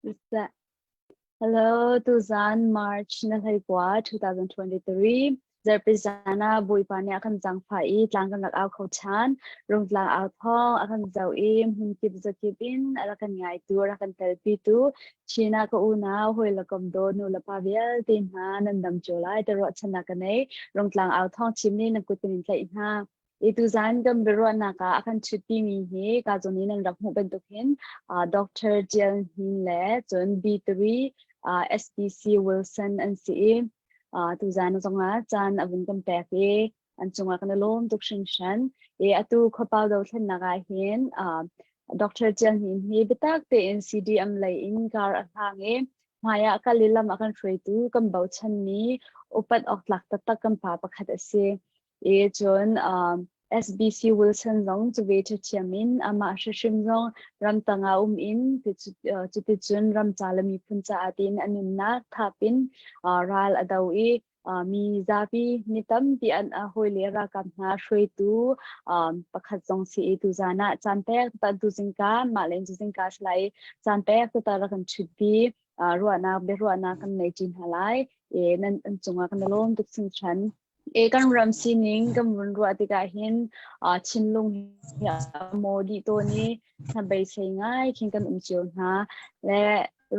Hello, tuzan March na hleikua 2023 zarhpi zan ah Bawipa nih a kan zaangfah i tlang kan rak au kho ṭhan. Rungtlang au thawng a kan zoh i hmunkip zakip in a rak kan ngaitu, a rak kan telpitu Chin ah ka unau, hawi le kom daw nu le pa vialte hna nan dam cio lai ti ruahchannak ka nei. Rungtlang au thawng chim nih nan kut kan in tlaih hna. I tuzan kan biaruahnak ah a kan ṭhutpimi hi ka zawn in nan rak hmuh bantuk hin Dr. Jial Hnin le cun B3 SPC Wilson an si i tuzan zongah caan a vun kan pek i an cungah kan i lawm tuk hringhran. I atu khuapau dothlennak ah hin Dr. Jial Hnin hi biatak tein CDM lei in kar a hlang i hmaiah kal i lam a kan hruaitu kan bochanmi upat awk tlak taktak kan pa pakhat a si. I cun SBC Wilson zong cu ve ṭhiamṭhiam in amah hrimhrim zong ramtang ah um in cuticun ram ca le miphun caah tiin a nunnak thap in ral a do i mi zapi mi tampi an hawile ralkap hna hruaitu pakhat zong si i tuzan ah caan pek ta tu zingka mah len cu zingka si lai i caan pek ta rak kan ṭhutpi ruahnak biaruahnak kan nei ṭi hna lai i nan an cungah kan i lawm tuk hringhran. E kan ram sining kan vun ruah tikah hin thinlung hi a maw dih tawn i hnabeisei ngai khin kan um cio hna. Le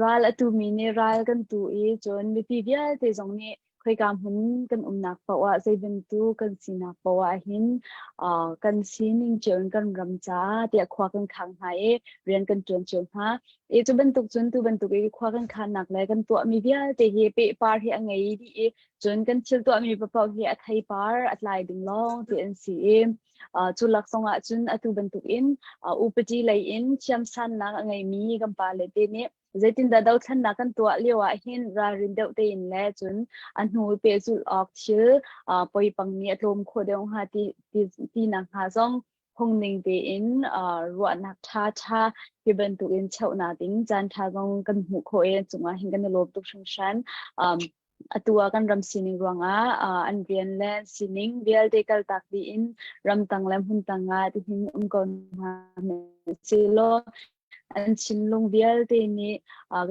ral a tumi nih ral kan tu i cun mipi vialte zong nih khoika hmun kan umnak paoh ah zei bantuk kan sinak paoh ah hin kan sining cio in kan ram caah tiah khua kan khang hna i rian kan ṭuan cio hna. I cu bantuk cun tu bantuk i khua kan khannak le kan tuahmi vialte hi pehpar hi a ngei dih i Cun kan thil tuahmi paoh hi a theipar a tlai ding lawng ti an si i cu lak zongah cun atu bantukin upadi lei in thiamsannak a ngeimi kan pa le te nih zeitindah dothlennak kan tuah lio ah hin ralrin deuh tein le cun a hnu pehzulh awk thil poipang nih a tlawm khawh deuh hnga ti ti nak hnga zong phungning tein ruahnak ṭhaṭha hi bantukin cheuhnak ding caan ṭha zong kan hmuh khawh i cungah hin kan i lawm tuk hringhran. Atu ah kan ram sining ruangah an rian le sining vialte kaltak dih in ramtang le hmuntang ah tihin um ko hna sehlaw an thinlung vialte nih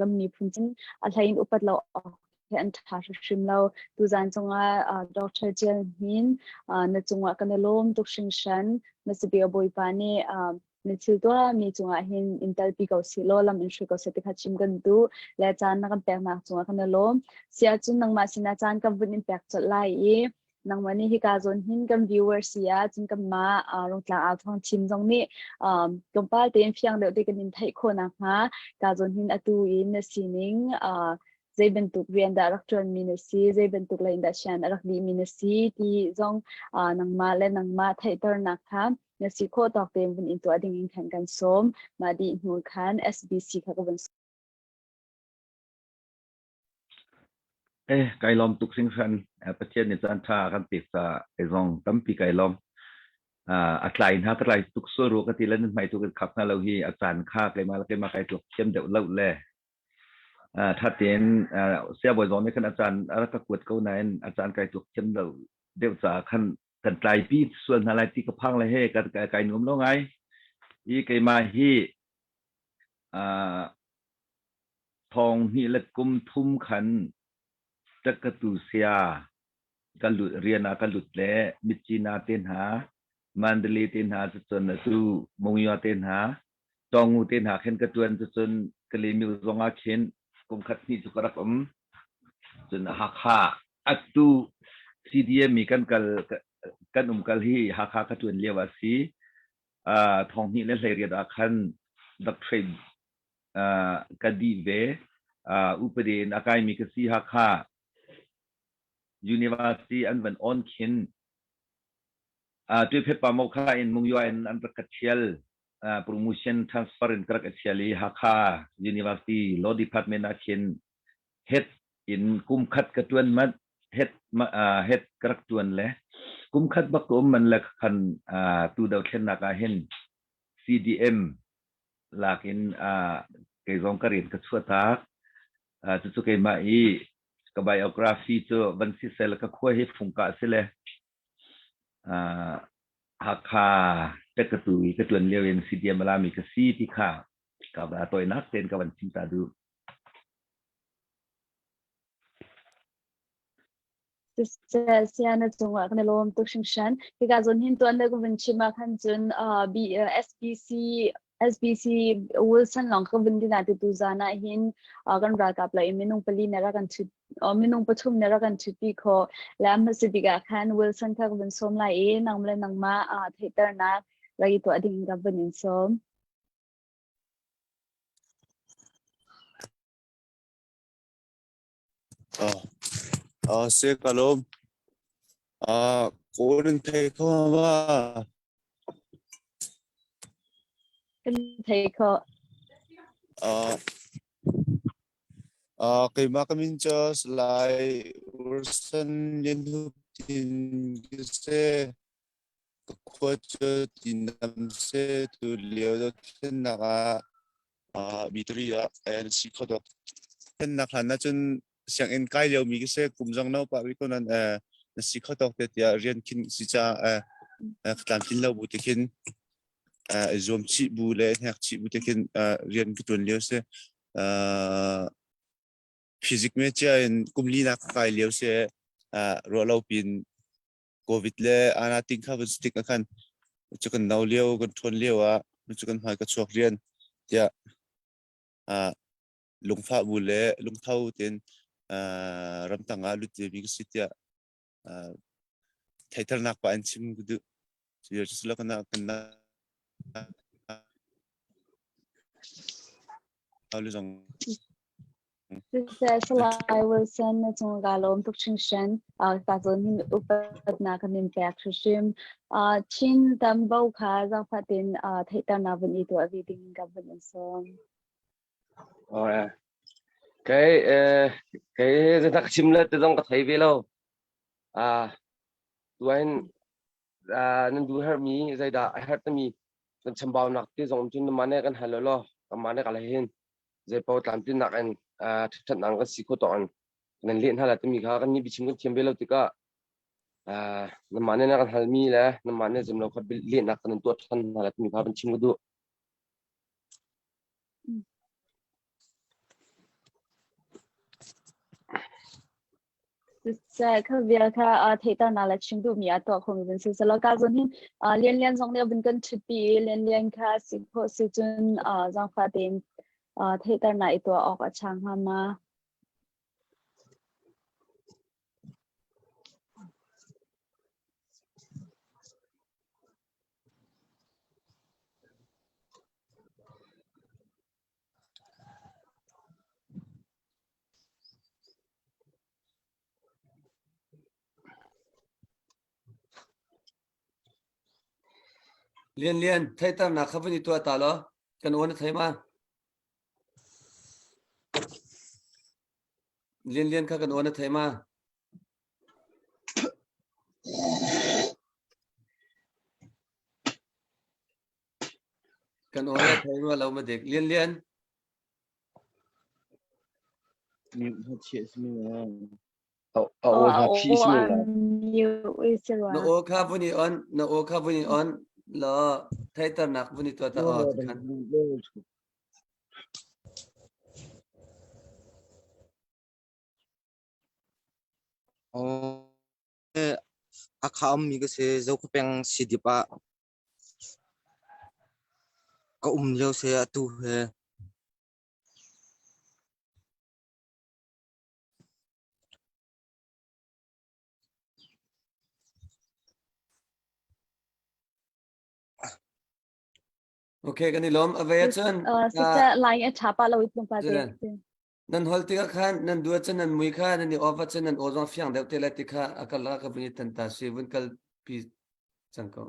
kan miphun cun a hlei in upat lo awk hi an ṭha hrimhrim lo. Tuzaan cungah Dr. Jial Hnin na cungah kan i lawm tuk hringhran. Na sibia Bawipa nih na thil tuahmi cungah hin in telpi ko sih law lam in hruai ko seh ti kha chim kan duh le caan na kan peknak cungah kan i lawm. Si ahcun nangmah sinah caan kan vun in pek colh lai i nangmah nih hika zawn hin kan viewers si ah cun kanmah Rungtlang Au Thawng team zong nih tlawmpal tein fiang deuh te kan in theih khawh nakhnga ka zawn hin atu in na sining zei bantuk rian dah rak ṭuanmi na si, zei bantuk lei in dah sian a rak dihmi na si ti zong nangmah le nangmah theihternak kha na si khawh tawk tein vun in tuah ding in khan kan sawm. Mah dih hnu khan SBC kha ka vun Eh, kai lawm tuk hringhran. Pathian nih caan ṭha a kan pek caah kei zong tampi kai lawm. A tlai hna ka tlai tuk sual rua ka ti le nan hmai tu kan khap hna lo hi a caan kha keimah le keimah kai tuak thiam deuh lo le ṭha tein siabawi zong nih khan a caan a rak ka kuat ko nain a caan kai tuak thiam lo deuh caah khan kan tlaipi sual hna lai ti ka phang le he ka kai nuam lo ngai. I keimah hi Thawng hnih le kum thum khan ṭakkatu saya ka lut rian ah ka lut le Myitkyina te hna, Mandalay te hna cucun atu Monywa te hna, Tawngu te hna khin ka ṭuan cucun Kalaymyo zong ah khin kum khat hnih cu ka rak um. Cun Hakha atu CDM i kan kal kan um kal hi Hakha ka ṭuan lio ah si. Thawng hnih le 18 ah khan doctorate ka dih ve. Upadi in a kaimi ka si Hakha University an van on khin Tuiphet pa mo kha in Mungyua in an rak ka thial promotion transfer in ka rak i thial i Hakha University Law Department ah khin head in kum khat ka tuan mat head head ka rak tuan le kum khat bak ka um man le khan tu dothlennak ah hin CDM lak in kei zong ka rian ka chuahtak. Cucu keimah i ka biography cu van si sel ka khua hi fungka si le Hakha ṭekatu i ka ṭuan lio in CDM a lami ka si ti kha ka va tawinak tein ka van chim ta duh. Siseh, saya na cungah kan i lawm tuk hringhran. Hika zawn hin tuan deuh ka vun chim ah khan cun B, SBC SBC Wilson lawng ka vun din ah ti tu zan ah hin kan ralkap lei minung pali ne rak kan thut minung pathum ne rak kan thutpi khawh. Le a hmasa bik ah khan Wilson kha ka vun sawm lai i nang le nangmah theihternak rak i tuah ding in ka vun in sawm. Se ka lawm. Kawl in thei kho ma? Kan thei kho. Keimah ka min cu Salai Ursan Lian Hup Tin ka si. Ka khua cu Tinam si. Tu lio dothlennak ah B3 ah an si kho dok. Thlennak hlan ahcun sianginn kai liomi ka si. Kum zong no pah rih ko nain na si kho tawk te tiah rian khin si caah ka tlamtlin lo bu te khin i zuam chih bu le hnek chih bu te khin rian ka ṭuan lio si. Physics me cia in kum li nak ka kai lio si. Ruah lo pin COVID le ana ting kha van stick ah khan cu kan no lio kan ṭhawn lio ah cu kan hmai ka chuak rian tiah lungfah bu le lungtho tein ramtang ah lut ve mi ka si tiah theitharnak pa in chim ka duh. Cu kan kan zong Siseh, Salai Wilson na cung ka lawm tuk hringhran. Ka zawn hin upatnak kan in pek hrimhrim. Chin tambo kha zaangfah tein theihternak vun i tuah ve ding ka vun in sawm. Kei kei zeidah ka chim le ti zong ka thei ve lo. Tuahin nan duh herhmi zeidah a herh timi kan chambaunak ti zong cun mah nih kan hal law kanmah nih ka le hin zeipaoh tlamtlinnak in ṭhatnak kan si kho tawk in nan leh hna la timi kha kan nih biachim kan thiam ve lo tikah nanmah nih na kan halmi le nanmah nih zemlo kha lehnak kan tuah ṭhan hna la timi kha kan chim ka duh. Siseh, kha vial kha theihternak le chim duhmi ah tuah khomi vun si selaw ka zawn hin Lian Lian zong nih a vun kan ṭhutpi i Lian Lian kha si khawh si cun zaangfah tein theihternak i tuah awk a ṭha hnga ma? Lian Lian, theihternak kha vun i tuah ta law kan aw na thei ma? Lian Lian kha kan aw na thei ma? Kan aw na thei ma lo ma dik? Lian Lian. Na aw kha vun i on, na aw kha vun i on law theihternak vun i tuah ta aw tikhan. Hakha ummi ka si. Zokhua Sidip ah ka um lio si atu hi. Okay, kan i lawm. A vei ahcun Siseh, line a ṭha pah lo i tlawmpal te. Nan hol tikah khan nan dua cun nan mui kha nan i off ahcun nan aw zong fiang deuh te lai ti kha a kal ka vun i tan ta si vun kal pi cang ko.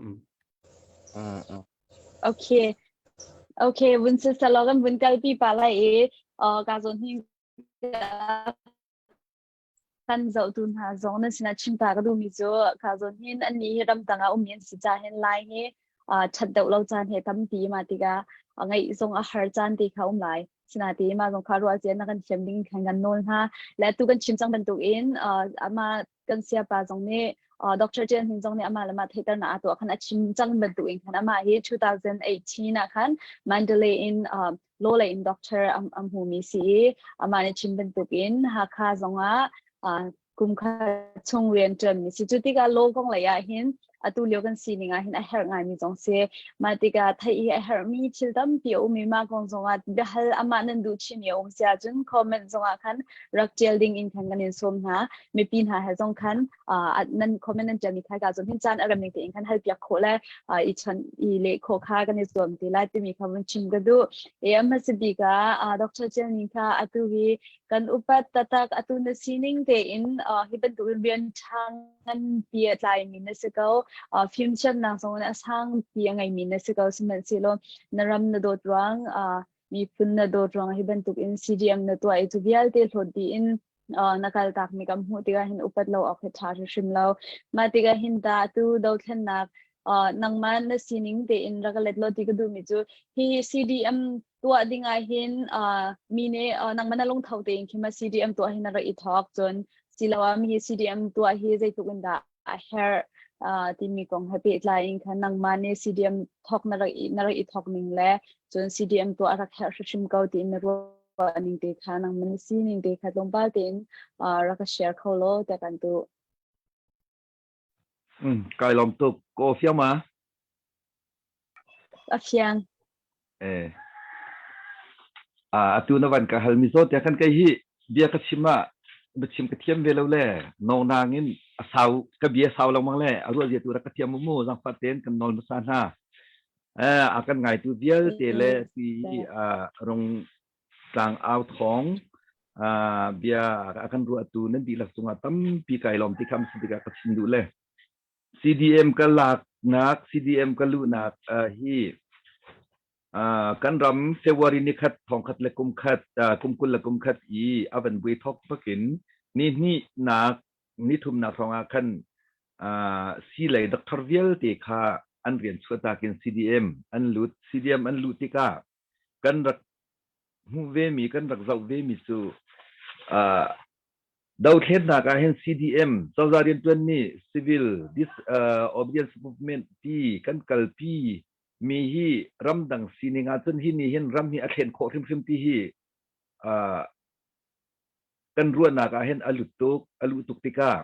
Okay. Okay, vun si salo kan vun kal pi pa lai i ka zawn hi kan zohtu hna zong nan sinah chim ta ka duhmi cu ka zawn hin an nih hi ramdang ah ummi an si ca hin lai hi ṭhat deuh lo caan he tampi ma tikah ngaih zong a har caan te kha um lai. Sinain mah zong kha ruah cia na kan thiam ding khan kan nawl hna. Le tu kan chim cang bantukin amah kan siapa zong nih Dr. Jen Hin zong nih amah le mah theihternak a tuah khan a chim cang bantukin khan amah hi 2018 ah khan Mandalay in law lei in doctor am hmumi si i amah nih chim bantukin Hakha zongah. Kum khat chung rian ṭuanmi si. Cu tikah law kong lei ah hin atu lio kan sining ah hin a herh ngaimi zong si. Mah tikah theih hi a herhmi thil tampi a um i mah kong zongah biahal amah nan duh chinmi a um si ahcun comment zongah khan rak ṭial ding in khan kan in sawm hna. Mipi hna he zong khan nan comment nan ṭialmi kha ka zong hin caan a rem ning tein khan hal piak khawh le i chon i leh khawh kha kan i zuam te lai timi kha vun chim ka duh. E a hmasa bik ah Dr. Cel Ning kha atu hi kan upat taktak atu na sining tein hi bantukin rian ṭha nganpi a tlaimi na si ko. Fimthiamnak zong in a sangpi a ngeimi na si ko. Sihmanhsehlaw na ram na dawt ruang, miphun na dawt ruang hi bantukin CDM na tuah i cu vialte hlawt dih in na kal takmi kan hmuh tikah hin upat lo awk hi ṭha hrimhrim lo. Mah tikah hin ta atu dothlennak nangmah na sining tein rak let law ti ka duhmi cu hi CDM tuah ding ah hin mi nih nangmah na lungtho tein khi ma CDM tuah hi na rak i thawk cun siloah mi CDM tuah hi zeitluk in dah a herh timi kong he pehtlai in khan nangmah nih CDM thawk na rak i na rak i thawk ning le cun CDM tuah a rak herh hrimhrim ko tiin na ruah ning te kha nangmah na sining te kha tlawmpal tein rak ka share kho law tiah kan duh. Kai lawm tuk. Ko fiang ma? A fiang. Eh. Atu na van ka hal mi zaw tiah khan kei hi bia ka chim ah biachim ka thiam ve lo le nonang in a sau ka bia sau lengmang le a ruah zia tu rak ka thiam mu zangfah tein kan nawl hmasa hna. Eh, a kan ngaitu vialte le ti rung tlang au thawng bia a kan ruahtu nan dihlak cungah tampi kai lawm ti kham si tikah ka chim duh le CDM ka laknak CDM ka luhnak hi kan ram February ni khat thong khat le kum khat kum 20 le kum khat i a van bui thok bakin ni hnih nak ni thumnak hrawng ah khan si lei doctor vialte kha an rian chuahtak in CDM an lut. CDM an luh tikah kan rak hmuh vemi kan rak zoh vemi cu dothlennak ah hin CDM cozah rianṭuanmi civil disobedience movement ti kan kalpi mi hi ramdang sining ahcun hi nih hin ram hi a thlen khawh hrimhrim ti hi kan ruahnak ah hin a lut tuk a luh tuk tikah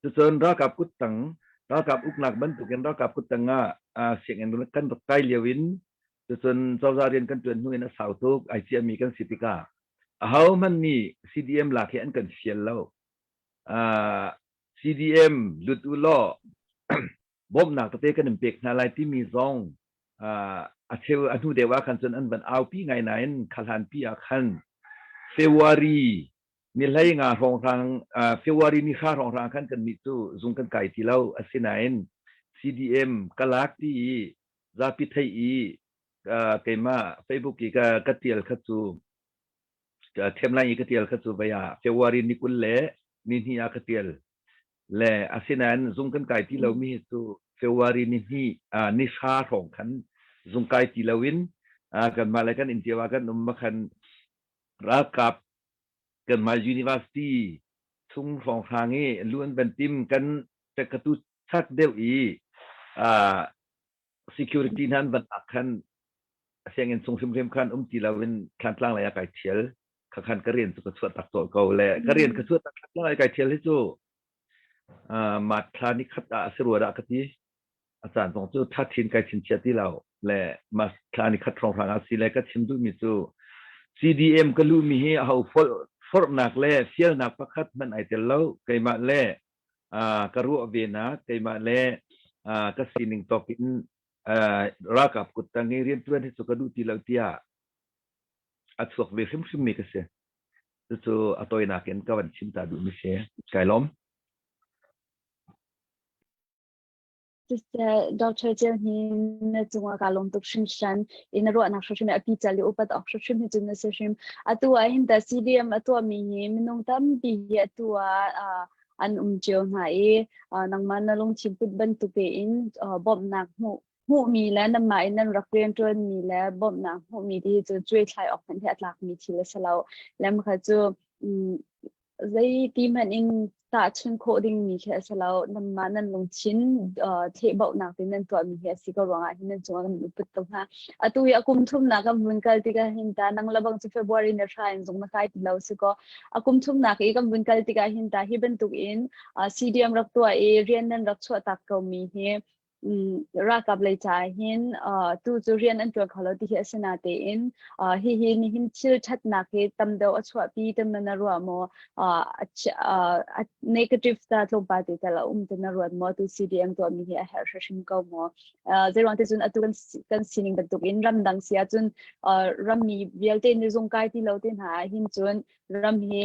cucun ralkap kuttang ralkap uknak bantukin ralkap kuttang ah sianginn kan rak kai lio in cucun cozah rian kan ṭuan hnu in a sau tuk ai ciami kan si tikah ahohmanh nih CDM lak hi an kan fial lo. CDM lut u law bawmhnak tete kan in pek hna lai timi zong a cheu a hnu deuh ah khan cun an van aupi ngai nain kha pi ah khan February ni hlei nga hrawnghrang February ni hra hrawnghrang khan kan nih cu zung kan kai ti lo. Asinain CDM ka lak ti i zapi theih i keimah Facebook i ka tial kha cu thiamlai i ka tial kha cu vei ah February ni 20 le ni hnih ah ka tial le asinain zung kan kai ti lomi hi cu February ni hnih ni hra hrawng khan zung kai ti loin kanmah le kan inn cio ah kan um ma khan ralkap kanmah university chung hrawnghrang i lu an van tim kan ka tu chak deuh i security hna an van lak khan sianginn chung hrimhrim khan um ti loin Thlantlang lei ah kai thial. Kha khan ka rian cu ka chuah tak colh ko le ka rian ka chuah tak Thlantlang lei kai thial hi cu mat thla ni khat ah a si rua dah ka ti. A caan zong cu tha thin kai chinchiah ti lo le mas thla ni khat hrawnghrang ah si le ka chim duhmi cu CDM ka luhmi hi aho forhnak le fialnak pakhat hmanh ai tel lo. Keimah le ka ruah ve nak keimah le ka sining tawk in ralkap kuttang i riantuan hi cu ka duh ti lo tiah a chuak ve hrimhrim mi ka si. Cucu a tawinak in ka van chim ta duh mi si. Kai lawm. Siseh, Dr. Ceu Hnin na cungah kaa lawm tuk hringhran i na ruahnak hrimhrim a pical i upat awk hrimhrim hi cun na si hrim. Atu ah hin tah CDM a tuahmi hi minung tampi hi atu ah an um cio hna i nangmah na lungthin put bantuk tein bawmhnak hmuh hmuhmi le nanmah in nan rak rianṭuanmi le bawmhnak hmuhmi ti hi cu cuaithlai awk hmanh hi a tlakmi thil a si lo. Lamkhat cu zeiti hmanh in. Tahchun khawh dingmi khi a si lo. Nanmah nan lungthin thlehbauhnak te nan tuahmi hi a si ko ruangah hin nan cungah kan upat ko hna. Atu hi a kum thumnak kan vun kal tikah hin ta nang lebang cu February ni hra in zung na kai ti lo si kaw a kum thumnak i kan vun kal tikah hin ta hi bantuk in CDM rak tuah i rian nan rak chuah tak ko mi hi ralkap lei caah hin tu cu rian an ṭuan kho lo ti hi a si natein hihi nihin thil ṭhatnak hi tam deuh a chuahpi ti na ruah maw? Negative ta tlawmpal te tal a um ti na ruat maw? Tu CDM tuahmi hi a herh hrimhrim ko maw? Zeiruang ti cun atu kan sining bantukin ramdang si ahcun rammi vialte nih zung kai ti lo te hna ah hin cun ram hi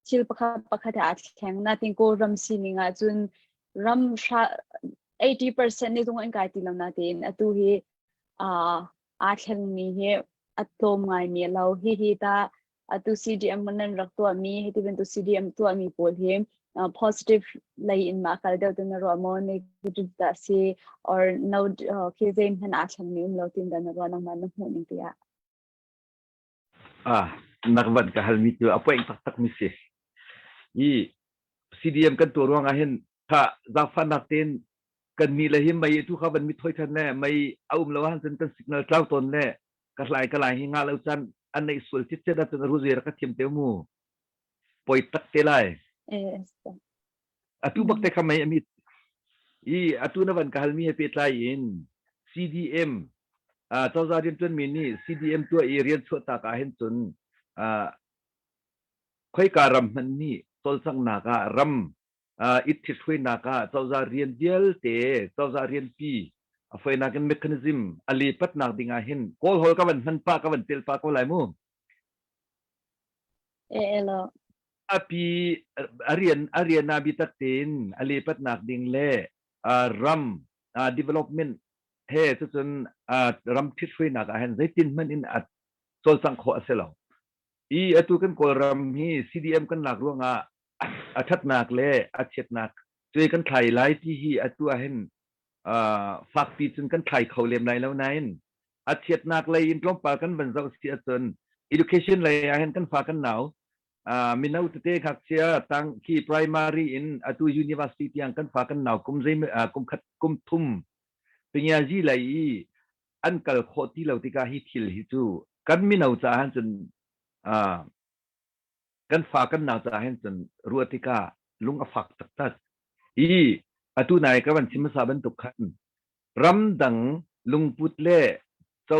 thil pakhat pakhat he aa thleng. Natin Kawlram sining ahcun ram 80% nih zung an kai ti lo natein atu hi aa thlengmi hi a tlawm ngaimi a lo. Hihi ta atu CDM nan rak tuahmi, hiti bantuk CDM tuahmi pawl hi positive lei in ma kal deuh tu na ruah maw, negative dah si or no khi zeihmanh aa thlengmi um lo tin dah na ruah nangmah na hmuh ning tiah? Ah, nak van ka halmi cu a poeng taktak mi si. I CDM kan tuah ruangah hin kha zaangfahnak tein kan mi le hi mei tu kha van mi thoi than le mei a um lo ahcun kan signal tlau tawn le ka hlai ka lai hi nga lo chan an neih sual citcet ahcun ruzi rak ka thiam te mu poi tak te lai. Atu bak te kha mei a mit. I atu na van ka halmi he pehtlai in CDM cozah rianṭuanmi nih CDM tuah i rian chuahtak ah hin cun khoika ram hmanh nih cawlcanghnak ah ram i ṭhithruainak ah cozah rian vialte cozah rianpi a fawinak in mechanism a lepatnak ding ah hin Kawl holh ka van hman pah ka van tel pah ko lai mu. E lo. Api a rian a rian ah biatak tein a lepatnak ding le ram development he cucun ram ṭhithruainak ah hin zeitin hmanh in a cawlcangh khawh a si lo. I atu kan Kawlram hi CDM kan lak ruangah a ṭhatnak le a chiatnak cu kan thlai lai ti hi atu ah hin fakpi cun kan thlai kho lem lai lo nain a chiatnak lei in tlawmpal kan van zoh si ahcun education lei ah hin kan fa kan nau mino tete ngakchia tang khi primary in atu university tiang kan fa kan nau kum zei kum khat kum thum pingiazi lei i an kal khawh ti lo tikah hi thil hi cu kan mino caah hin cun kan fa kan nau caah hin cun ruah tikah lung a fak taktak. I atu nai ka van chim hmasa bantuk khan ramdang lungput le co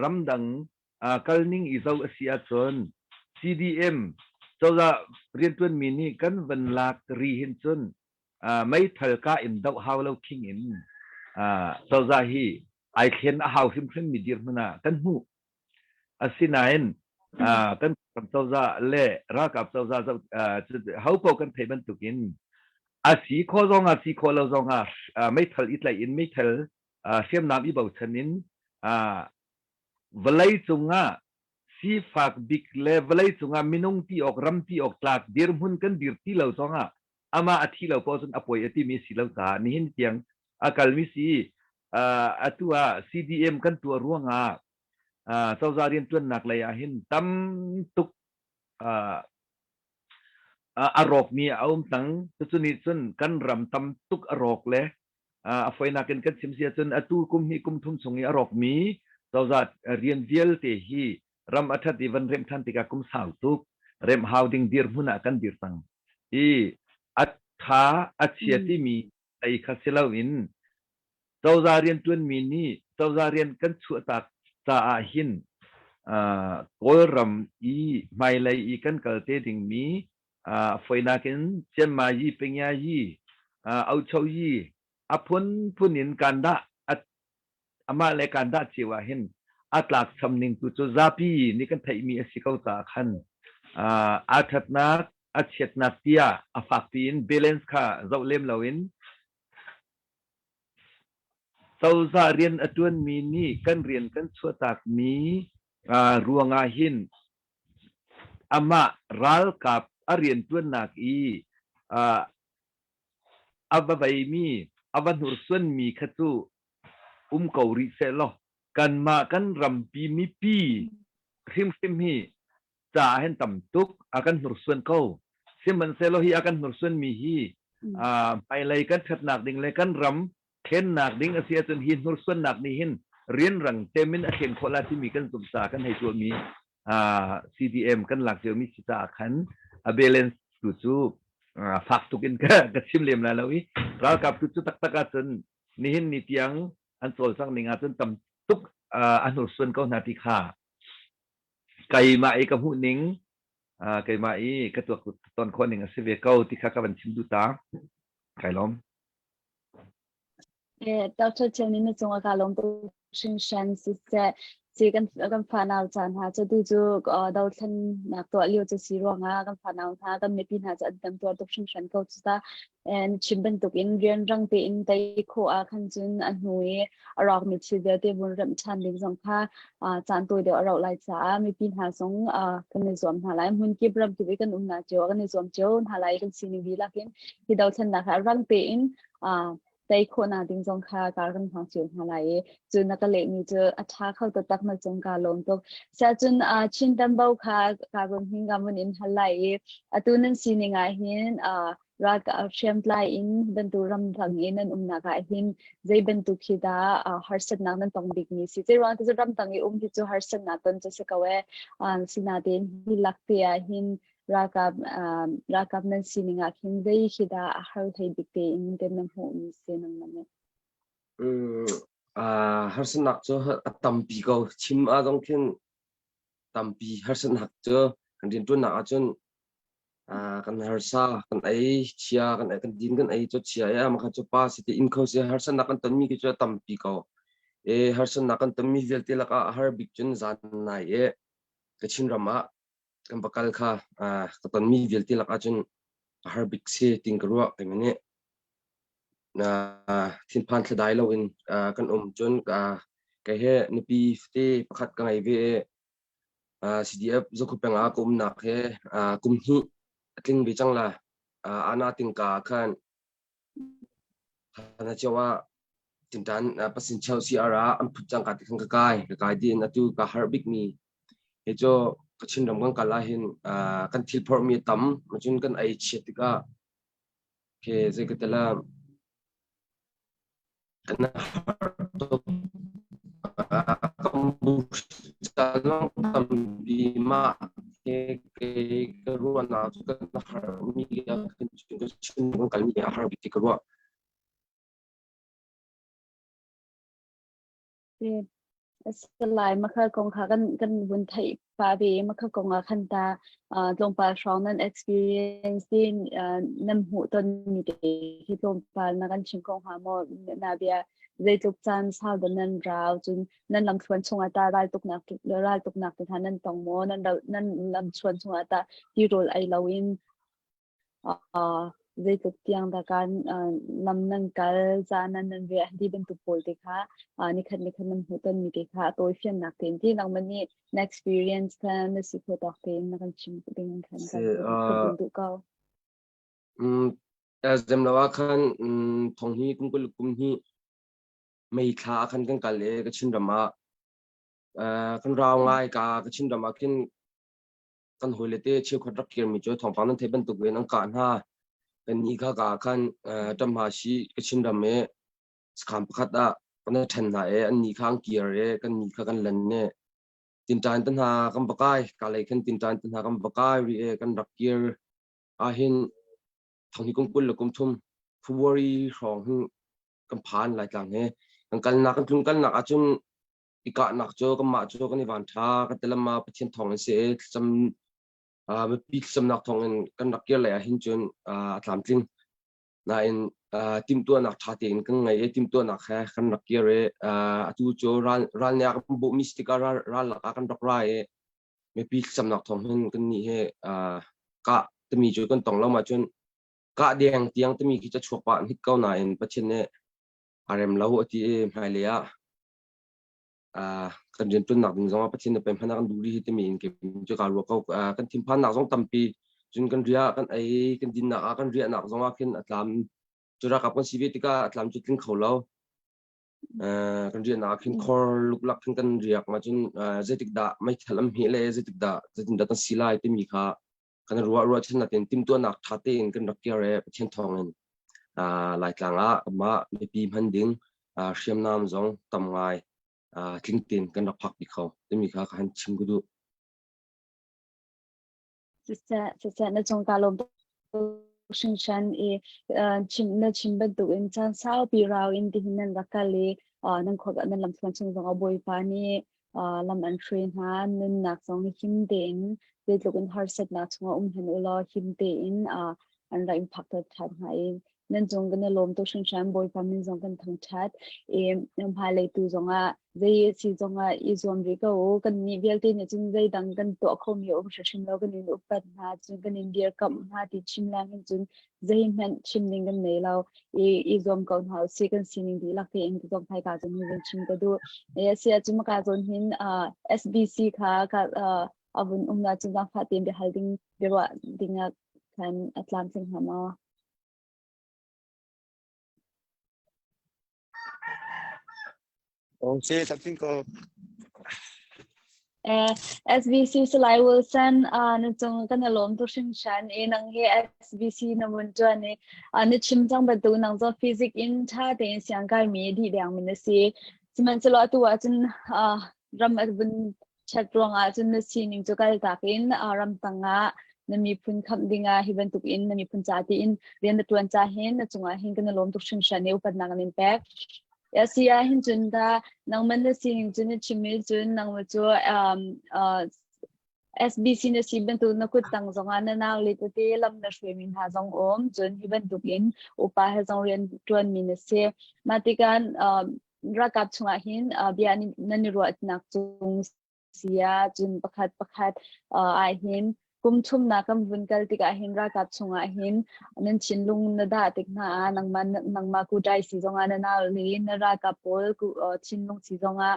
ramdang kalning i zoh a si ahcun CDM cozah rianṭuanmi nih kan van lak ri hin cun meithal kah in doh hau lo khing in cozah hi ai thlen a hau hrimhrim mi dirhmun ah kan hmuh. Asinain kan cozah le ralkap cozah ho paoh kan theih bantukin a si khawh zong ah si khawh lo zong ah meithal i tlaih in meithal hriamnam i bochan in vawlei cungah sifak bik le vawlei cungah minung ti awk ram ti awk tlak dirhmun kan dir ti lo zongah amah a thi lo paoh cun a poi a timi si lo caah nihin tiang a kalmi si atu ah CDM kan tuah ruangah cozah rianṭuannak lei ah hin tam tuk a rawkmi a um cang. Cucu nih cun kan ram tam tuk a rawk le a foinak in kan chim si ahcun atu kum hnih kum thum chung i a rawkmi cozah rian vialte hi ram a ṭhat i van remh ṭhan tikah kum sau tuk remh hau ding dirhmun ah kan dir cang. I a ṭha a chia timi ei kha si loin cozah rianṭuanmi nih cozah rian kan chuahtak caah hin Kawlram i hmailei i kan kal te dingmi foinak in Cianma yi, Pengya yi, Aucho yi a phunphun in kan dah amah le kan dah cio ah hin a tlakcham ning tu cu zapi nih kan theihmi a si ko caah khan aa ṭhatnak a chiatnak tiah a fakpi in balance kha zoh lem loin Cozah rian a ṭuanmi nih kan rian kan chuahtakmi ruangah hin amah ralkap a rianṭuannak i a va veimi, a va hnursuanmi kha cu um ko rih sehlaw kanmah kan rampi mipi hrimhrim hi ca ah hin tam tuk a kan hnursuan ko. Sihmanhsehlaw hi a kan hnursuanmi hi hmailei kan ṭhatnak ding le kan ram thlennak ding a si ahcun hi hnursuannak nih hin rianrang tem in a thlen khawh la timi kan zumh caah kan hei tuahmi CDM kan lak ciomi si caah khan a balance tu cu fak tuk in ka chim lem lai lo i ralkap tu cu taktak ahcun nihin ni tiang an cawlcangh ning ahcun tam tuk a hnursuan ko hna ti kha keimah i ka hmuh ning keimah i ka tuak ton khawh ning a si ve ko ti kha ka van chim duh ta. Kai lawm. Doctor Chen na cung ah kaa lawm tuk hringhran. Siseh, si kan fanau caan hna cu tu cu dothlennak tuah lio cu si ruangah kan fanau hna kan mipi hna cu an tam tuar tuk hringhran ko cu ta. And chim bantukin rianrang tein tei khawh ah khan cun a hnu i a rawkmi thil vialte vun remh ṭhan ding zong kha caan tawi deuh a rauh lai caah mipi hna zong kan i zuam hna lai. Hmun kip ram kip i kan umnak cio kan i zuam cio hna lai. Kan sining dihlak in hi dothlennak ah rang tein tei khawhnak ding zong kha kar kan hmang cio hna lai i cu na ka lehmi cu a ṭha kho taktak na cung kaa lawm tuk. Siahcun Chin Tambo kha kaa run hing ka mun in hal lai i atu nan sining ah hin ralkap hriamtlai in bantuk ramdang i nan umnak ah hin zei bantuk khi dah harsatnak nan tong bikmi si? Zei ruang ti cu ramdang i um hi cu harsatnak ton cu si ko ee. Sinain hi lak te ah hin ralkap ralkap nan sining ah khin zei khi dah a har hlei bik tein te na hmuhmi si nangmah nih? Harsatnak cu a tampi ko. Chim ah zong khin tampi harsatnak cu kan rianṭuannak ahcun kan harsa, kan ei chia, kan kan din kan ei cu chia i mah kha cu pa si ti inn kho si harsatnak kan tonmi khi cu a tampi ko. E harsatnak kan tonmi vialte lakah a har bik cun zan nai i Kachin ram ah kan va kal kha ka tonmi vialte lakah cun a har bik si tin ka ruah keimah nih. Thinphan thladai loin kan um cun kei he nupi fate pakhat ka ngei ve i CDF Zakhu peng ah ka umnak he kum hnih a tling ve cang la. Ana tingka khan Hana cio ah tinṭan pasin cheu CR ah an phut cang ka ti khan ka kai. Ka kai din atu ka harh bikmi hi cu Kachin ram kan kal ahhin kan thil phorhmi a tam. Cun kan ei chiat tikah khi zei ka ti la kan har tuk. Kan bu zong tampi mah he kei ka ruahnak cu kan harmi kan Chin kan kalmi a har bik ti ka ruah. Salai makha kong kha kan vun theih pah ve i makha kong ah khan ta tlawmpal hrawng nan experience tin nan hmuh tonmi te khi tlawmpal na kan chim kho hnga maw? Na bia zeitluk caan sau dah nan rau cun nan lamthluan chungah tah raltuknak te hna nan tong maw? Nan lamthluan chungah tah tirawl ei loin Zeitluk tiang dah kan lam nan kal, ca nan nan riah ti bantuk pawl te kha nikhat nikhat nan hmuh tonmi te kha a tawifiannak tein ti nangmah nih na experience kha na si khawh tawk tein na kan chim ding khan kan duh ko. Zem lo ah khan thong hi kum kul kum hi mei thla khan kan kal i Kachin ram ah kan rau ngai ka Kachin ram ah khin Kan hawile te cheukhat rak kirmi cu thawngpang nan theih bantuk in an kah hna. Kan nih kha ka khan ṭamha shi Kachin ram i sakhan pakhat ah kan ṭhen hna i an nih kha an kir i kan nih kha kan lan i tinṭan te hna kan va kai. Ka lei khan tinṭan te hna kan va kai rih i kan rak kir ahhin thong hi kum 20 le kum thum February hrawng hin kan phan Laitlang hi. Kan kalnak kan tlung kalnak ahcun i kahnak cu kanmah cu kan i van ṭha kan ti lam ah Pathian thawng in si i thlacam mipi thlacamnak thawng in kan rak kir lei ah hin cun a tlamtling. Nain timhtuahnak ṭha tein kan ngei i timhtuahnak he kan rak kir i atu cu ral ral nih a kan bawhmi si tikah ral ral lakah kan rak ra i mipi thlacamnak thawng hin kan nih hi kah timi cu kan tong lo ma cun kah deng tiang timi khi cu chuak pah hnik ko nain Pathian nih a rem lo a ti i hmailei ah kan rianṭuannak ding zongah Pathian na pem hmanh ah kan duh rih hi timi in cu kaa ruah ko. Kan thinphannak zong tampi cun kan riah kan ei kan dinnak ah kan riahnak zongah khin a tlam cu ralkap kan si ve tikah a tlam cu tling kho lo. Kan riahnak ah khin khor luklak khin kan riak ma cun zeitik dah meithal an hmeh le zeitik dah zeitin dah kan si lai timi kha. Kan ruah ruahchannak in timhtuahnak ṭha tein kan rak kir i Pathian thawngin Laitlang ah mah mipi hman ding hriamnam zong tam ngai tling tein kan rak phakpi kho timi kha ka han chim ka duh. Siseh, siseh na cung ka lawm tuk hringhran i chim na chim bantuk in caan saupi rau in tihin nan rak kal i nan khua nan lamthluan chung zong ah Bawipa nih lam an hruai hna. Nunnak zong him tein zeitluk in harsatnak chungah um hmanh u law him tein an rak in phakter ṭhan hna i nan cung kan i lawm tuk hringhran. Bawipa min zong kan thangṭhat i hmailei tu zongah zei si zongah i zuam rih ko u. Kannih vialte nih cun zeidang kan tuah khomi a um hrimhrim lo. Kan in upat hna, cun kan in dirkamh hna ti chim leng hin cun zeihmanh chim ding kan nei lo. I zuam ko hna usih, kan sining dihlak tein ka zong hmaika cun hin chim ka duh. Si ahcun maka zawn hin SBC kha ka a vun um la cun zaangfah tein biahal ding biaruah ding ah khan a tlamtling hnga maw? Oh, si, tlamtling ko. SBC Salai Wilson na cung kan i lawm tuk hringhran i nang hi SBC na vun ṭuan i na chim cang bantuk nang cu physics in ṭha tein siang kaimi dih dengmi na si. Sihmanhsehlaw atu ahcun ram a vun ṭhat ruangah cun na sining cu kaltak in ramtang ah na miphun khamh dingah hi bantuk in na miphun ca tiin rian na ṭuan ca hin na cungah hin kan i lawm tuk hringhran i upatnak an in pek. Si ah hin cun da nangman na sining cu na chim i cun nangmah cu SBC na si bantuk na kut tang zongah na nau le tete lam na hruaimi hna zong um cun hi bantuk in upa he zong rian ṭuanmi na si. Mah tikah ralkap chungah hin bia nan i ruahnak cung si ah cun pakhat pakhat ah hin kum thumnak kan vun kal tikah hin ralkap chungah hin nan thinlung na dah tik hna ah nangmah nangmah ku dai si zongah na nau le na ralkap pawl ku thinlung si zongah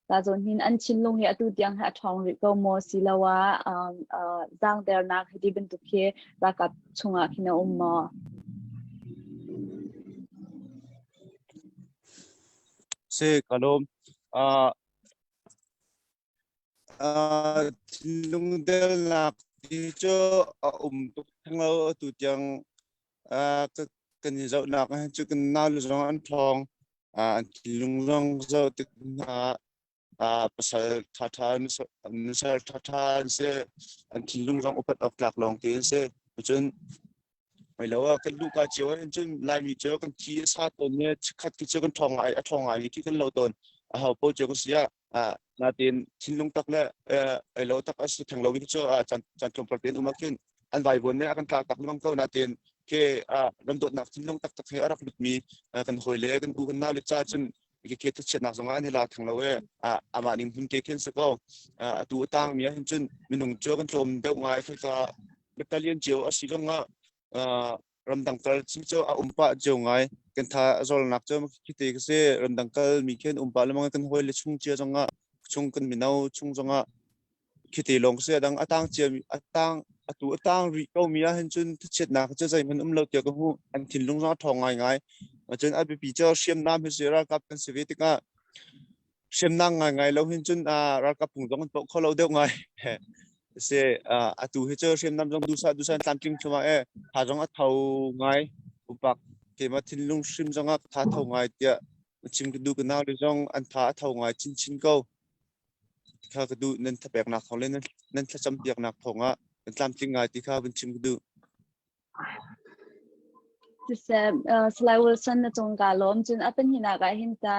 ta zawn hin an thinlung hi atu tiang hi a ṭhawng rih ko maw siloah zaangdernak hi ti bantuk khi ralkap chungah khin a um maw? Si ka lawm. Thinlung delnak ti cu a um tuk theng lo atu tiang kan i zohnak ah cu kan nau le zong an ṭhawng. An thinlung zong zoh tik hna pasal ṭhaṭha nusal ṭhaṭha an si. An thinlung zong upat awk tlak lawng te an si. Cun Mei lo ah kan luhka cio ah cun Laimi cu kan thi a sa tawn i chikkhat khi cu kan ṭhawng ngai a ṭhawng ngai khi kan lo tawn. Aho paoh cio kan si ah nain thinlung tak le ei lo tak a si theng lo mi cu caan caan tlawmpal tein um ah khin an vaivuan nih a kan tlak tak lengmang ko nain khi ramdawtnak thinlung taktak he a rak lutmi kan hawile kan u kan nau le ca cun khi thachiatnak zong ah an i la theng lo i amah ning hmun te khin si ko. Atu a tangmi ah hin cun minung cu kan tlawm deuh ngai khika Battalion cio a si zongah ramdang kal cu cu a um pah cio ngai. Kan tha a zawlnak cu khite ka si. Ramdang kal mi khin um pah lengmang kan hawi le chung cia zongah chung kan mino chung zongah khite lawng ka si. Adang a tang cia a tang atu a tang rih ko mi ah hin cun thachiatnak cu zeihmanh um lo tiah ka hmuh. An thinlung zong a ṭhawng ngaingai. Cun a biapi cu hriamnam hi si ralkap kan si ve tikah hriamnam ngaingai lo hin cun ralkap phung zong an tuah kho lo deuh ngai. Si atu hi cu hriamnam zong dusa dusa in tlamtling thluahmah e tha zong a tho ngai upak keimah thinlung hrim zong ah tha tho ngai tiah chim ka duh ka nau le zong an tha a tho ngai chinchin ko kha ka duh nan thapeknak thawng le nan thlacam piaknak thawng ah kan tlamtling ngai ti kha vun chim ka duh. Siseh, Salai Wilson na cung kaa lawm. Cun a pahnihnak ah hin ta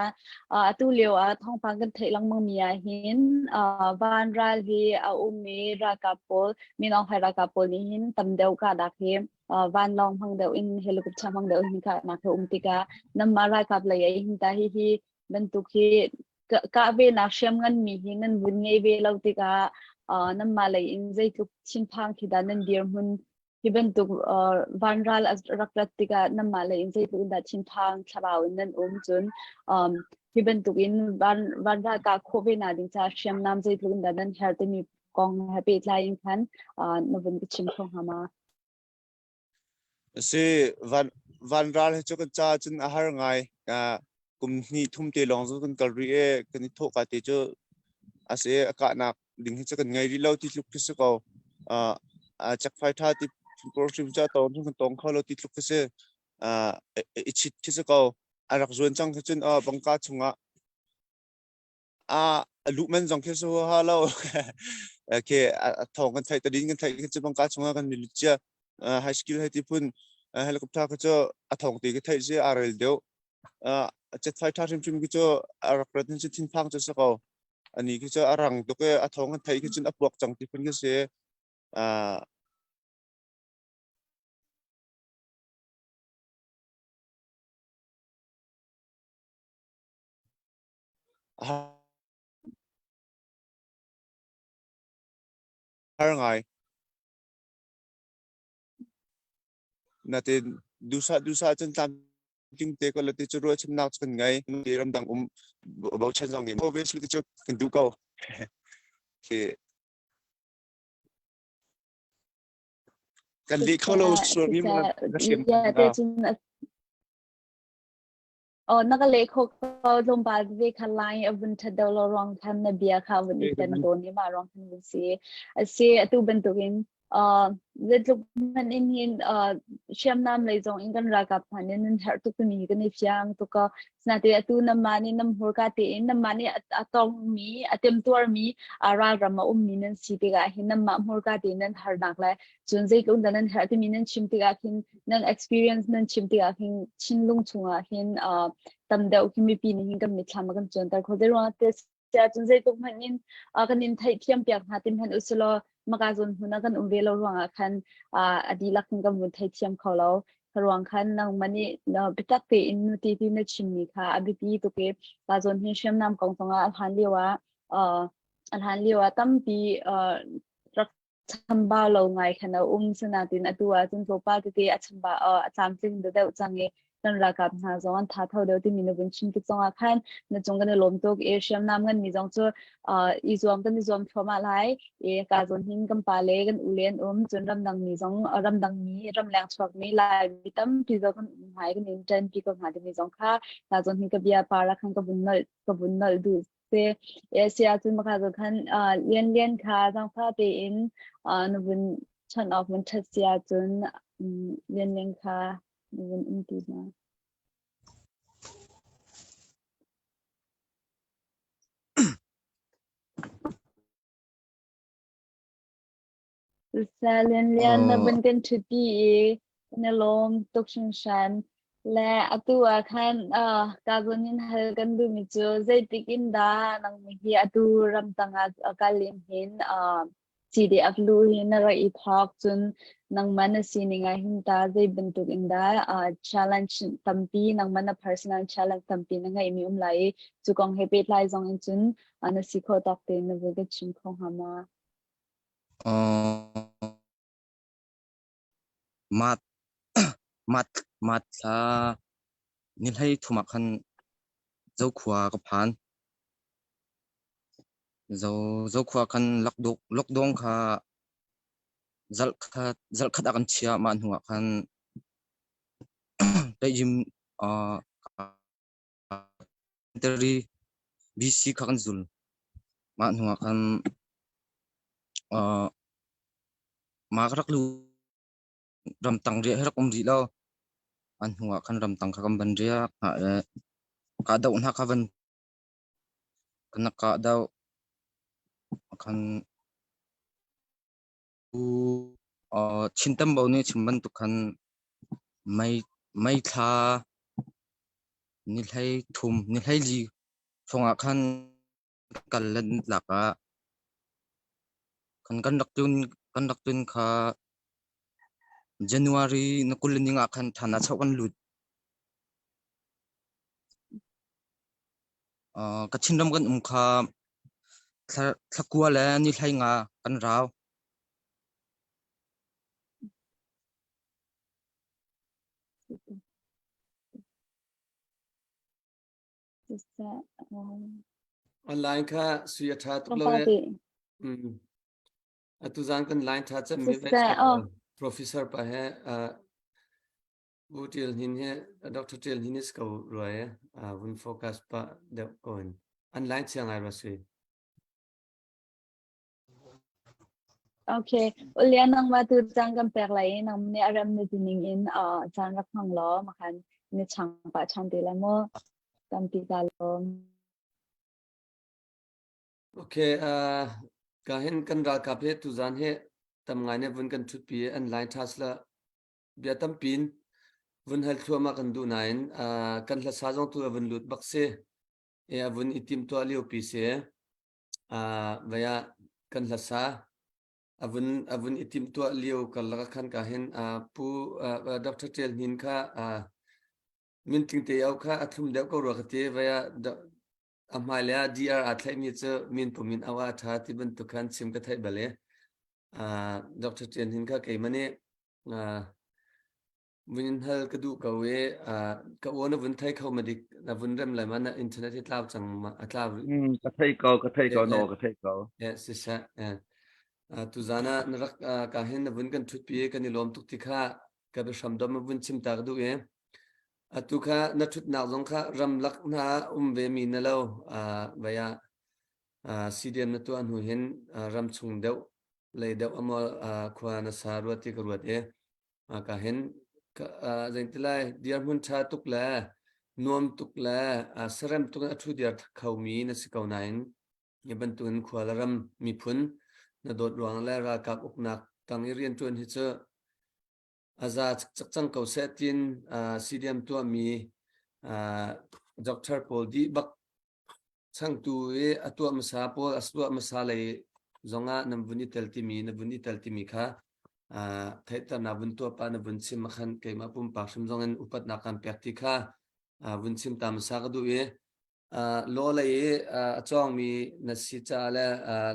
atu lio ah thawngpang kan theih lengmang mi ah hin vanral hi a um i ralkap pawl Min Aung Hlaing ralkap pawl nih hin tam deuh kahnak hi vanlawng hmang deuh in helicopter hmang deuh in kahnak hi um tikah nanmah ralkap lei ah hin ta hihi bantuk hi kah ve nak hriamngan mi hi nan vun ngei ve lo tikah nanmah lei in zeitluk thinphang khi dah nan dirhmun hi bantuk vanral a rak rat tikah nanmah lei in zeitluk in dah thinphang thlarau in nan um cun hi bantuk in vanral kah khawh ve na ding caah hriamnam zeitluk in dah nan herh timi kong he pehtlai in khan na vun ka chim kho hnga ma? Si van vanral hi cu kan ca cun a har ngai. Kum hnih thum te lawng cu kan kal rih i kan i thawh ka te cu a si a kahnak ding hi cu kan ngei rih lo ti tluk khi si ko. Checkfai tha ti hrim cha tong kan tong kho lo ti tluk khi si. I chit khi si ko. A rak zuan cang khi cun bangka chungah a luh man zong khi su ha lo. Okay, a thong kan theih tadin kan theih khi cu bangka chungah kan lut cia. High skill hei ti phun helicopter khi cu a thong ti khi theih si a rel deuh. Chetfai tha hrimhrim khi cu a rak rat hin cu thinphang cu si ko. Ani khi cu a rang tuk i a thong kan theih khi cun a puak cang ti phun khi si. Har ngai. Natin dusa dusa cun tlamtling te ko lati cu ruahchannak cu kan ngei. Ti ramdang um bochan zong in obviously cu kan duh ko. Kan leh kho lo sualmi ma na hriam na. Oh, na ka leh kho ko tlawmpal ve kha line a vun ṭhat deuh lo ruang khan na bia kha vun i tan tawn i mah ruang khan vun si. A si atu bantukin zeitluk hmanh in hin hriamnam lei zong in kan ralkap hna nih nan herh tuk timi kan i fiang tuk ko. Sinain atu nanmah nih nan hmurka tein nanmah nih a tongmi a temtuarmi ralram a ummi nan si tikah hin nanmah hmurka tein nan harnak le cun zeitluk dah nan herh timi nan chim tikah khin nan experience nan chim tikah khin thinlung chungah hin tam deuh khi mipi nih hin kan mitthlam a kan cuanter kho. Zeiruangah te cun zeitluk hmanh in kan in theihthiam piak hna ti hmanh usilaw maka zawn hmun ah kan um ve lo ruangah khan a dihlak in kan vun theithiam kho lo. Ruang khan nangmah nih biatak tein nuti ti na chimmi kha a biapi tuk i ka zawn hin hriamnam kong zongah a hlan lio ah a hlan lio ah tampi rak chambau lo ngai khan a um. Sinain atu ah cun tlawmpal tete a chambau a tlamtling deuh cang i kan ralkap hna zong an tha tho deuh timi na vun chim tik zongah khan na cung kan i lawm tuk i hriamnam ngan mi zong cu i zuam kan i zuam thluahmah lai i ka zawn hin kan pa le kan u le an um cun ramdang mi zong ramdang mi ramleng chuak mi lai mi tampi zong kan um hna i kan in ṭanpi ko hna timi zong kha ka zawn hin ka bia par ah khan ka vun nolh duh si. Si ahcun maka zawn khan lian lian kha zaangfah tein na vun chawnh awk vun ṭhat si ahcun lian lian kha na vun um ti hna. Lian lian na vun kan ṭhuti i na lawm tuk hringhran. Le atu ah khan ka zawn in hal kan duhmi cu zeitik in dah nang hi atu ramtang ah kal in hin CDF lu hi na rak i thawk cun nangmah na sining ah hin ta zei bantuk in dah challenge tampi nangmah na personal challenge tampi na ngeihmi um lai i cu kong he pehtlai zong in cun na si khawh tawk tein na vui ka chim kho hnga ma? Mat mat mat thla ni hlei thum ah khan Zokhua ka phan. Zokhua khan lockdown kha zarhkhat a kan chiah. Mah hnuah khan Teihjim BC kha kan zul. Mah hnuah khan mah ka rak lu ramtang riah hi rak um rih lo. An hnuah khan ramtang kha kan van riak hna i kahdoh hna kha van kan rak kahdoh. Khan Chin Tambo nih chim bantuk khan mei thla ni hlei thum ni hlei li hrawngah khan kal le lak ah kan rak tlun kha January na 20 le ning ah khan ṭhan ah chauh kan lut. Kachin ram kan um kha thlakua le ni hlei nga kan rau. Online kha sui a ṭha tuk lo e. Atu zan kan line ṭha cem mi Professor pa he Bu Ṭial Hnin hi Dr. Ṭial Hnin is ko rua e vun focus pa deuh ko in an line chia ngai rua sui. Okay. Ulia nangmah tu caan kan pek lai i nang nih a rem na ti ning in caan rak hmang law makhan ni chang pah ṭhan te lai mu. Tampi ka lawm. Okay, ka hin kan ralkap he tuzan he tam ngai ne vun kan ṭhutpi an line ṭha sila bia tampin vun hal thluahmah kan duh nain kan hlasa zong tu a vun lut bak si. E a vun i timtuah lio pi si. Vaya kan hlasa a vun i timtuah lio karlak ah khan ka hin pu Dr. Ṭial Hnin kha mintling te au kha a thlum deuh ko rua ka ti vaya a hmailei ah DR aa thlaihmi cu min pum in auh ah a ṭha ti bantuk khan chim ka theih bal i Dr. Ṭian Hnin kha keimah nih vun in hal ka duh ko i ka aw na vun thei kho ma dik na vun rem lai ma na internet hi tlau cang ma a tlau Ka thei ko, ka thei ko, no, ka thei ko. Eh, siseh. Eh. Tuzan ah na rak ka hin na vun kan ṭhutpi i kan i lawm tuk ti kha ka biahram dom vun chim ta ka duh i atu kha na ṭhutnak zong kha ramlak hna um ve mi na lo vai ah CDM na tuah hnu hin ram chung deuh lei deuh amaw khua na sa ruat ti ka ruat i ka hin zeitilai dirhmun ṭha tuk le nuam tuk le sarem tuk in a ṭhu diar khomi na si ko nain hi bantukin khua le ram miphun na dawt ruang le ralkap uknak tang i rianṭuan hi cu a za cak cang ko seh tiin CDM tuahmi doctor pawl dih bak changtu i a tuah hmasa pawl a tuah hmasa lei zongah nan vun i tel timi na vun i tel timi kha theihternak vun tuah pa na vun chim khan keimah pumpak hrim zong in upatnak kan pek ti kha vun chim ta hmasa ka duh i law lei i a cawngmi na si caah le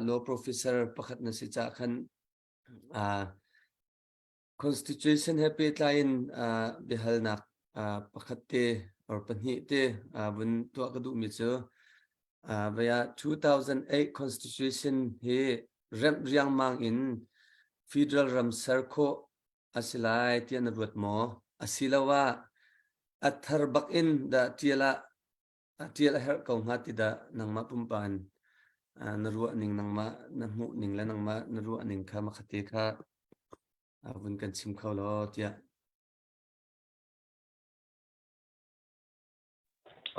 law professor pakhat na si caah khan Constitution he pehtlai in biahalnak pakhat te or pahnih te vun tuah ka duhmi cu vaya 2008 Constitution hi remh riangmang in federal ram ser khawh a si lai tiah na ruat maw? Asiloah a thar bak in dah ṭial ah a ṭial a herh ko hnga ti dah nangmah pumpak in na ruah ning nangmah na hmuh ning le nangmah na ruah ning kha makhate kha vun kan chim kho law tiah.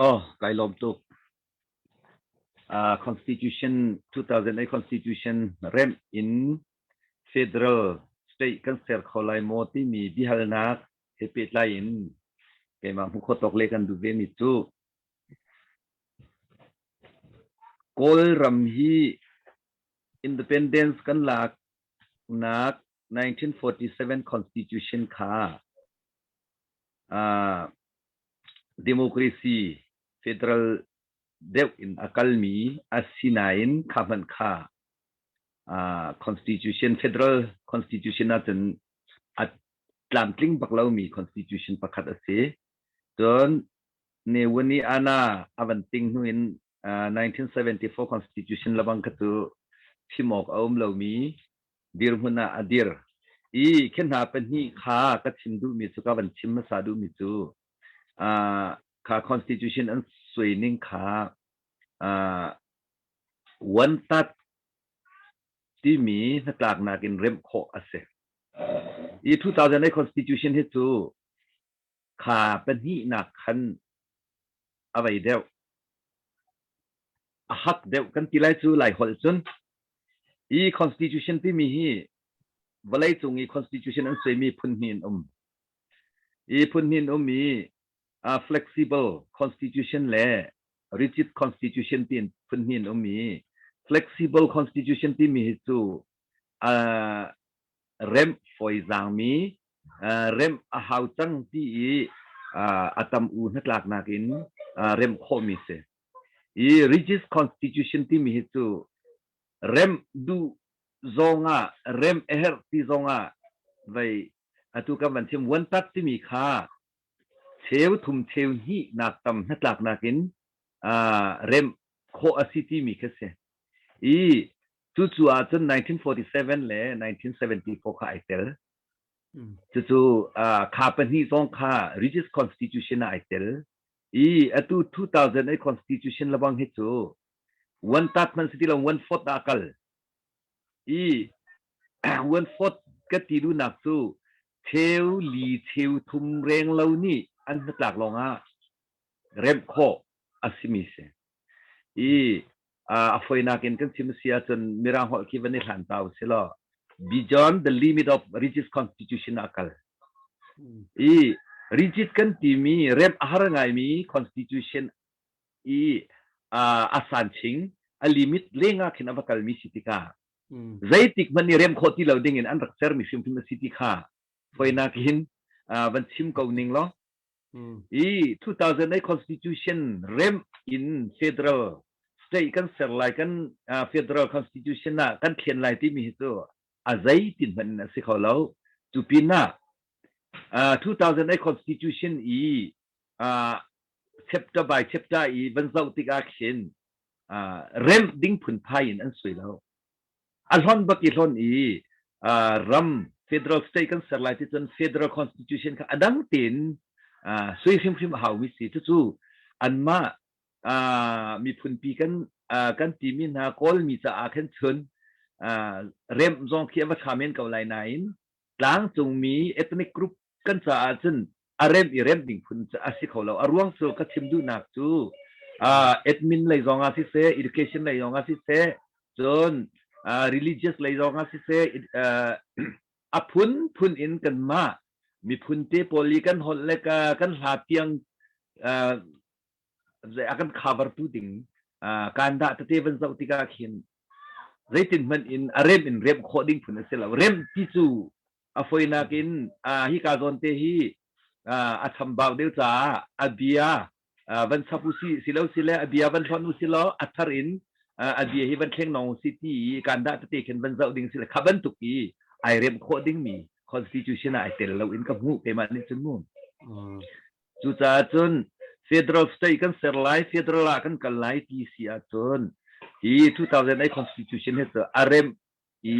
Oh, kai lawm tuk. Constitution 2008 Constitution remh in federal state kan ser kho lai maw timi biahalnak he pehtlai in keimah hmuh khawh tawk le kan duh ve mi cu Kawlram hi independence kan lak nak 1947 constitution kha democracy federal deuh in a kalmi a si nain kha hmanh kha constitution federal constitution ahcun a tlamtling bak lomi constitution pakhat a si. Cun Ne Win i Anna a van ting hnu in 1974 constitution lebang kha cu chim awk a um lomi dirhmun ah a dir. I khi hna pahnih kha ka chim duhmi cu ka van chim hmasa duhmi cu kha constitution an suai ning kha one tat timi hnatlaknak in remh khawh a si. Hi 2008 Constitution hi cu kha pahnihnak khan a vei deuh. A hak deuh kan ti lai cu Lai holh cun. Hi Constitution timi hi vawleicung i Constitution an suaimi phun hnih an um. Hi phun hnih an um i uh, flexible constitution le rigid constitution tiin phun hnih an um i flexible constitution timi hi cu uh, remh fawizaangmi remh a hau cang ti i a tam u hnatlaknak in remh khawhmi si. I rigid constitution timi hi cu remh duh zongah remh a herh ti zongah vei atu kan van chim one tat timi kha cheu thum cheu hnih nak tam hnatlaknak in remh khawh a si timi kha si. I Cucu ahcun 1947 le 1974 kha ai tel. Cucu kha pahnih zong kha Rigid Constitution ah ai tel. I atu 2008 Constitution lebang hi cu one third hmanh si ti lo one fourth ah a kal. I One fourth ka ti duhnak cu cheu li cheu thum reng lo nih an hnatlak lawngah remh khawh a simi si. I a foinak in kan chim si ahcun Mirang holh khi van i hlan ta usih law beyond the limit of rigid constitution ah kal. I rigid kan timi remh a har ngaimi constitution i a san ching a limit lengah khin a va kalmi si tikah zeitik hmanh i rem khawh ti lo ding in an rak sermi hrimhrim a si ti kha foinak in van chim ko ning law i 2008 constitution rem in federal state kan ser lai kan federal constitution ah kan thlen lai timi hi cu a zeitin hmanh in a si kho lo. Cu pinah 2008 constitution i chapter by chapter i van zoh tikah khin remh ding phunphai in an sui lo. A hlon bak i hlon i ram federal state kan ser lai ti cun federal constitution kha a dang tein sui hrimhrim a haumi si. Cucu anmah miphunpi kan kan timi hna Kawlmi caah khin cun remh zong khi a va ṭha men ko lai nain tlangcungmi ethnic group kan caah cun a remh i remh ding phun a si kho lo. A ruang cu ka chim duhnak cu admin lei zong ah siseh, education lei zong ah siseh, cun religious lei zong ah siseh, a phunphun in kanmah miphun te pawl i kan holh le kan hla tiang a kan cover tu ding kan dah tete van zoh tikah khin zeitin hmanh in a rem in remh khawh ding phun a si lo. Remh ti cu a foinak in hika zawn te hi a chambau deuh caah a bia van chap u si si lo si le a bia van hlonh u si law a thar in a bia hi van thleng nong u si ti i kan dah tete khin van zoh ding si le kha bantuk i ai remh khawh ding mi constitution ah ai tel lo in ka hmuh keimah nih cun mu. Cucaah cun federal state kan ser lai, federal ah kan kal lai ti si ahcun hi 2008 constitution hi cu a remh i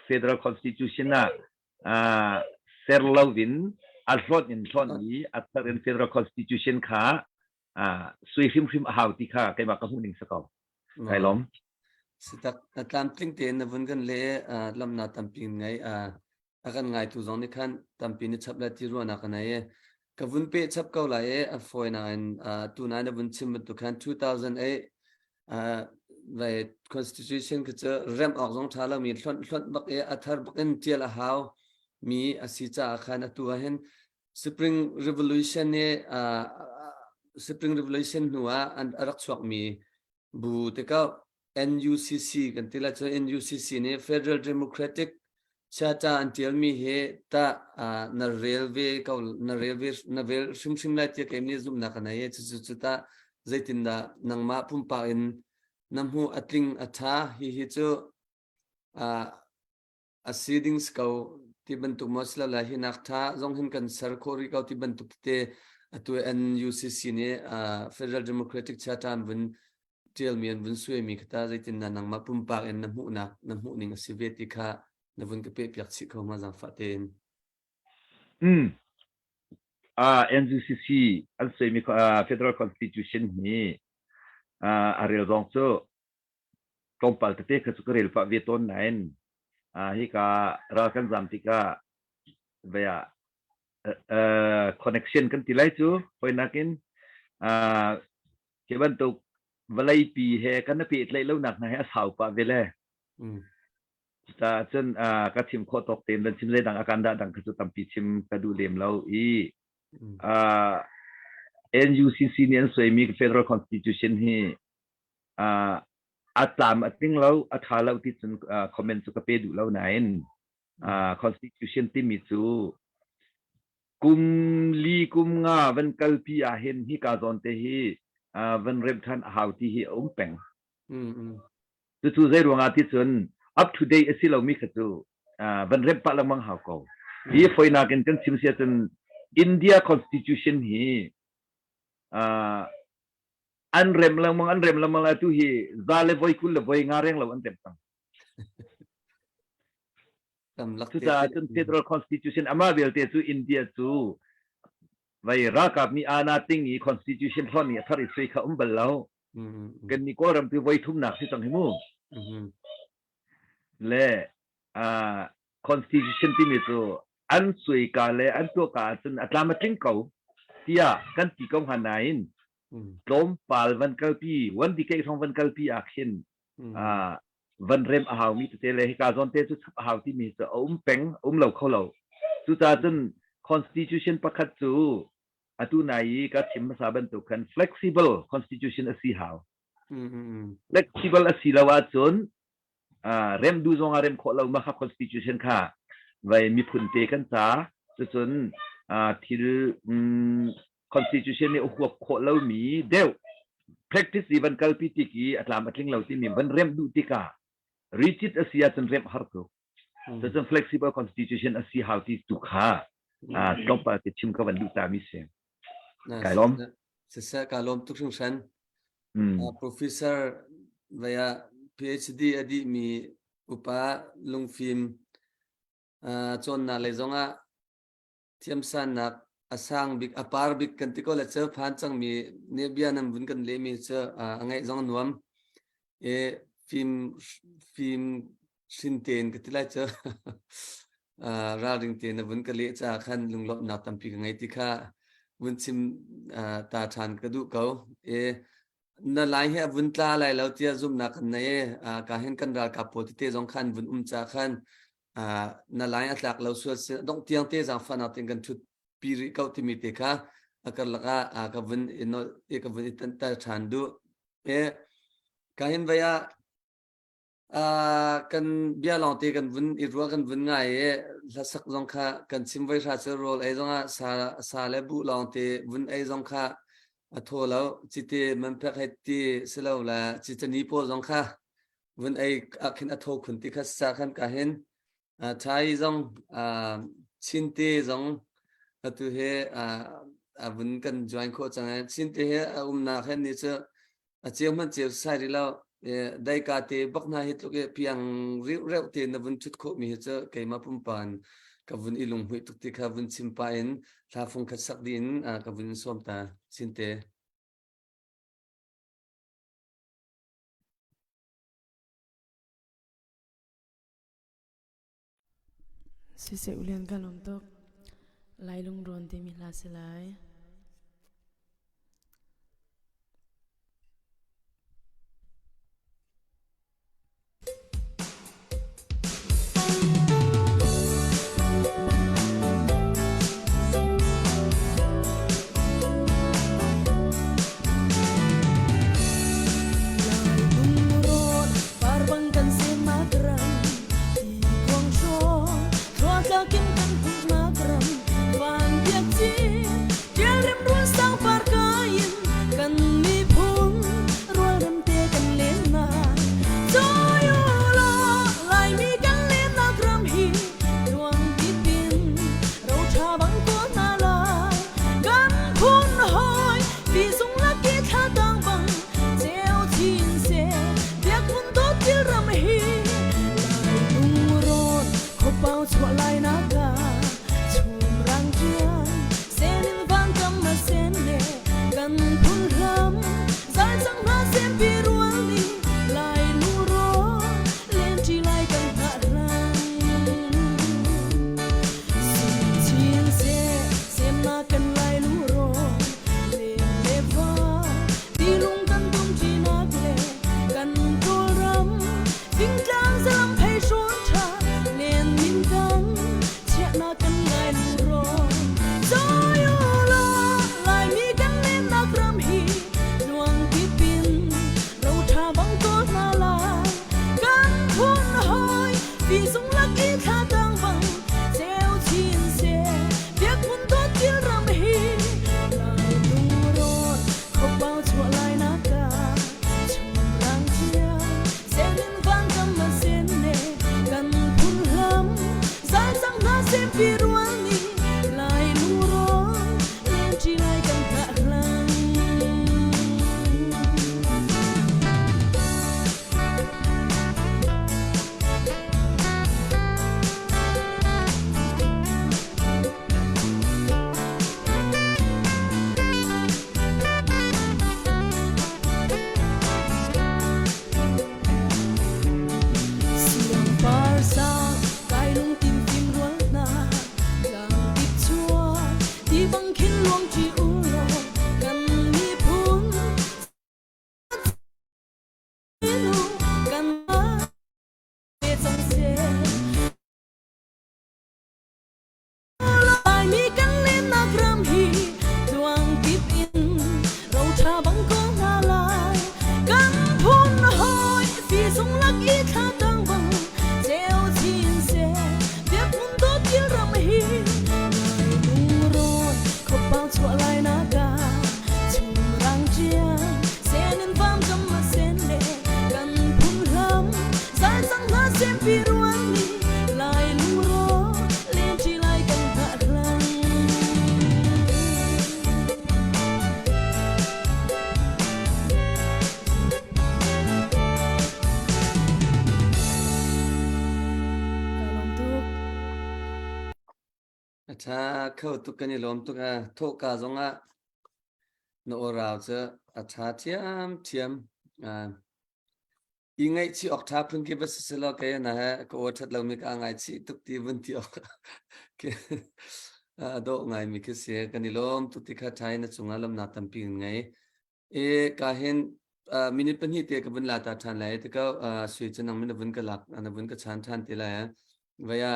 federal constitution ah ser lo in a hlonh in hlonh i a thar in federal constitution kha sui hrimhrim a hau ti kha keimah ka hmuh ning si ko. Kai lawm. Sitak na tlamtling tein na vun kan le lamna tampi ngai a kan ngaitu zong nih khan tampi ni chap le ti ruahnak ka nei i ka vun peh chap ko lai i a fawi nain tu nai na vun chim bantuk khan 2008 vai constitution khi cu remh awk zong ṭha lomi hlonh hlonh bak i a thar bak in ṭial a hau mi a si caah khan atu ah hin Spring Revolution nih Spring Revolution hnu ah an a rak chuakmi bu tikah NUCC kan ti lai cu NUCC nih Federal Democratic Charter an ṭialmi hi tah na rel ve ko na rel ve na rel hrimhrim lai tiah kei nih zumhnak ka nei i cucu cu tah zeitindah nangmah pumpak in na hmuh a tling a ṭha hihi cu a si ding si ko ti bantuk maw silole hi nak ṭha zong hin kan ser khawh rih ko ti bantuk tete atu NUCC nih Federal Democratic Charter an vun ṭialmi an vun suaimi kha ta zeitindah nangmah pumpak in na hmuhnak na hmuh ning a si ve ti kha na vun ka pehpiak chih kho ma zaangfah tein. NUCC an suaimi Federal Constitution hi a rel zong cu tlawmpal tete kha cu ka rel pah ve tawn nain hika ral kan zam tikah vei ah connection kan ti lai cu hawinak in hi bantuk vawleipi he kan i pehtlaih lonak hna hi a sau pah ve le. Cucaah cun ka chim khawh tawk tein van chim zeidang a kan dah dang kha cu tampi chim ka duh lem lo i NUCC nih an suaimi Federal Constitution hi a tlam a tling lo, a ṭha lo ti cun comment cu ka pe duh lo nain constitution timi cu kum li kum nga van kalpi ah hin hika zawn te hi van remh ṭhan a hau ti hi a um peng. Cucu zei ruangah ti cun up to date a si lomi kha cu van remh pah lengmang hau ko. Hi foinak in kan chim si ahcun India Constitution hi an rem lengmang an rem lengmang lai tu hi za le voi 20 le voi nga reng lo an rem cang. Cucaah cun federal constitution amah vialte cu India cu vai ralkap nih ana ting i constitution hlon i a thar i sui kha um bal lo. Kan ni Kawlram tu voi thumnak si cang hi mu. Le. Constitution timi cu an suaika le an tuahka ahcun a tlam a tling ko tiah kan ti ko hnga nain tlawmpal van kalpi one decade hrawng van kalpi ah khin van rem a haumi tete le hika zawn te cu chap a hau timi cu a um peng a um lo kho lo. Cucaah cun constitution pakhat cu atu nai i ka chim hmasa bantuk khan flexible constitution a si hau. Flexible a si lo ahcun rem duh zong ah rem khawh lo ma kha constitution kha vai miphun te kan ca cucun thil constitution nih a huap khawh lomi deuh practice i van kalpi tik i a tlam a tling lo timi van remh duh tikah rigid a si ahcun remh har tuk. Cucun flexible constitution a si hau ti tu kha tlawmpal te chim ka van duh ta mi si. Kai lawm. Siseh ka lawm tuk hringhran. Professor vaya PhD a dih mi upa lungfim cawnnak lei zongah thiamsannak a sang bik a par bik kan ti ko le cu phan cangmi nih bia nan vun kan lehmi cu a ngaih zong nuam e fim fim hrin tein ka ti lai cu ralring tein na vun ka leh caah khan lunglawmhnak tampi ka ngei ti kha vun chim ta ṭhan ka duh ko e na lai hi a vun tla lai lo tiah zumhnak kan nei e ka hin kan ralkap pawl tete zong khan vun um ca khan na lai a tlak lo sual si dong tiang te zaangfahnak tein kan thut pi rih ko timi te kha a karlak ah ka vun i nol i ka vun i tanter ṭhan duh e ka hin vai ah kan bia lawng te kan vun i ruah kan vun ngai i hlasak zong kha kan chim voi hra cu rawl ei zong ah sa sa le buh lawng te vun ei zong kha a thaw lo cite man phek hei ti si lo le citani pawl zong kha vun ei ah khin a tho khun ti kha sa khan ka hin Thai zong Chin te zong atu he a vun kan join khawh cang e Chin te he a umnak he ni cu a ceu hmanh ceu sai ri lo dai ka te bak hna hi tluk i piang riu reuh te na vun thut khawh mi hi cu keimah pumpan ka vun i lunghmuih tuk ti kha vun chim pa in thla fung khat sak dih in ka vun sawm ta Chin te. Siseh ulian kan um tuk. Lai lungrawn timi hla si lai. i thla tang bang ceu chin seh biakmun dawt kil ram hi lai lungrawn khopang chuah lai na ka chung rang ṭian sen in vam jam ma sen le kan phun hlam zai cang hna sempi ruan ni lai lungrawn len ṭi lai kan hngah hlan. Ka lawm tuk. A ṭha kho tuk kan i lawm tuk a thawhka zongah na aw cu a ṭha ṭhiamṭhiam. I ngaihchih awk ṭha phun khi va si selaw kei na he ka aw ṭhat lomi ka ngaichih tuk ti vun ti awk khi a dawh ngaimi khi si. Kan i lawm tuk ti kha ṭha in na cungah lawmhnak tampi kan ngei. E ka hin minute pahnih te ka vun la ta ṭhan lai ti ko sui cu nang min na vun ka lak na vun ka chan ṭhan te lai. Vaya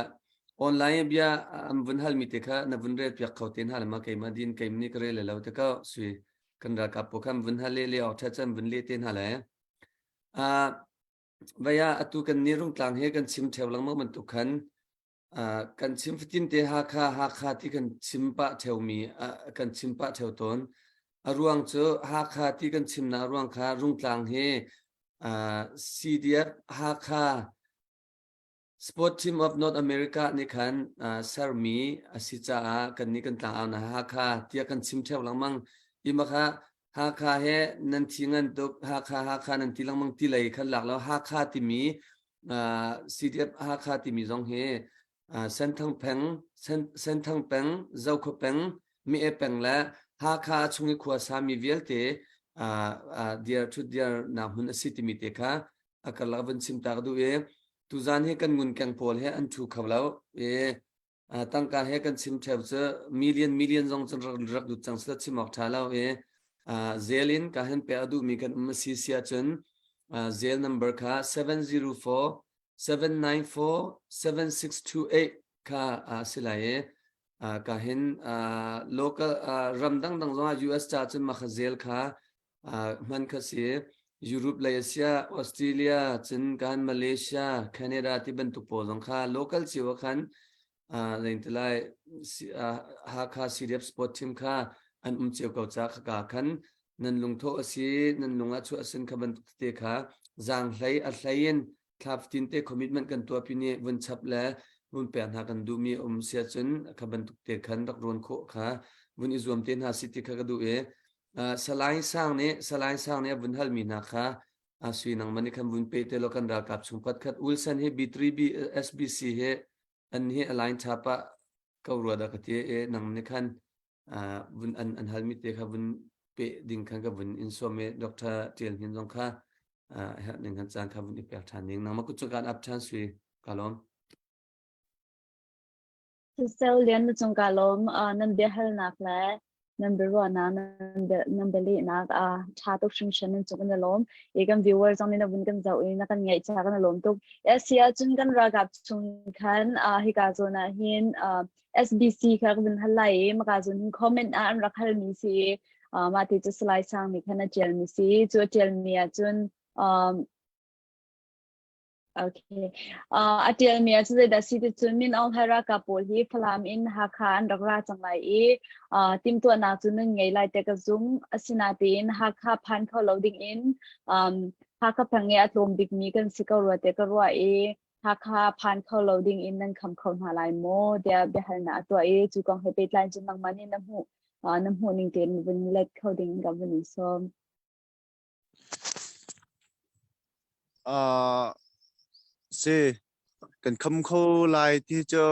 online bia an vun halmi te kha na vun rel piak kho te hna le ma keimah din keim nih ka rel lo te ko sui kan ralkap pawl khan vun hal le le awk ṭha chan vun le te hna lai. Vaya atu kan ni Rungtlang he kan chim ṭheo lengmang bantuk khan kan chim fatin te Hakha Hakha ti kan chim pah ṭheomi kan chim pah ṭheo tawn. A ruang cu Hakha ti kan chimnak ruang kha Rungtlang hi CDF Hakha Sport Team of North America nih khan sermi a si caah kannih kan tlangaunak Hakha tiah kan chim ṭheo lengmang. I makha Hakha he nan thi ngan tuk Hakha Hakha nan ti lengmang ti lei khan lak lo Hakha timi CDF Hakha timi zong hi Senthang peng Senthang peng Zokhua peng Mi-e peng le Hakha chung i khua sami vialte dir ṭhut dir nak hmun a si timi te kha a karlak van chim ta ka duh i tuzan hi kan ngunkeng pawl he an ṭhu kho lo i tangka he kan chim ṭheo cu million million zong cun rak lut cang sila chim awk ṭha lo i zel in ka hen pek a duhmi kan um a si si ahcun zel number kha 704 794 7628 kha a si lai i ka hin local ram dangdang zongah US ca cun mah kha zel kha hman kha si. Europe lei a siah Australia cun kan Malaysia Canada ti bantuk pawl zong kha local cio ah khan lengtilai Hakha CDF sport team kha an um cio ko ca khaka khan nan lungthawh a si nan lung ah chuah a sin kha bantuk tete kha zaang hlei a hlei in thla fatin te commitment kan tuah pi nih vun chap le vun pek hna kan duhmi um si ahcun kha bantuk te khan rak ruan khawh kha vun i zuam te hna si ti kha ka duh i Salai Sang nih Salai Sang nih a vun halmi hna kha sui nang man khan vun pe te lo kan ralkap chung pat khat Wilson hi B3B SBC he an hi align tha pa ko rua da ka ti e nang ni khan vun an an halmi te kha vun pe ding khan ka vun in som e Dr. Tial Hin zong kha herh ning khan caan kha vun i pek than ning nang ma ku chu kan ap than sui kalom Sisel Lian na cung kaa lawm. Nan biahalnak le nan biaruahnak nan bialehnak a ṭha tuk hringhran nan cung in a lawm. I kan viewer zong nih na vun kan zoh i na kan ngaih ca kan i lawm tuk. Si ahcun kan ralkap chung khan hika zawn ah hin SBC kha ka vun hal lai i maka zawn hin comment ah an rak halmi si i mah ti cu Salai Sang nih khan a ṭialmi si. Cu a ṭialmi ahcun Okay. A ṭialmi ah cu zeidah si ti cun Min Aung Hlaing ralkap pawl hi Falam in Hakha an rak ra cang lai i timhtuahnak cu nan ngei lai tiah ka zumh. Asinain Hakha phan kho lo dingin Hakha peng i a tlawm bikmi kan si ko rua tiah ka ruah i Hakha phan kho lo dingin nan kham kho hna lai maw tiah biahalnak a tuah i cu kong he pehtlai cun nangmah nih na hmuh na hmuh ning tein vun let kho ding ka vun in sawm. Si, kan kham kho lai ti cu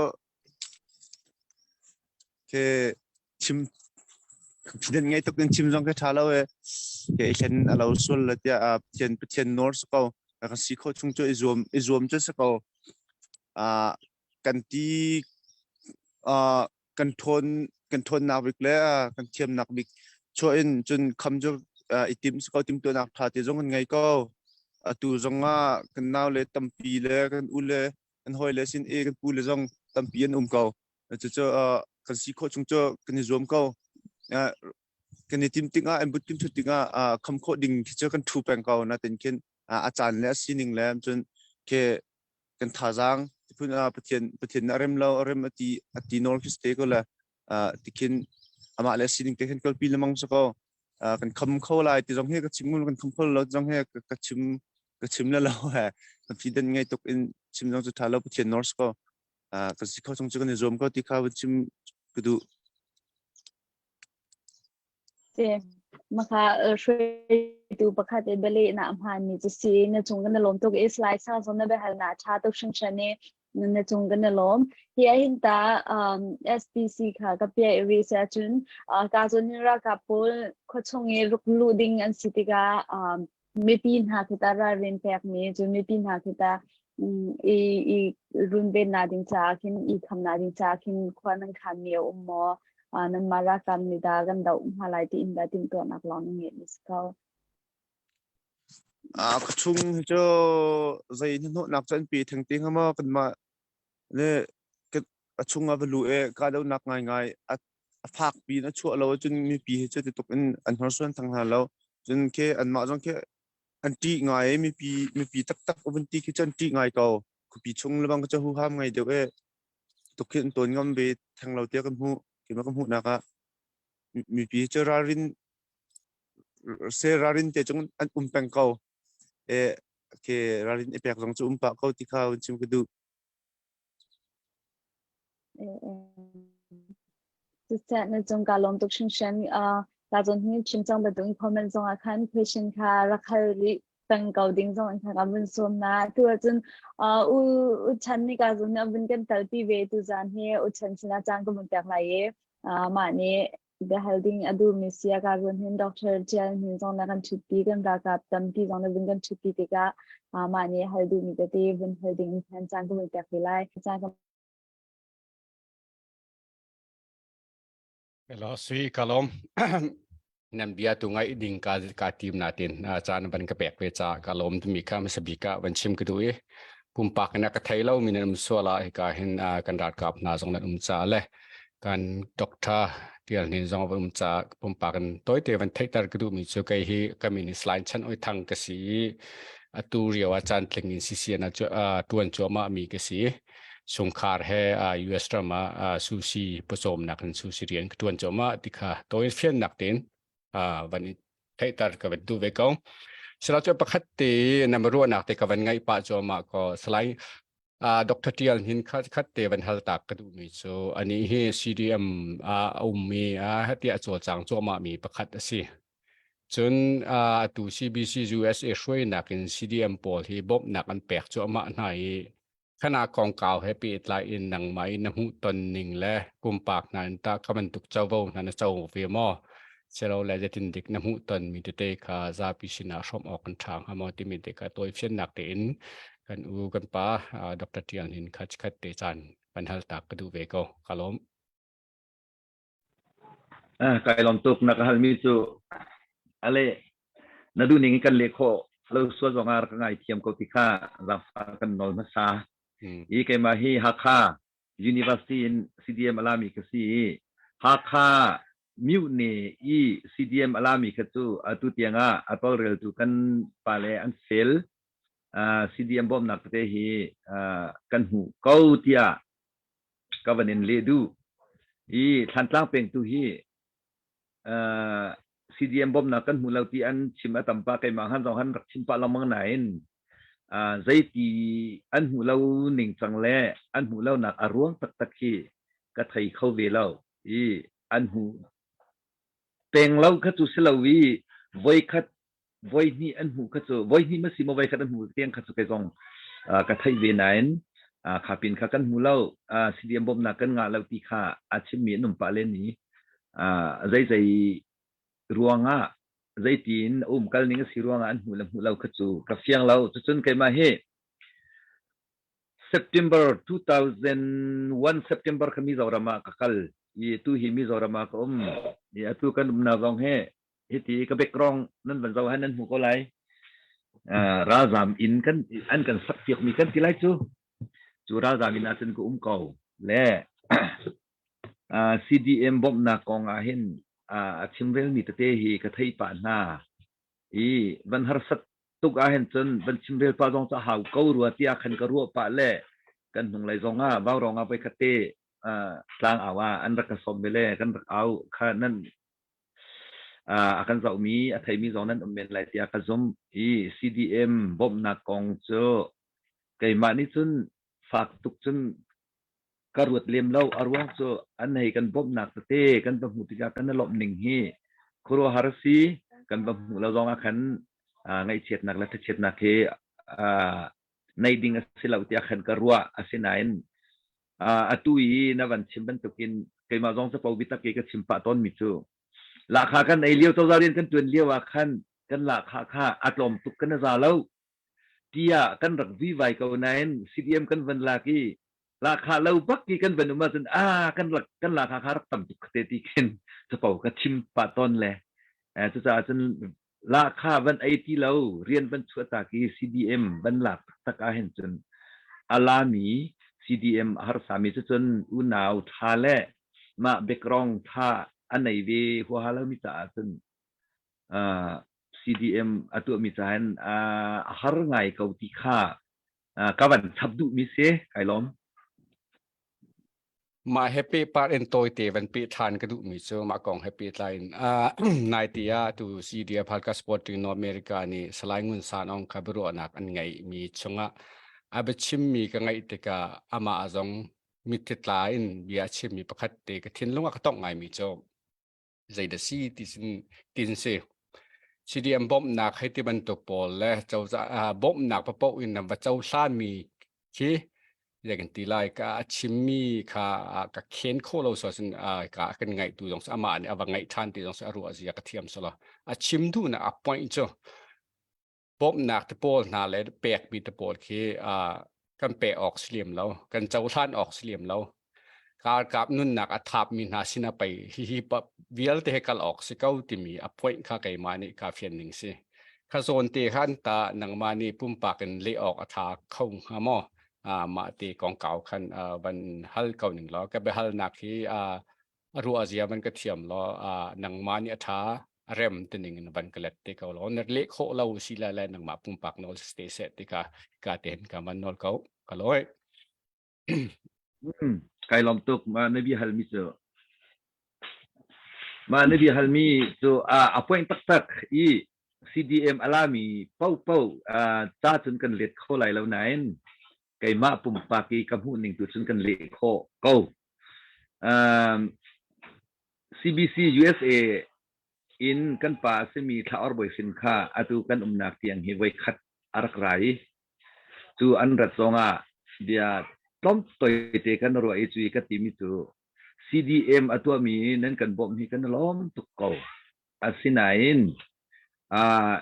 khi chim confident ngei tuk in chim zong khi ṭha lo i khi i thlen a lo sual la tiah Pathian Pathian nawl si ko. Kan si khawh chung cu i zuam i zuam cu si ko. Kan ti kan ṭhawn kan ṭhawnnak bik le kan thiamnak bik chuah in cun kham cu i tim si ko timhtuahnak ṭha te zong kan ngei ko. Atu zong ah kan nau le tampi le kan u le kan hawi le sin i kan pu le zong tampi an um ko. Cucu kan si khawh chung cu kan i zuam ko. Kan i tim tikah an but kan ṭhut tikah kham khawh ding khi cu kan ṭhu peng ko. Natin khin a caan le a sining le cun Ke kan thazaang tiphun ah Pathian Pathian a rem lo a rem ati ati nawl khi ste ko le tikhin amah le sining te khan kalpi lemang sa ko kan kham kho lai ti zong hi ka chim kan kham kho lo zong hi ka chim ka chim le lo he confident ngai tuk in chim zong cu tha lo Pathian nawl sa ko kan si kho chung cu kan i zuam ko ti kha chim ka duh. Si, maka hruaitu pakhat i bialehnak a hmaanmi cu si. Na cung kan i lawm tuk i slide sang zong na biahalnak a ṭha tuk hringhran i na cung kan i lawm. Hi ahhin ta um, SPC kha ka piah i rih si ahcun uh, ka zawn in ralkap pawl khuachung i ruk luh ding an si tikah um, mipi hna khi ta ralrin pekmi cun mipi hna khi ta i i runvennak ding caah khin i khamnak ding caah khin khua nan khanmi a um maw nanmah ralkap nih dah kan doh hna lai tiin dah timhtuahnak lawng nan ngeih mi si ko. A ka chung hi cu zei hnahnawhnak cu an pe theng te hnga maw kanmah le a chung a va luh i kahdohnak ngaingai a a fak piin a chuah lo ahcun mipi hi cu ti tuk in an hnorsuan thang hna lo. Cun khi anmah zong khi an ṭih ngai i mipi mipi taktak vun ti khi cu an ṭih ngai ko. Khuapi chung lebang cu huham ngei deuh i tuk khi an tawn ngam ve theng lo tiah kan hmuh. Keimah ka hmuhnak ah mipi cu ralrin se ralrin te cung an um peng ko. E ke ralrin i pek zong cu um pah ko ti kha vun chim ka duh. Siseh na cung kaa lawm tuk hringhran. Uh, ka zawn hi chim cang bantukin comment zong ah khan question kha rak hal rih peng ko ding zong in khan ka vun sawm na. Tu ahcun uh, u u chan nih ka zawn nih a vun kan talpi ve tu zan hi u chan sinah caan ka vun pek lai i uh, mah nih biahal ding a duhmi si a ka zawn hin Dr. Tial Hnin zong na kan ṭhutpi kan ralkap tampi zong na vun kan ṭhutpi tikah uh, mah nih hal duhmi tete vun hal ding in khan caan ka vun pek ve lai. Caan ka Hello, sui kalom. Nan bia tu ngai ding ka ka tim na tin caan van ka pek ve cha ka lom mi kha masabi ka van chim ka du i pumpak na ka thei lo mi nan um suala hi ka hin kan rat kap na zong nan um cha le kan doctor tial nin zong van um cha pumpak in toite van theihter ka duh mi chu kei hi ka min slide chan oi thang ka si atu rio a chan tling in CCN a tuan chuama mi ka si chungkhar he US ram ah sushi pawcawmnak in sushi rian ka tuan cuahmah ti kha tawi fiannak tein van i theihter ka van duh ve ko. Sila cu pakhat te na ruahnak te ka van ngaih pah cuahmah ko salai Dr. Tial hin khat khat te van hal tak ka duh mi cu ani hi CDM a ummi a hati a cawlcang cuahmah mi pakhat a si. Cun atu CBC USA hruainak in CDM pawl hi bawmhnak an pek cuahmah hna i Khana kongkau he pehtlai in nangmah i na hmuhton ning le pumpak hna in tah kha bantuk covo hna na co ve maw? Silole zeitindik na hmuhton mi tete kha zapi sinah hrawmh awk an ṭha hnga maw timi te kha tawifiannak tein kan u kan pa Dr. Tial Hnin kha chikkhat te caan kan hal tak ka duh ve ko. Ka lawm. Kai lawm tuk na ka halmi cu ale na duh ning in kan leh khawh lo sual zong ah ka ngaithiam ko ti kha zaangfah kan nawl hmasa. I keimah hi Hakha University in CDM alami ka si i Hakha Myone i CDM alami kha cu atu tiang ah a tawlreltu kan pale an fel. CDM bawmhnak tete hi kan hmuh ko tiah ka van in leh duh. I Thlantlang peng tu hi CDM bawmhnak kan hmu lo ti an chim a tam pah keimah han zong han rak chim pah lengmang nain zeiti an hmuh lo ning cang le an hmuh lonak a ruang taktak hi ka thei kho ve lo i an hmu peng lo kha cu si lo i voikhat voihnih an hmuh kha cu voihnih ma si maw voikhat an hmuh tiang kha cu kei zong ka theih ve nain kha pin kha kan hmu lo CDM bawmhnak kan ngah lo ti kha a chimmi an um pah len i zeizei ruangah zeitin um kal ning a si ruangah an hmuh le hmuh lo kha cu ka fiang lo cucun keimah hi September 2001 September kha Mizoram ah ka kal i tu hi Mizoram ah ka um i atu kan umnak zong hi hiti ka background nan van zoh han nan hmu ko lai ralzam inn kan an kan sak piak mi kan ti lai cu cu ralzam inn ahcun ka um ko le CDM bawmhnak kong ah hin a chimrel mi tete hi ka thei pah hna i van harsat tuk ah hin cun van chimrel pah zong cu a hau ko rua tiah khan ka ruah pah le kan hnunglei zong ah vaurawng ah voikhat te tlang au ah an rak ka sawm ve le kan rak au kha nan a kan zohmi a theimi zong nan um men lai tiah ka zumh i CDM bawmhnak kong cu keimah nih cun fak tuk cun ka ruat lem lo. A ruang cu an hei kan bawmhnak tete kan va hmuh tikah kan i lawmh ning hi khuaruahhar a si. Kan va hmuh lo zong ah khan ngaihchiatnak le thlachiatnak hi nei ding a si lo tiah khan ka ruah. Asinain atu i na van chim bantukin keimah zong capo biatak i ka chim pah tawnmi cu lahkhah kan ei lio cozah rian kan ṭuan lio ah khan kan lahkhah kha a tlawm tuk kan i za lo tiah kan rak vuivai ko nain CDM kan van lak i lahkhah lo bak i kan van um ahcun a kan lak kan lahkhah kha rak tam tuk te ti khin capo ka chim pah tawn le cucaah cun lahkhah van ei ti lo rian van chuahtak i CDM van lak taktak ahhin cun a lami CDM a harsami cu cun unau ṭha le mah background ṭha a nei ve huaha lomi caah cun CDM a tuahmi caah hin a har ngai ko ti kha ka van chap duhmi si kai lawm. Mah he pehpar in tawite van peh ṭhan ka duhmi cu mah kong he pehtlai in nai te ah tu CDF Halkha Sporting North America nih Salai Ngun San Aung kha biaruahnak an ngeihmi chungah a biachimmi ka ngaih tikah amah zong mitthli tla in bia a chimmi pakhat te ka thinlung ah ka tongh ngaimi cu zeidah si ti sin tin si. CDM bawmhnak hei ti bantuk pawl le cozah bawmhnak paoh in nan va cohlanmi khi zei kan ti lai ka a chimmi kha ka khen khawh lo so sin ka kan ngaih tu zong amah nih a va ngaih ṭhan ti zong a ruah zia ka thiam solo a chim duhnak a point cu bawmhnak te pawl hna le pekmi te pawl khi kan pe awk si lem lo kan cohlan awk si lem lo ralkap nunnak a thapmi hna sin a pei hihi vialte he kal awk si ko timi a point kha keimah nih ka fian ning si kha zawn te khan ta nangmah nih pumpak in leh awk a tha kho hnga maw mah te kongkau khan van hal ko ning law ka biahalnak hi a ruah zia van ka thiam law nangmah nih a tha a rem tining in van ka let te ko law na leh khawh lo si la le nangmah pumpak nawl te seh ti ka ka te hin ka man nawl ko ka loi Kai lawm tuk ma na bia halmi cu ma na bia halmi cu a point taktak i CDM alami po po ca cun kan let kho lai lo nain keimah pumpak i ka hmuh ning tu cun kan leh khawh ko. Um, CBC USA in kan pa a simi Thla Or Bawi Hrin kha atu kan umnak tiang hi voi khat a rak ra i cu an rat zongah bia tlawmtoi te kan ruah i cu i ka timi cu CDM a tuahmi nan kan bawmh hi kan i lawm tuk ko. Asinain uh,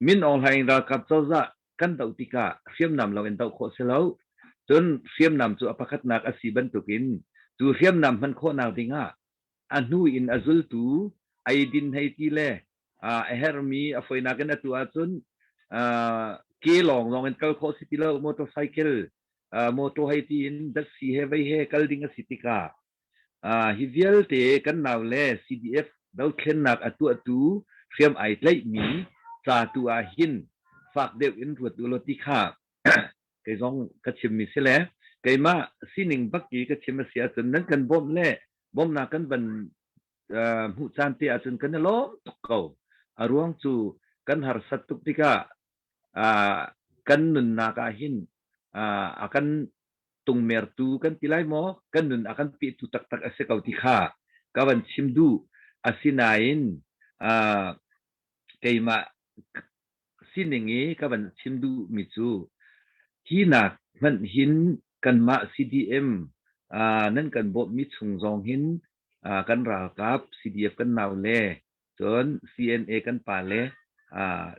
Min Aung Hlaing ralkap cozah kan doh tikah hriamnam loin doh khawh si lo. Cun hriamnam cu a pakhatnak a si bantukin cu hriamnam hman khawhnak dingah a hnu in a zultu eidin hei ti le a herhmi a foinak in atu ahcun ke lawng lawng in kal khawh si ti lo motorcycle motor hei ti in datsi he vei he kal ding a si tikah Hi vialte kan naule CDF dothlennak a tuahtu hriam ai tlaihmi ca tu ah hin fak deuh in ruat u law ti kha kei zong ka chimmi si le keimah sining bak i ka chim a si ahcun nan kan bawmh le bawmhnak kan van hmuh caan te ahcun kan i lawm tuk ko. A ruang cu kan harsat tuk tikah kan nunnak ah hin a kan tungmertu kan ti lai maw kan nun a kan pehtu taktak a si ko ti kha ka van chim duh asinain uh, keimah sining i ka van chim duh mi cu hi nak hmanh hin kanmah CDM uh, nan kan bawmhmi chung zong hin uh, kan ralkap CDF kan nau le cun CNA kan pa le uh,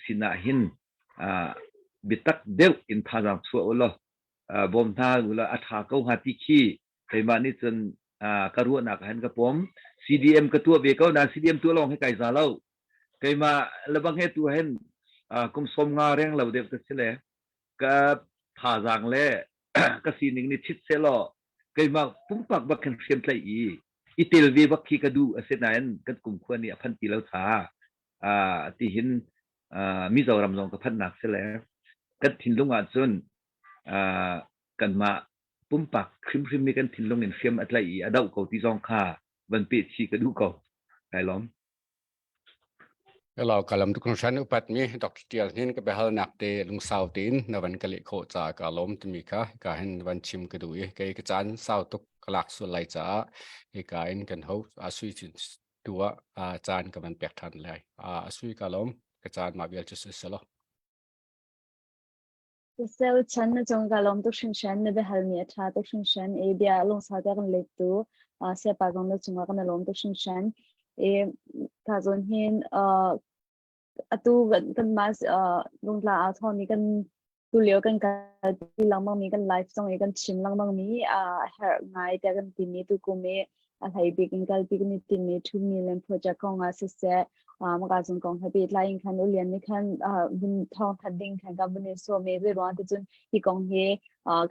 sinah hin uh, biatak deuh in thazaang chuah u law bawm hna u law a ṭha ko hnga ti khi keimah nih cun ka ruahnak ah hin ka pom. CDM ka tuah ve ko nain CDM tuah lawng hi kai za lo. Keimah lebang he tu hin kum 50 reng lo deuh ka si le ka thazaang le ka sining nih chit sehlaw keimah pumpak bak khin hriamtlaih i i tel ve bak khi ka duh asinain kan kumkhua nih a phan ti lo tha ti hin. Mizoram zong ka phanhnak si le kan thinlung ahcun kanmah pumpak hrimhrim nih kan thinlung in hriam a tlaih i a doh ko ti zong kha van peh chih ka duh ko. Kai lawm. Hello, kalam tu hran upat mi Dr. Tial hin ka biahalnak te lungsau tein na van ka leh khawh caah ka lawm timi kha ka hin van chim ka duh i kei ka caan sau tuk ka lak sual lai caah hika in kan ho a sui chin tu ah caan ka van pek ṭhan lai. A sui ka lawm ka caan mah vial cu si selaw. Sel chan na cung ka lawm tuk hringhran na biahalmi a ṭha tuk hringhran i bia lungsau te kan lettu sayapa zong na cungah kan i lawm tuk hringhran i ka zawn hin atu kanmah lungtla aa thawmi kan tulio kan kalpi lengmang mi kan live zong i kan chim lengmang mi a herh ngai tiah kan timi tukum i a hlei bik in kalpi kan i timi 2 million project kong ah siseh maka zung kong he pehtlai in khan ulian nih khan vun thawng that ding khan ka vun i sawm i zei ruang ti cun hi kong hi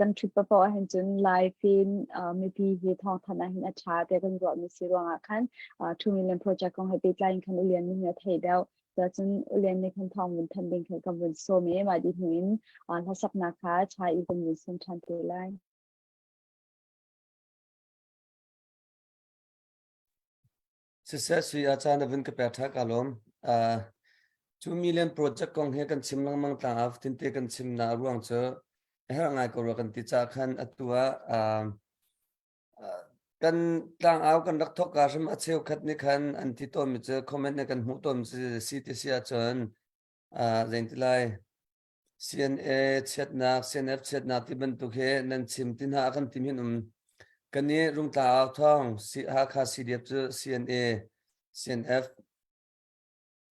kan thut papo ah hin cun live in mipi hi thawng than ah hin a tha te kan ruah mi si ruang ah khan 2 million project kong he pehtlai in khan ulian nih a thei deuh cun ulian nih khan thawng vun than ding khan ka vun sawm i mah di hnu in hlasaknak kha cha i kan vun sawm than te lai. Siseh sui ah caan a vun ka pek ṭha ka lawm. Uh, cu million project kong he kan chim lengmang tlang ah tinte kan chim na ruang cu a herh ngai ko rua kan ti ca khan atu ah uh, kan tlangau kan rak thok ka hrim a cheukhat nih khan an ti tawn mi cu comment nih kan hmuh tawn mi si ti si ahcun uh, zein ti lai CNA chiatnak, CNF chiatnak ti bantuk he nan chim ti hna a kan tim hin um. Kan i Rungtla au thawng Hakha CDF cu CNA, CNF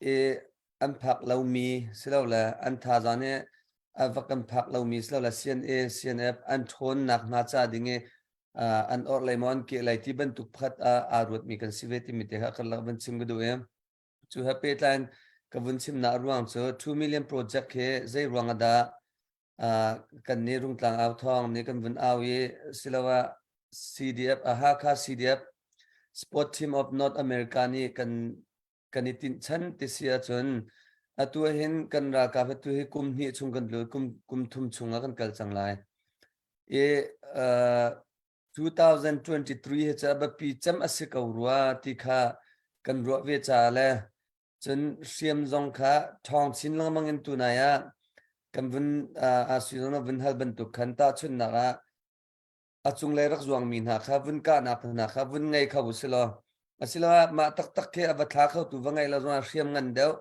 i an phak lomi silole an thazaang nih a va kan phak lomi silole CNA, CNF an ṭhawnnak hna ca ding i an orhlei maw an kehlei ti bantuk pakhat ah aa ruatmi kan si ve timi te kha kan lak van chim ka duh i. Cu he pehtlai in ka vun chimnak ruang cu 2 million project hi zei ruang ah dah kan nih Rungtlang au thawng nih kan vun au i siloah CDF Hakha CDF Sport Team of North America nih kan kan i tinhchan ti si ahcun atu hin kan ralkap atu hi kum hnih chung kan kum kum thum chung ah kan kal cang lai. I uh, 2023 hi cu a biapi cem a si ko rua ti kha kan ruah ve caah le cun hriam zong kha ṭhawng chin lengmang in tunai ah kan vun a sui zong vun hal bantuk khan tahchunhnak ah a cunglei rak zuangmi hna kha vun kahnak hna kha vun ngei kho u silaw asiloah mah taktak khi a va thla khotu va ngei lo zongah hriam ngan deuh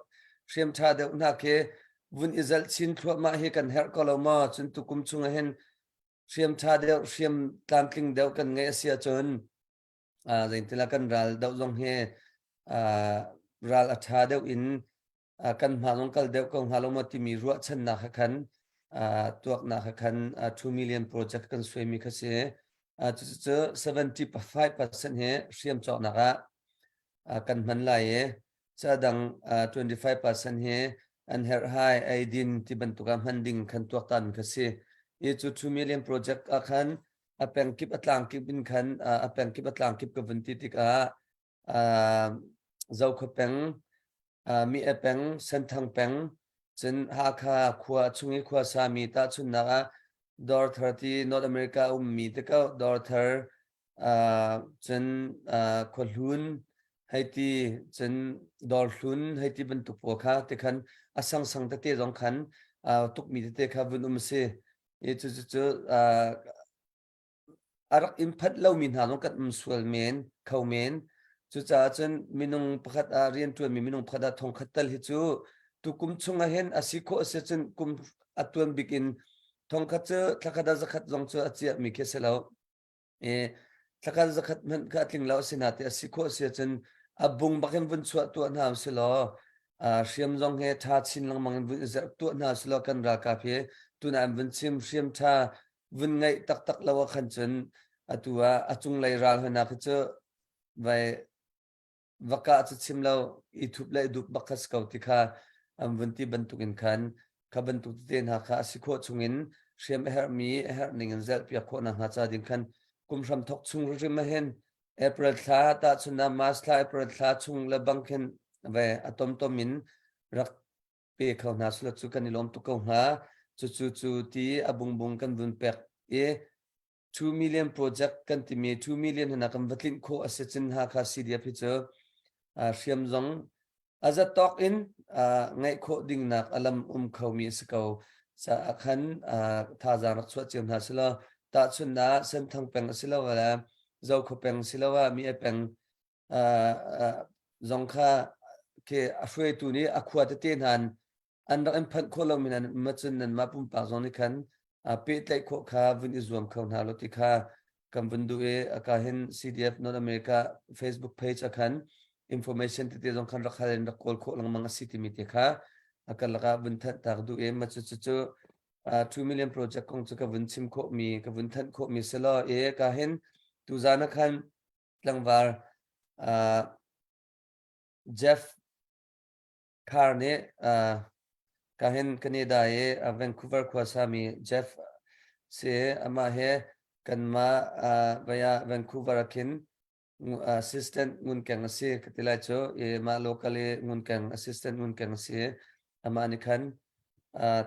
hriam ṭha deuh hna khi vun i zalh chin thluahmah hi kan herh ko lo maw cun tukum chung ah hin hriam ṭha deuh hriam tlamtling deuh kan ngeih a si ahcun zeintila kan ral doh zong hi ral a ṭha deuh in kan hma zong kal deuh ko hnga lo maw timi ruahchannak he khan tuaknak he khan 2 million project kan suaimi kha si. Cucu 75% hi hriam cawknak ah kan hman lai i ca dang 25% hi an herhhai eidin ti bantuk ah hman ding khan tuaktan kha si. I cu 2 million project ah khan a pengkip a tlangkip in khan a pengkip a tlangkip ka vun ti tikah Zokhua peng, Mi-e peng, Senthang peng, cun Hakha khua chung i khua sami tahchunhnak ah Dawrthar ti North America ummi te ko Dawrthar cun khuahlun hei ti cun dawrhlun hei ti bantuk pawl kha ti khan a sangsang tete zong khan tukmi tete kha vun um a si. I cucu a rak in phanh lomi hna zong kan um sual men kho men. Cucaah cun minung pakhat ah rianṭuanmi minung pakhat ah thongkhat tal hi cu tukum chung ah hin a si khawh a si cun kum a tuan bik in thongkhat cu thlakhat ah zakhat zong cu a ciahmi khi a si lo. I thlakhat zakhat hmanh kha a tling lo a si nain a si khawh a si ahcun a bung bak in vun chuah tuah hna usih law hriam zong he ṭha chin lengmang in vun i zerh tuah hna usih law kan ralkap hi tunah an vun chim hriam ṭha vun ngeih taktak lo ah khan cun atu ah a cunglei ral hna khi cu vai va kah cu chim lo i thup le i dup bak kha si ko ti kha an vun ti bantuk in khan kha bantuk tete hna kha a si khawh chungin hriam a herhmi a herh ning in zelhpiak khawh nak hnga ca ding khan kum hram thok chung hrim hin April thla tahchun ah March thla April thla chung le bang khin ve a tom tom in rak. Pe kho hna sula cu kan i lawm tuk ko hnga. Cucu cu ti a bungbung kan vun pek i 2 million project kan timi 2 million hna kan va tlinh khawh a si cun Hakha CDF hi cu hriam zong a zatawk in ngeih khawh dingnak a lam um khomi a si ko caah khan thazaang rak chuah cio hna selaw tahchunhnak Senthang peng a si lo le Zokhua peng si lo ah mi peng zong kha ke a hruaitu nih a khua tete hna an rak in phanh khawh lomi nan um ahcun nanmah pumpak zong nih khan pehtlaih khawh kha vun i zuam kho hna law ti kha kan vun duh i aka hin CDF North America Facebook page ah khan information tete zong khan rak hal in rak kawl khawh lengmang a si timi te kha a karlak ah vun thanh tak duh i mah cu cu 2 million project kong cu ka vun chim khawh mi ka vun thanh khawh mi si law i ka hin tuzan ah khan tlangval Jeff Carr nih ka hin Canada i Vancouver khua sami Jeff si amah he kanmah vaya Vancouver ah khin assistant ngunkeng a si ka ti lai cu i mah local i ngunkeng assistant ngunkeng a si amah nih khan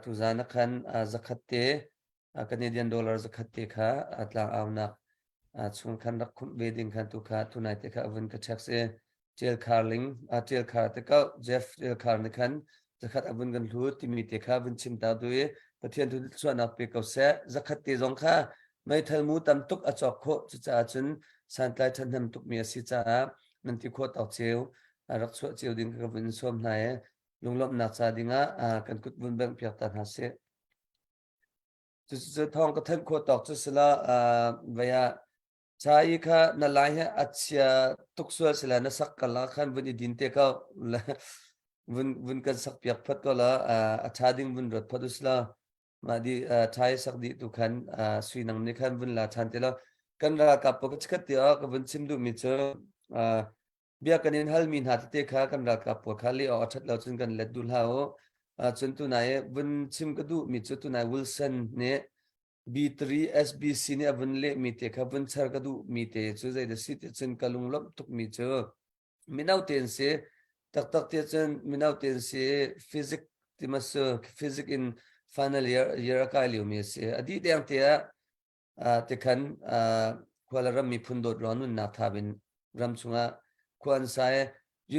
tuzan ah khan zakhat te Canadian dollar zakhat te kha tlang aunak chung khan rak khumh ve ding khan tu kha tunai te kha a vun ka text i Tial Khar Ling Tial Khar te ko Jeff Tial Khar nih khan zakhat a vun kan hlut timi te kha vun chim ta du i Pathian tu chuahnak pe ko seh zakhat te zong kha meithal mu tam tuk a cawk khawh cucaah cun santlai ṭhahnem tukmi a si caah nan ti khawh tawk cio rak chuah cio ding ka vun sawm hna i lunglawmhnak ca dingah kan kut vun bengh piak ta hna sih. Cucu thawng ka thanh khawh tawk cu sila vei ah cha i kha na lai he a chia tuk sual sila na sak kal ah khan vun i din te ko vun vun kan sak piak phot ko la a tha ding vun ruat phot usla mah di tha i sak dih tu khan sui nang nih khan vun la than te lo kan ralkap pawl ka chikat ti ah ka vun chim duh mi cu Bia kan in halmi hna tete kha kan ralkap pawl kha leh awk a ṭhat lo cun kan let duh hlah u. Cun tunai vun chim ka duhmi cu tunai Wilson nih B3 SBC nih a vun lehmi te kha vun char ka duhmi te cu zeidah si ti cun ka lunglawmh tukmi cu mino tein si taktak ti cun mino tein si physics ti ma su physics in final year year a kai liomi a si. A dih deng te ah tikhan khua le ram miphun dawt ruang nunnak thap in ram chungah khua an sa i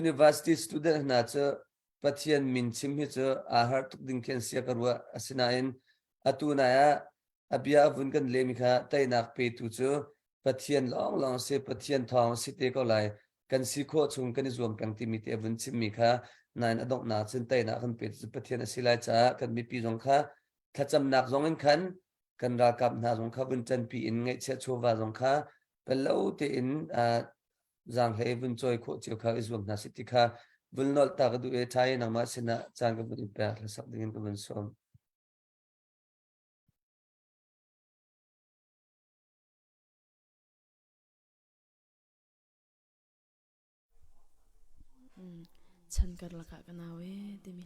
university student hna cu Pathian min chim hi cu aa har tuk ding khi an sia ka ruah asinain atu nai ah a bia a vun kan lemi kha teinak petu cu Pathian lawnglawng si Pathian thawng si te ko lai kan si khawh chung kan i zuam peng timi te a vun chimmi kha nain a donghnak cun teinak kan petu cu Pathian a si lai caah kan mipi zong kha thlacamnak zong in khan kan ralkap hna zong kha vun ṭanpi in ngaihchiah chawva zong kha pello tein zaanghlei vun cawi khawh cio kha i zuam hna sih ti kha vun nolh ta ka duh i ṭha i nangmah sinah caan ka vun in pek hlasak dingin ka vun sawm. Chan karlak ah ka nau e timi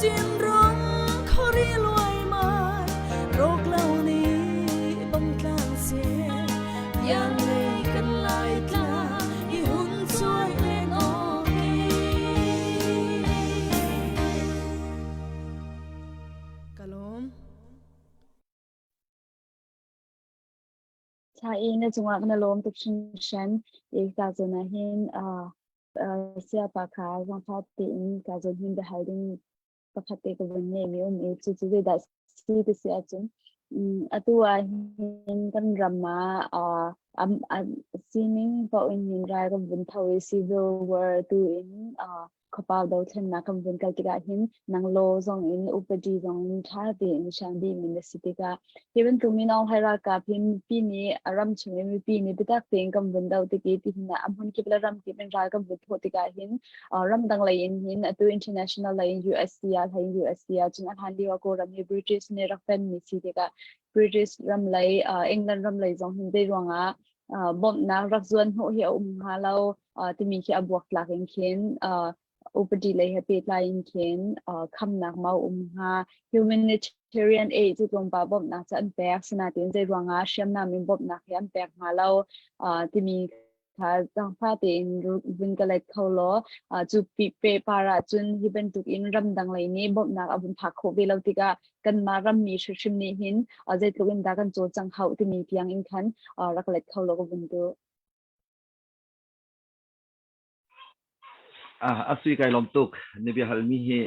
Chinram khuari luaimai rawk lo ni bang tlang seh iang lei kan lai tla i hun chuai len awk Ka lawm. Cha i na cungah na lawm tuk hringhran i ka zawn ah hin uh, uh, siapa kha zangfah tein ka zawn hin biahal ding pakhat te ka vun ngei mi um i cu cu zeidah si ti si ahcun um, atu ah hin kan ram ah uh, am, am, sining paoh in hin rai kan vun tho i civil war tu in uh, khuapau dothlennak kan vun kal tikah hin nang law zong in upadi zong in ṭha tein siang dihmi na si tikah hi bantuk minung hai ralkap hi mipi nih a ram chung i mipi nih biatak tein kan vun do tik i tihin ah a hmun kip le ram kip in ral kan vun thawh tikah hin ramdang lei in hin atu international lei in USC ah hlei in USC ah cun a hlan lio ah Kawlram hi British nih rak penmi si tikah British ram lei England ram lei zong hin zei ruangah bawmhnak rak zuan hnawh hi a um hnga lo timi khi a buaktlak in khin upadi lei he pehtlai in khin khamnak mau um hnga. Humanitarian aid cu tlawmpal bawmhnak cu an pek sinain zei ruangah hriamnam in bawmhnak hi an pek hnga lo timi kha zaangfah tein vun ka let kho law cu pehpar ah cun hi bantuk in ramdang lei nih bawmhnak a vun phak khawh ve lo tikah kanmah rammi hrimhrim nih hin zeitluk in dah kan cawlcangh hauh timi tiang in khan rak let kho law ka vun duh. Ah, a sui kai lawm tuk. Na bia halmi hi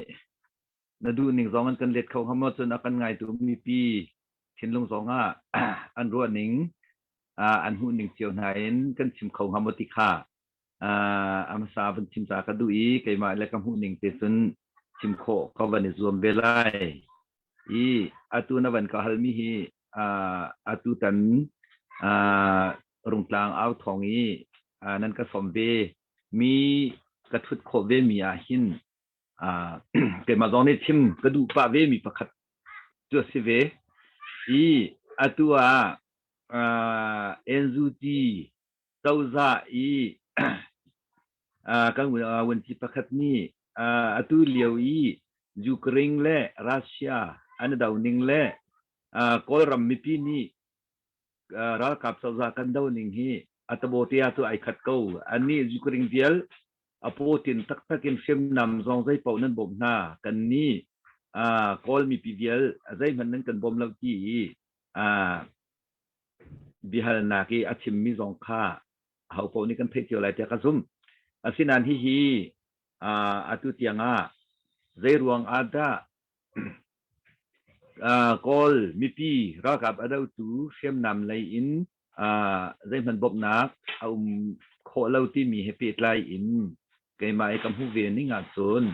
na duh ning zong an kan let kho hnga maw cun a kan ngaitu mipi thinlung zong ah an ruah ning an hmuh ning cio hna in kan chim kho hnga maw ti kha a hmasa van chim ta ka duh i keimah le ka hmuh ning te cun chim khawh ka van i zuam ve lai. I atu na van ka halmi hi atu tan Rungtlang au thawng i nan ka sawm ve mi ka thut khawh ve mi ah hin keimah zong nih chim ka duh pah ve mi pakhat cu a si ve. I atu ah NUG cozah i kan vuanci pakhat nih atu lio i Ukraine le Russia an i do ning le Kawlram mipi nih ralkap cozah kan do ning hi a tabote ah cu ai khat ko. Annih Ukraine vial a pawtin taktak in hriamnam zong zeipaoh nan bawmh hna. Kannih Kawl mipi vial zeihmanh nan kan bawm lo ti i biahalnak i a chimmi zong kha ahopaoh nih kan theih cio lai tiah ka zumh. Asinain hihi atu tiang ah zeiruang ah dah Kawl mipi ralkap a dotu hriamnam lei in zeihmanh bawmhnak a um khawh lo timi he pehtlai in keimah i ka hmuh ve ning ahcun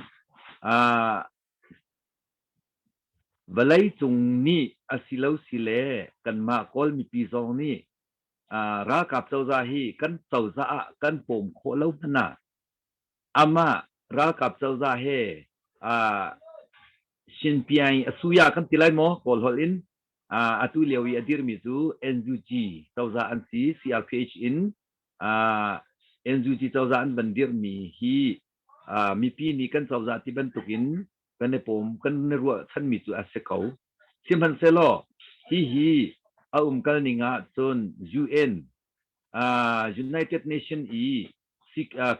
Vawleicung nih a si lo sile kanmah Kawl mipi zong nih ralkap cozah hi kan cozah ah kan pawm khawh lo hmanh ah amah ralkap cozah he Shinpiaing a suya kan ti lai maw Kawl holh in atu lio i a dirmi cu NUG cozah an si CRPH in NUG cozah an van dirmi hi mipi nih kan cozah ti bantukin kan i pawm kan i ruahchanmi cu a si ko. Sihmanhsehlaw hihi a umkal ning ah cun UN uh, United Nation i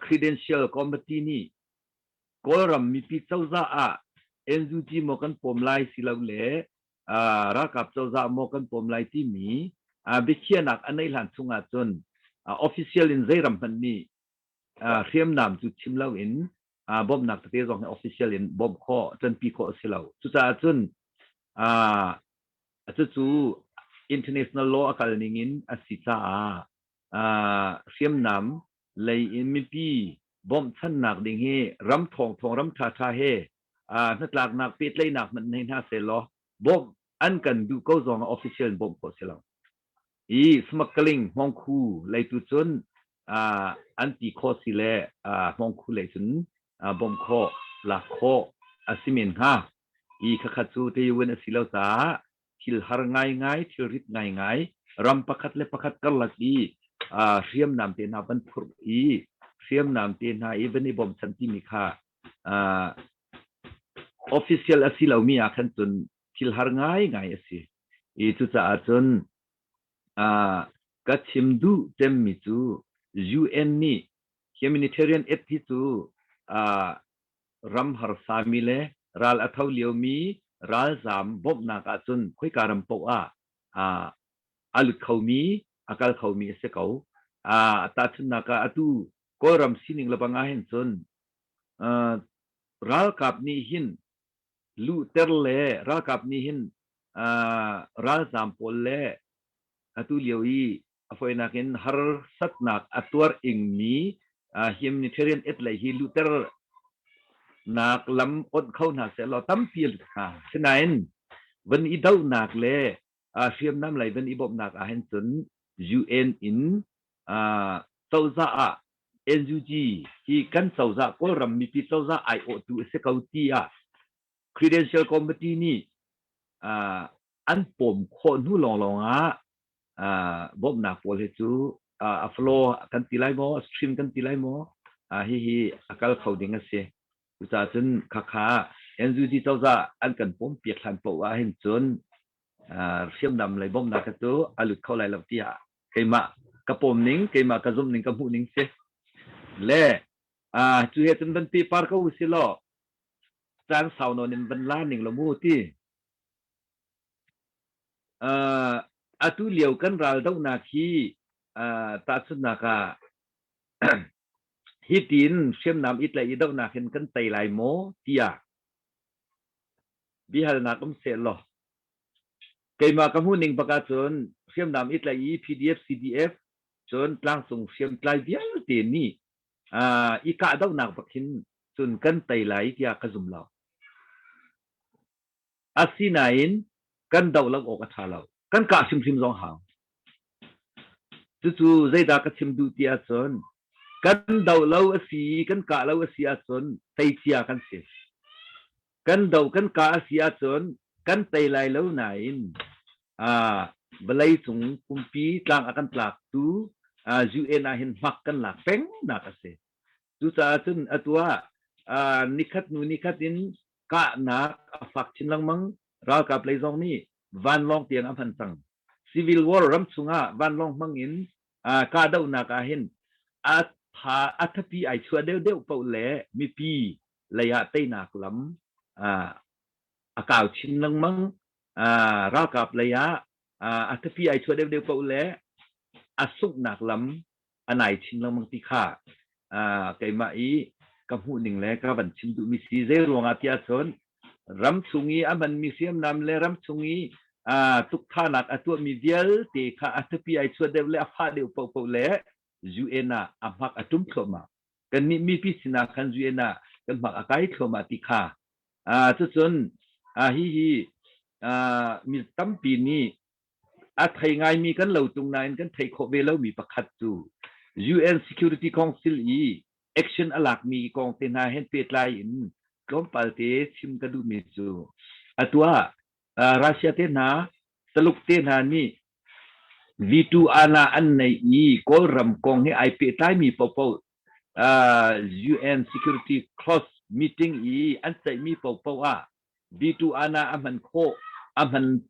Credential Committee nih Kawlram mipi cozah ah NUG maw kan pawm lai silole uh, ralkap cozah maw kan pawm lai timi uh, biakhiahnak a neih hlan chung ah cun uh, official in zei ram hmanh nih uh, hriamnam cu chim loin uh, bawmhnak tete zong hi official in bawmh khawh ṭanpi khawh a si lo cucaah cun uh, cucu international law a kal ning in a si caah uh, hriamnam lei in mipi bawmhchannak ding hi ram thawng thawng ram ṭha ṭha he uh, hnatlaknak pehtlaihnak hmanh nei hna sehlaw bawmh an kan duh ko zong ah official in bawmh khawh si lo i smuggling hmawngkhu lei tu cun an ti khawh si le hmawngkhu lei cun bawmh khawh lak khawh a si men hnga i khakhat cu tayuan a si lo caah thil har ngaingai thil rit ngaingai ram pakhat le pakhat karlak i hriamnam te hna van phurh i hriamnam te hna i van i bawmchan timi kha. Official a si lomi ah khan cun thil har ngaingai a si. I cucaah cun ka chim duh cemmi cu UN nih humanitarian aid hi cu ram harsami le ral a tho liomi ralzaam bawmhnak ahcun khoika ram paoh ah a lut khomi, a kal khomi a si ko. Tahchunhnak ah atu Kawlram sining lebang ahhin cun ralkap nih hin luhter le ralkap nih hin ralzaam pawl le atu lio i a fawinak in harsatnak a tuar ingmi humanitarian aid lei hi luhter nak lam onh kho hna sehlaw tampi a lut hnga. Sinain van i dohnak le hriamnam lei van i bawmhnak ah hin cun UN in cozah ah NUG hi kan cozah Kawlram mipi cozah aiawhtu a si ko tiah Credential Committee nih an pawm khawh hnu lawnglawng ah bawmhnak pawl hi cu a flow kan ti lai maw, a stream kan ti lai maw, hihi a kal kho ding a si. Cucaah cun khakha NUG cozah an kan pawm piak hlan paoh ah hin cun hriamnam lei bawmhnak kha cu a lut kho lai lo tiah keimah ka pawm ning, keimah ka zumh ning, ka hmuh ning si. Le cu he cun van pehpar ko usih law caan sau nawn in van la ning law mu ti. Atu lio kan ral dohnak hi tahchunhnak ah hitin hriamnam i tlaih i dohnak hin kan tei lai maw tiah biahalnak um seh law keimah ka hmuh ning bak ahcun hriamnam i tlaih i PDF CDF cun tlangcung hriamtlai vialte nih i kahdohnak bak hin cun kan tei lai tiah ka zum lo. Asinain kan doh lo awk a ṭha lo. Kan kah hrimhrim zong hau. Cucu zeidah ka chim duh ti ahcun kan doh lo a si i kan kah lo a si ahcun teicia kan si. Kan doh kan kah a si ahcun kan tei lai lo nain vawlei cung pumpi tlang a kan tlaktu UN ah hin hmak kan lak peng nak a si. Cucaah cun atu ah nikhat hnu nikhat in kahnak a fak chin lengmang. Ralkap lei zong nih vanlawng tiang a hman cang. Civil war ram chungah vanlawng hmang in kahdohnak ah hin a tha a thapi ai chuah deuhdeuh paoh le mipi lei ah teinak lam a kau chin lengmang. Ralkap lei ah a thapi ai chuah deuhdeuh paoh le a sunghnak lam a nai chin lengmang ti kha keimah i ka hmuh ning le ka van chim duhmi si. Zei ruangah tiah cun ram chung i a hmanmi hriamnam le ram chung i tukthanak a tuahmi vialte kha a thapi ai chuah deuh le a fah deuh paohpaoh le UN ah a hmak a ṭum thluahmah. Kannih mipi sinah khan UN ah kan hmak a kai thluahmah ti kha. Cucun hihi mi tampi nih a thei ngaimi kan lo tung nain kan theih khawh ve lomi pakhat cu UN Security Council i action a lakmi kong te hna he pehtlai in tlawmpal te chim ka duhmi cu atu ah Russia te hna Taluk te hna nih V2 ana an nei i Kawlram kong he ai pehtlaimi paohpaoh UN Security Clause meeting i an ceihmi paohpaoh ah V2 ana a hman khawh a hman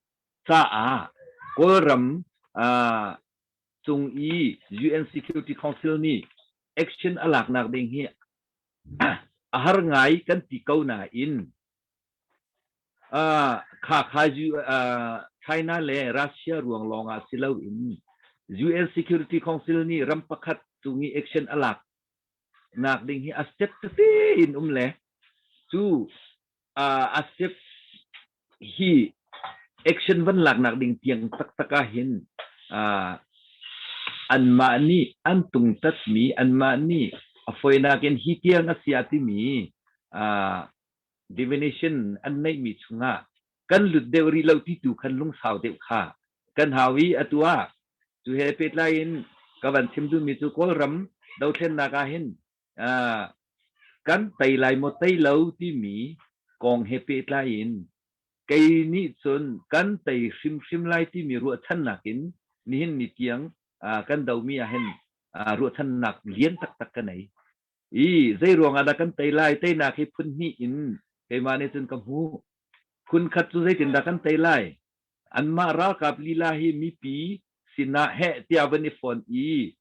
caah Kawlram cung i UN Security Council nih action a laknak ding hi a har ngai kan ti ko nain kha kha China le Russia ruang lawng ah si loin UN Security Council nih ram pakhat cung i action a lak nak ding hi a step tete in um le cu a step hi action van laknak ding tiang taktak ah hin anmah nih an tungtatmi anmah nih a fawinak in hi tiang a si ah timi divination an neihmi chungah kan lut deuh rih lo ti tu khan lungsau deuh kha kan hau i atu ah cu he pehtlai in ka van chim duhmi cu Kawlram dothlennak ah hin Kan tei lai maw tei lo timi kong he pehtlai in kei nih cun kan tei hrimhrim lai timi ruahchannak in nihin ni tiang kan domi ah hin ruahchannak lian taktak ka nei. I zei ruangah dah kan tei lai? Teinak hi phun hnih in Keimah nih cun ka hmuh. Phun khat cu zeitindah kan tei lai? Anmah ralkap lila hi mipi sinah heh tiah van i fon i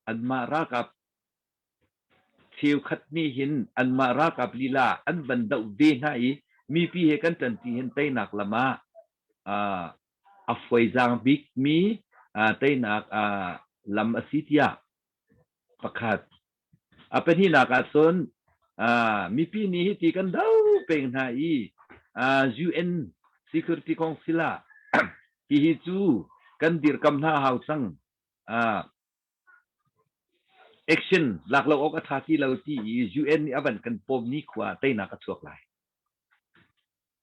anmah ralkap cheukhat nih hin anmah ralkap lila an van doh ve hna i mipi he kan ṭanṭi hin teinak lam ah a fawizaang bikmi teinak lam a si tiah pakhat. A pahnihnak ah cun mipi nih hiti kan do peng hna i UN Security Council ah hihi cu kan dirkam hna a hau cang. Action lak lo awk a ṭha ti lo ti i UN nih a van kan pawm ni khua teinak a chuak lai.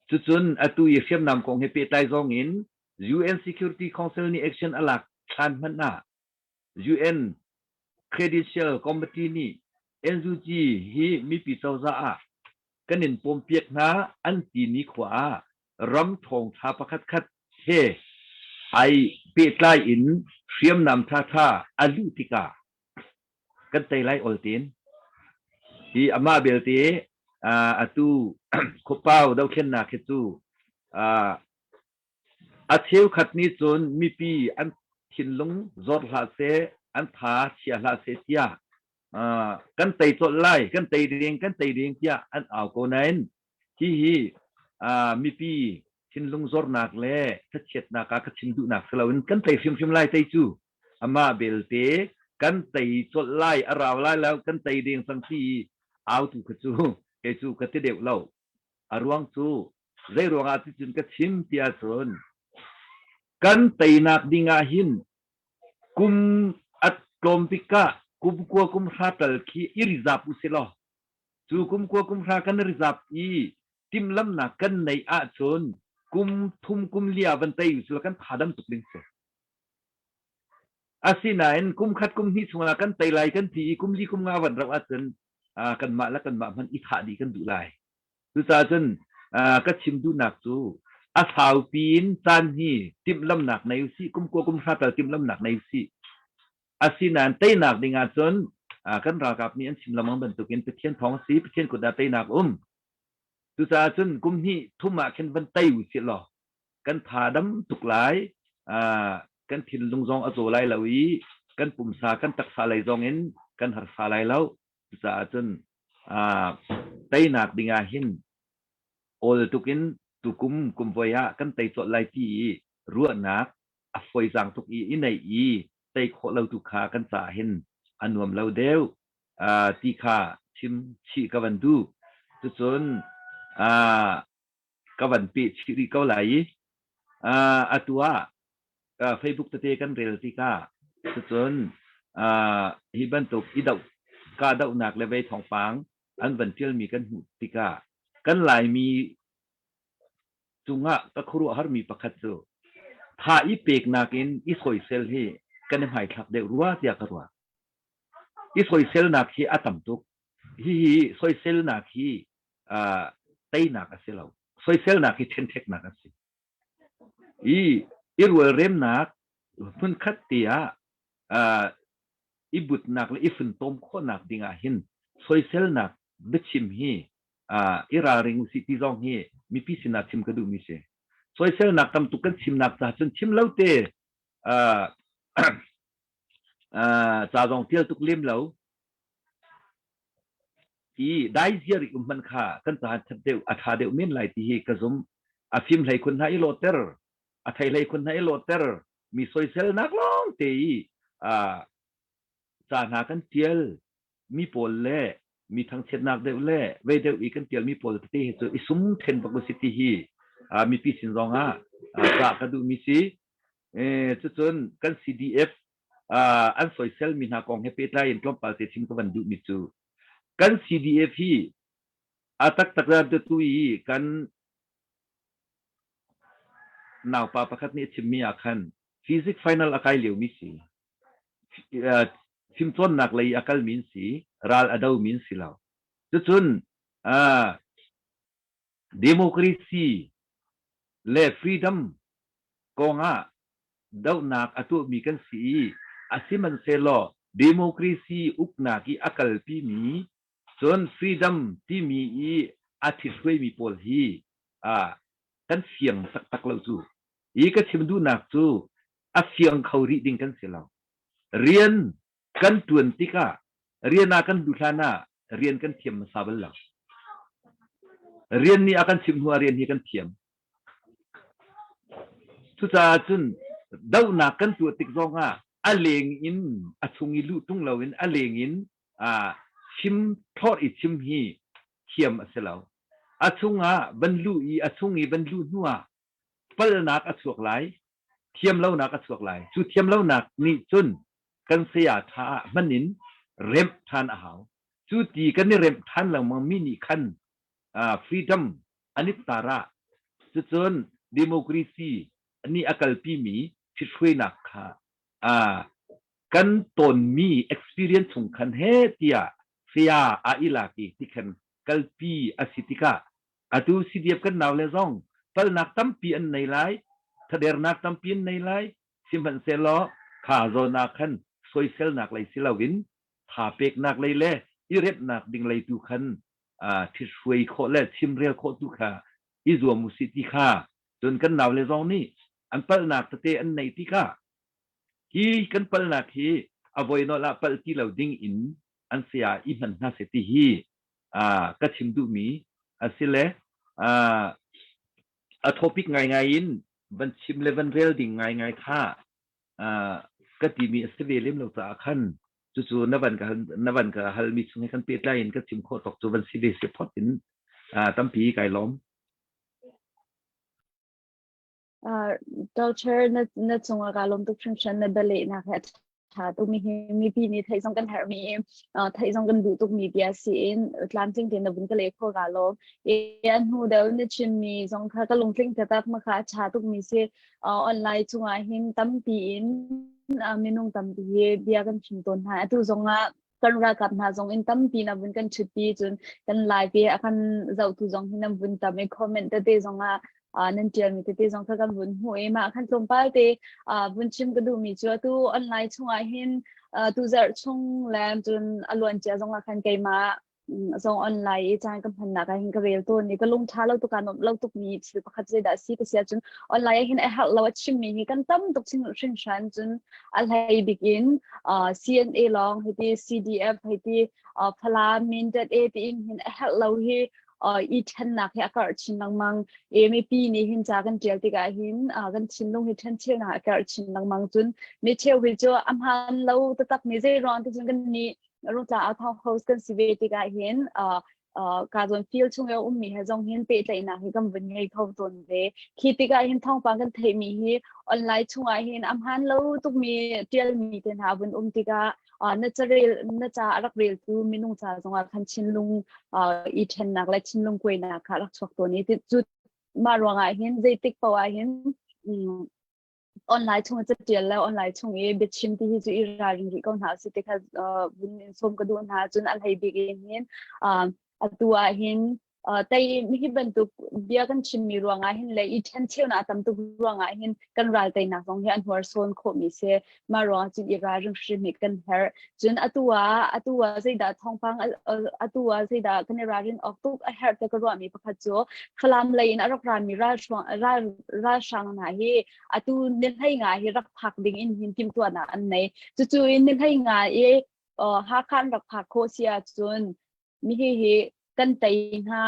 Cucun atu i hriamnam kong he pehtlai zong in UN Security Council nih action a lak hlan hmanh ah UN Credential Committee nih NUG hi mipi cozah ah kan in pawmpiak hna an ti ni khua ah ram ṭhawngṭha pakhatkhat he ai pehtlai in hriamnam ṭhaṭha a luh tikah kan tei lai ol tin. Hi amah belte atu khuapau dothlennak hi cu a cheukhat nih cun mipi an thinlung zawr hlah seh, an tha chia hlah seh tiah kan tei colh lai, kan tei ding, kan tei ding tiah an au ko nain hihi mipi thinlung zornak le thlachiatnak ah ka chim duhnak si loin kan tei hrimhrim lai tei cu amah belte kan tei colh lai a rau lai lo kan tei ding cang ti i autu kha cu kei cu ka ti deuh lo a ruang cu zei ruangah ticun ka chim ti ahcun kan teinak ding ah hin kum a tlawm bik ah kum kua kum hra tal khi i rizap u si law Cu kum kua kum hra kan rizap i timhlamnak kan neih ahcun kum thum kum lia van tei u kan tha dam tuk ding si. Asinain kum khat kum hnih chungah kan tei lai kan ti i kum li kum nga van rauh ahcun kanmah le kanmah hmanh i thah dih kan duh lai. Cucaah cun ka chim duhnak cu a saupi in caan hi timhlamnak nei usih kum kua kum hra tal timhlamnak nei usih. Asinain teinak ding ahcun kan ralkap nih an chim lengmang bantukin Pathian thawng a si, Pathian kut ah teinak um. Cucaah cun kum hnih thum ah khin van tei u sih law kan tha dam tuk lai, kan thinlung zong a zaw lai lo i kan pumsa kan taksa lei zong in kan harsa lai lo. Cucaah cun teinak ding ah hin awl tuk in tukum kum voi ah kan tei colh lai ti i ruahnak a fawizaang tuk i i neih i tei khawh lo tu kha kan caah hin a nuam lo deuh ti kha chim chih ka van duh. Cucun ka van peh chih rih ko lai i atu ah Facebook tete kan rel tikah cucun hi bantuk i doh kahdohnak le vei thawngpang an van ṭialmi kan hmuh tikah kan Laimi cungah ka khuaruahharmi pakhat cu tha i peknak in i soisel hi kan i hmaithlak deuh rua tiah ka ruah. I soiselnak hi a tam tuk. Hihi soiselnak hi uh, teinak a si lo. Soiselnak hi ṭhenṭheknak a si. I i rualremnak hmunkhat te ah uh, i butnak le i funtom khawhnak dingah hin soiselnak biachim hi i ralring usih ti zong hi mipi sinah chim ka duhmi si. Soiselnak tam tuk kan chimnak ca cun chim lo te ca zong tial tuk lem lo i dai ziar i um hman kha kan cahan that deuh a tha deuh men lai ti hi ka zum a fim hlei khun hna i lawhter a thei hlei khun hna i lawhter mi soiselnak lawng te i ca hna kan tial mi pawl le mi thangchiatnak deuh le vei deuh i kan tialmi pawl tete hi cu i sum then bak u si ti hi mipi sin zong ah cah ka duhmi si. Cucun kan CDF an soisel mi hna kong he pehtlai in tlawmpal te chim ka van duhmi cu kan CDF hi a taktak tu i kan naupa pakhat nih a chimmi ah khan physics final a kai liomi si. Fimcawnnak lei a kalmi an si, ral a domi an si lo. Cucun democracy le freedom kongah dohnak a tuahmi kan si i a sihmanhsehlaw democracy uknak i a kalpimi cun freedom timi i. a ṭhithruaimi pawl hi kan fiang taktak lo cu. Hi ka chim duhnak cu a fiang kho rih ding kan si lo. Rian kan ṭuan tikah rian ah kan luh hlan ah rian kan thiam hmasa bal lo. Rian nih a kan chimh hnu ah rian hi kan thiam. Cucaah cun dohnak kan tuah tik zongah a leng in a chung i luh ṭung loin a leng in chim thlawr i chim hi thiam a si lo. A chungah van luh i a chung i van luh hnuah palnak a chuak lai, thiamlonak a chuak lai. Cu thiamlonak nih cun kan saya ṭha ah hman in remh ṭhan a hau. Cu ti kan i remh ṭhan lengmang mi nih khan freedom an i tar ah cucun democracy nih a kalpimi ṭhithruainak kha kan tawnmi experience chung khan he tiah saya a i lak i tikhan kalpi a si tikah atu CDF kan nau le zong palnak tampi an nei lai thadernak tampi an nei lai sihmanhsehlaw kha zawn ah khan soiselnak lei si loin tha peknak lei le i remhnak ding lei tu khan ṭhithruai khawh le chimrel khawh tu kha i zuam usih ti kha cun kan nau le zong nih an palhnak tete an neih tikah hi kan palhnak hi a voi nawl ah palh ti lo ding in an saya i hman hna seh ti hi ka chim duhmi a si le a topic ngaingai in van chim le van rel ding ngaingai kha ka timi a si ve lem lo caah khan cucu na van ka na van ka halmi chung he kan pehtlai in ka chim khawh tawk cu van si ve si phot in tampi kai lawm. Doctor na na cungah kaa lawm tuk hringhran na bialehnak he a ṭha tukmi hi mipi nih theih zong kan herhmi theih zong kan duh tukmi bia si in tlamtling tein na vun ka leh khawh kaa lawm. I a hnu deuh na chimmi zong kha ka lungtling taktak ma kha a ṭha tukmi si. Online cungah hin tampi in minung tampi hi bia kan chim tawn hna. Atu zongah kan ralkap hna zong in tampi na vun kan ṭhutpi cun kan live i a kan zohtu zong hi nan vun tam i comment tete zong ah nan ṭialmi tete zong kha kan vun hmuh i mah khan tlawmpal te vun chim ka duhmi cu atu online chungah hin tu zarh chung le cun a luancia zong ah khan keimah zong online i caan ka hmannak ah hin ka rel tawn i ka lung ṭha lo tuk aa nuamh lo tukmi thil pakhat zeidah a si ka si ahcun online ah hin a herh lo a chimmi hi kan tam tuk hringhran cun a hlei bik in CNA lawng hiti CDF hiti Falam Mindat A tiin hin a herh lo hi i ṭhennak hi a karh chin lengmang e mipi nih hin ca kan ṭial tikah hin kan thinlung hi ṭhencheunak a karh chin lengmang cun mi cheu hi cu a hmaan lo taktak mi zei ruang ti cun kan nih Rungtlang Authawng host kan si ve tikah hin ka zawn field chung i a ummi he zong hin pehtlaihnak hi kan vun ngei kho tawn ve. Khi tikah hin thawngpang kan theihmi hi online chungah hin a hmaan lo tukmi ṭialmi te hna vun um tikah na carel na ca a rak reltu minung ca zongah khan thinlung i ṭhennak le thinlung kuainak kha rak chuak tawn i cu mah ruangah hin zeitik paoh ah hin online chung catial le online chung i biachim ti hi cu i ralring rih ko hna si ti kha vun in sawm ka duh hna cun a hlei bik in hin atu ah hin tei hi bantuk bia kan chimmi ruangah hin le i ṭhencheunak a tam tuk ruangah hin kan ral teinak zong hi an hnorsuan khawhmi si mah ruangah cun i ralring hrim hi kan herh cun atu ah atu ah zeidah thawngpang atu ah zeidah kan i ralrin awk tuk a herh te ka ruahmi pakhat cu Falam lei in a rak rami ral ralhrang hna hi atu ni hlei nga hi rak phak ding in hin timhtuahnak an nei. Cucu in ni hlei nga i Hakha an rak phak khawh si ahcun mi hi hi kan tei hna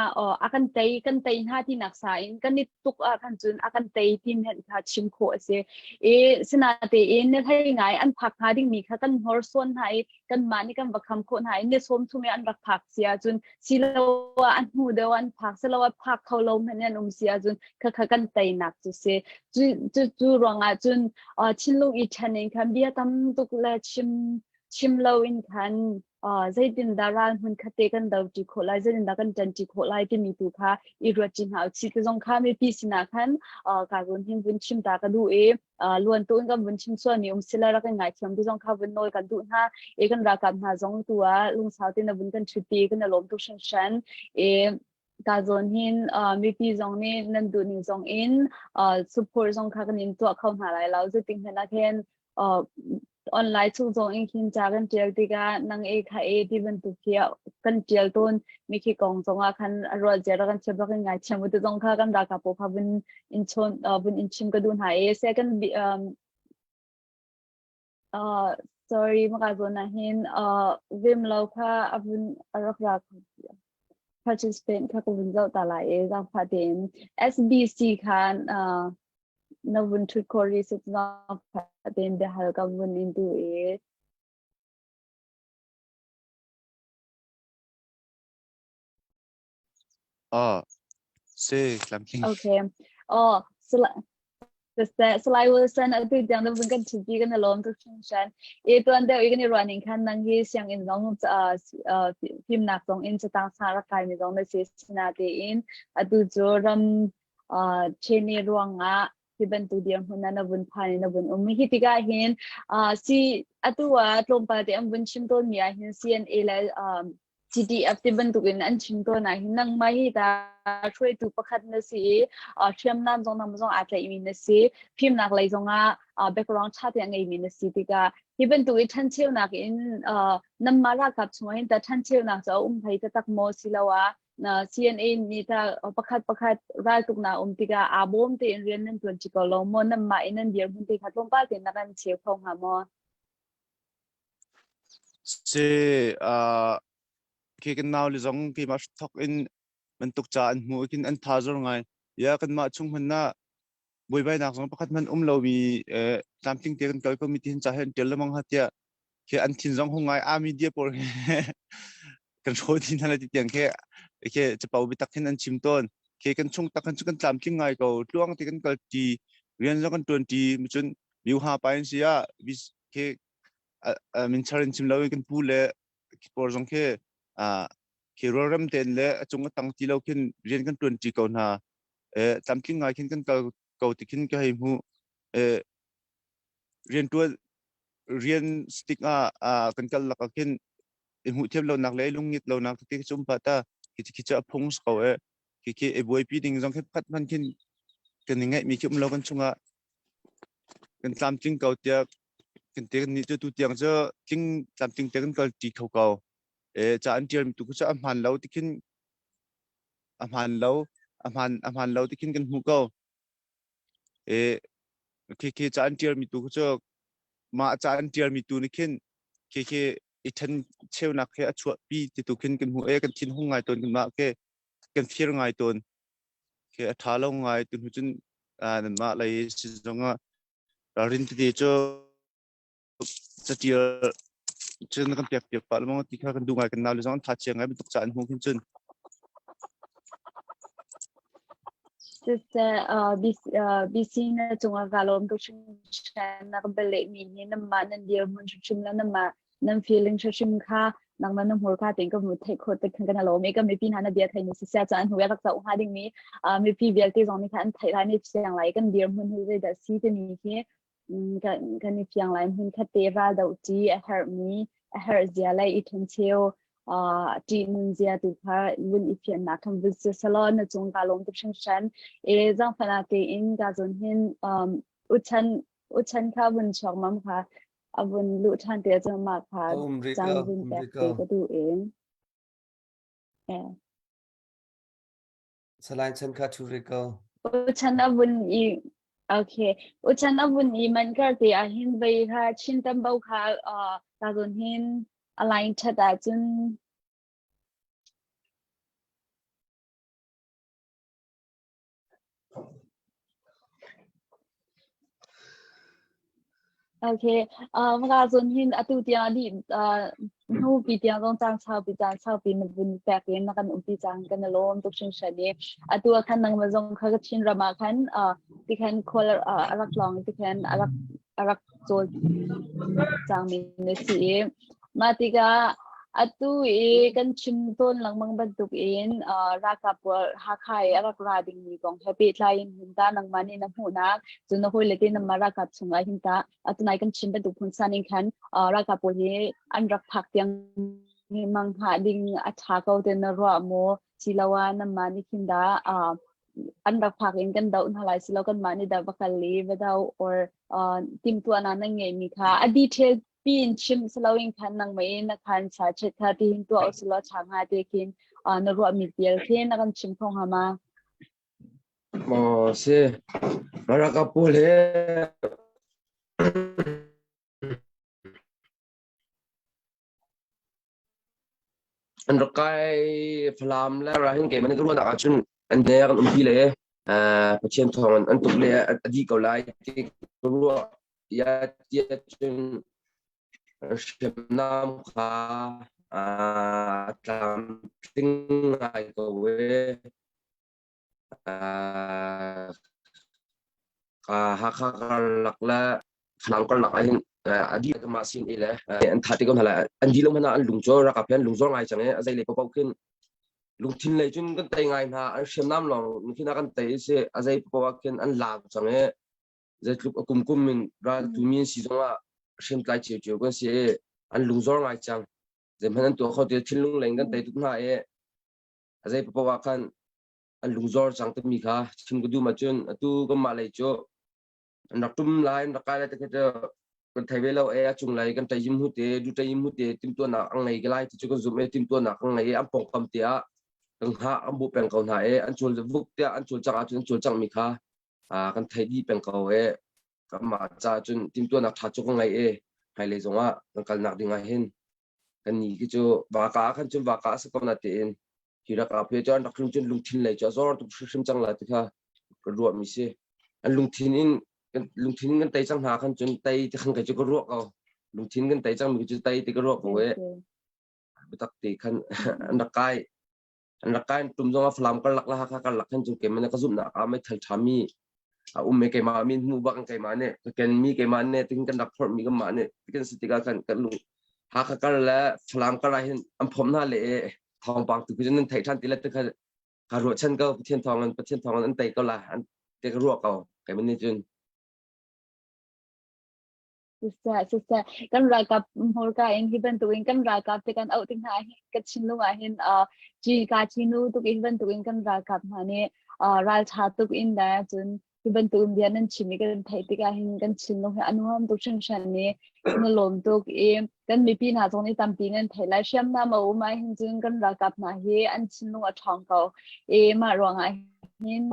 a kan tei kan tei hna tinak sa in kan i tuk ah khan cun a kan tei ti hmenh kha chim khawh a si. I sinatein ni hlei ngai an phak hnga dingmi kha kan hnorsuan hna i kanmah nih kan va kham khawh hna i ni sawm thum i an rak phak si ahcun siloah a hnu deuh an phak siloah phak kho lo hmanh an um si ahcun khakha kan teinak cu si cu cu cu ruangah cun thinlung i ṭhen in khan bia tam tuk le chim chim lo in khan zeitindah ral hmun khat te kan do ṭi khawh lai zeitindah kan ṭan ṭi khawh lai timi tu kha i ruat ṭi hna usih ti zong kha mipi sinah khan ka run hin vun chim ta ka duh i luan tu in kan vun chim sualmi um sila rak in ngaithiam tu zong kha vun nawl kan duh hna i kan ralkap hna zong tu ah lungsau te na vun kan ṭhutpi kan i lawm tuk hringhran i ka zawn hin mipi zong nih nan duh ning zong in support zong kha kan in tuah kho hna lai lo zeitik hmanh ah khin. Online chung zong in khin ca kan ṭial tikah nang e kha e ti bantuk khi kan ṭial tawn mi khi kong zongah khan a ruah zia rak kan thiam rak in ngaithiam u ti zong kha kan ralkap pawl kha vun in chawn vun in chim ka duh hna i second uh, sorry maka zawn ah hin uh, vim lo kha a vun a rak ra participant kha ka vun zoh ta lai i zaangfah tein SBC khan uh, na vun ṭhut khawh rih si zaangfah tein biahal ka vun in duh i Ah, si tlamtling. Okay. Oh, Salai Wilson atu tiang na vun kan ṭhupi kan i lawm tuk hringhran. I tuan deuh i kan i ruah ning khan nang hi sianginn zong fimnak zong in catang sang rak kaimi zong na si sinatein atu cu ram ṭhene ruangah hi bantuk dirhmun ah na vun phan i na vun um. Hi tikah hin si atu ah tlawmpal te an vun chim tawnmi ah hin CNA le CDF ti bantukin an chim tawn ah hin nangmah hi ta hruaitu pakhat na si i hriamnam zong nang zong aa tlaihmi na si fimnak lei zongah background ṭha te a ngeimi na si tikah hi bantuk i ṭhancheunak in nanmah ralkap chungah hin ta ṭhancheunak cu a um hlei taktak maw siloah CNA nih ta pakhat pakhat raltuknak um tikah aa bawm tein rian nan ṭuan ṭi ko lo maw nanmah in nan dirhmun te kha tlawmpal tein na kan cheu kho hnga maw? Si khi kan nau le zong keimah thawk in bantuk ca an hmuh khin an tha zor ngai. Ya kanmah chung hmanh ah buaibainak zong pakhat hmanh um lomi tlamtling te kan kal ko mi ti hin ca he an ṭial lengmang ha tiah khi an thin zong hung ngai a media pawl he kan hraw ti hna ti tiang khi khi capo biatak hin an chim tawn. Khi kan chung tak kan cu kan tlamtling ngai ko tluang te kan kal ṭi rian zong kan ṭuan ṭi cun miuha pa in si ah khi min char in chim lo in kan pu le pawl zong khi khi rualrem tein le a cung a tang ti lo khin rian kan ṭuan ṭi ko hna. Tlamtling ngai khin kan kal ko ti khin ka hei hmuh. Rian ṭuan rian stick ah kan kal lak ah khin i hmuh thiam lonak le lungngit lonak tete khi cu um pah ta khi khi cu a phung si ko e khi khi i buaipi ding zong khi pakhat hmanh khin kan i ngeihmi khi um lo kan chungah kan tlamtling ko tiah kan te kan nih cu tu tiang cu tling tlamtling te kan kal ṭi kho ko e ca an ṭialmi tu cu a hmaan lo ti khin a hmaan lo a hmaan a hmaan lo ti khin kan hmuh ko e khi khi ca an ṭialmi tu cu mah ca an ṭialmi tu nih khin khi khi i ṭhen cheunak khi a chuahpi ti tu khin kan hmuh e kan thin hung ngai tawn kan mah khi kan fir ngai tawn khi a ṭha lo ngai tu hnu cun nanmah lei si zongah ralrin tete cu catial cun kan pek piak pah lengmang ti kha kan duh ngai kan nau le zong an tha chia ngai bantuk ca an hmuh khin cun Siseh BC na cungah ka lawm tuk hringhran na ka bialehmi hi nanmah nan dirhmun hrimhrim le nanmah nan feeling hrimhrim kha nangmah na hmurka tein ka hmu theih khawh tik khan kan lawm i kan mipi hna na bia theih ni siseh caan hnu rak zoh hnga dingmi mipi vialte zong nih khan an theih lai ni fiang lai kan dirhmun hi zeidah si timi hi kan i fiang lai hmun khat te ral doh ṭi a herhmi a herh zia le i ṭhencheu ṭih nun zia tu kha vun i fiannak kan vun si selaw na cung ka lawm tuk hringhran e zangfana tein ka zawn hin uchan uchan kha vun chuak mam kha a vun luh ṭhan te cun mah kha caan vun pek te ka duh e. Salai chan kha thu ve ko. Uchan a vun i okay uchan a vun i man kar te ah hin vei kha chin tam bo kha ta zawn hin align that ahcun Okay. Maka zon hin atu tiang di hnu pi tiang zong cang saupi cang saupi na vun pek in na kan umpi cang kan lawm tuk hringhran i atu ah khan nangmah zong kha Chin ram ah khan ti khan khual a rak tlawng ti khan a rak a rak cawl cangmi na si i mah tikah atu i kan chim tawn lengmang bantuk in ralkap pawl Hakha i a rak ra dingmi kong he pehtlai in hin ta nangmah nih na hmuhnak cun na hawile te nangmah ralkap chungah hin ta atunai kan chim bantuk phun san in khan ralkap pawl hi an rak phak tiang mang hngah ding a ṭha ko te na ruah maw siloah nangmah nih khin dah an rak phak in kan doh hna lai silo kanmah nih dah va kal i va doh or. Timtuahnak nan ngeihmi kha a detail piin chim si loin khan nangmah in na khan sa chet kha ti hin tuah usulaw ṭha hnga ti khin na ruahmi vial khi na kan chim kho hnga ma? Maw si ralkap pawl he An rak kai Falam le Rakhine keimah nih ka ruahnak ahcun an nek an umpi le Pathian thawng in an tuk le a dih ko lai ti ka ruah. Ya tiah cun hriamnam kha a tlamtling ngai ko e. Hakha karlak le Falam karlak ahhin a dih mah sin i le an tha te ko hna lai. An dih lo hmanh ah an lung cu ralkap hi an lung zor ngai cang i a zei lei paohpaoh khin lungthin lei cun kan tei ngai hna. An hriamnam lawng khin a kan tei i si a zei paoh ah khin an laam cang i zeitluk a kumkum in ral tumi an si zongah hriamtlai ciocio kan si i an lung zor ngai cang. Zeihmanh an tuah kho ti thinlung lei in kan tei tuk hna i a zei paoh ah khan an lungzor cang timi kha chim ka duh ahcun atu kanmah lei cu an rak tum lai an rak kai lai te cu kan thei ve lo e a cung lei kan ṭaihim hu te du ṭaihim hu te timtuahnak an ngei lai ti cu kan zumh e timtuahnak an ngei an pawngkam te ah kan hngah an bu peng ko hna e an cul vuk tiah an cul cang ahcun an cul cang mi kha kan thei dih peng ko e kanmah ca cun timtuahnak ṭha cu kan ngei e hmailei zongah kan kalnak ding ah hin kan ni khi cu vaka ah khan cun vaka a si ko na tiin hi rak ah phe cu an rak tlun cun lungthin lei cu a zor tuk hrimhrim cang la ti kha ka ruah mi si an lungthin in kan lungthin in kan tei cang hna khan cun tei ti khan kai cu ka ruah ko lungthin kan tei cang mi cu tei ti ka ruah ko e biatak te khan an rak kai an rak kai tum zong a Falam karlak la Hakha karlak khan cun keimah nih ka zumhnak ah meithal ṭhami a um i keimah min hmu bak in keimah nih ka kenmi keimah nih tihin kan rak phorhmi kanmah nih kan si tikah khan kan lung Hakha kar le Falam kar ah hin an phomh hna le thawngpang tu khi nan theih ṭhan ti le tikha ka ruahchan ko Pathian thawng in Pathian thawng in an tei ko la an te ka ruah ko keimah nih cun Siseh, siseh, kan ralkap hmurka in hi bantukin kan ralkap te kan auh tik hna hin ka thinlung ah hin uh, ci ka chinu tuk in bantukin kan ralkap hna nih uh, ralṭha tuk in le cun hi bantukin bia nan chim i kan theih tikah hin kan thinlung hi a nuam tuk hringhran i kan i lawm tuk i kan mipi hna zong nih tampi nan theih lai hriamnam a um ah hin cun kan ralkap hna hi an thinlung a ṭhawng ko i mah ruangah hin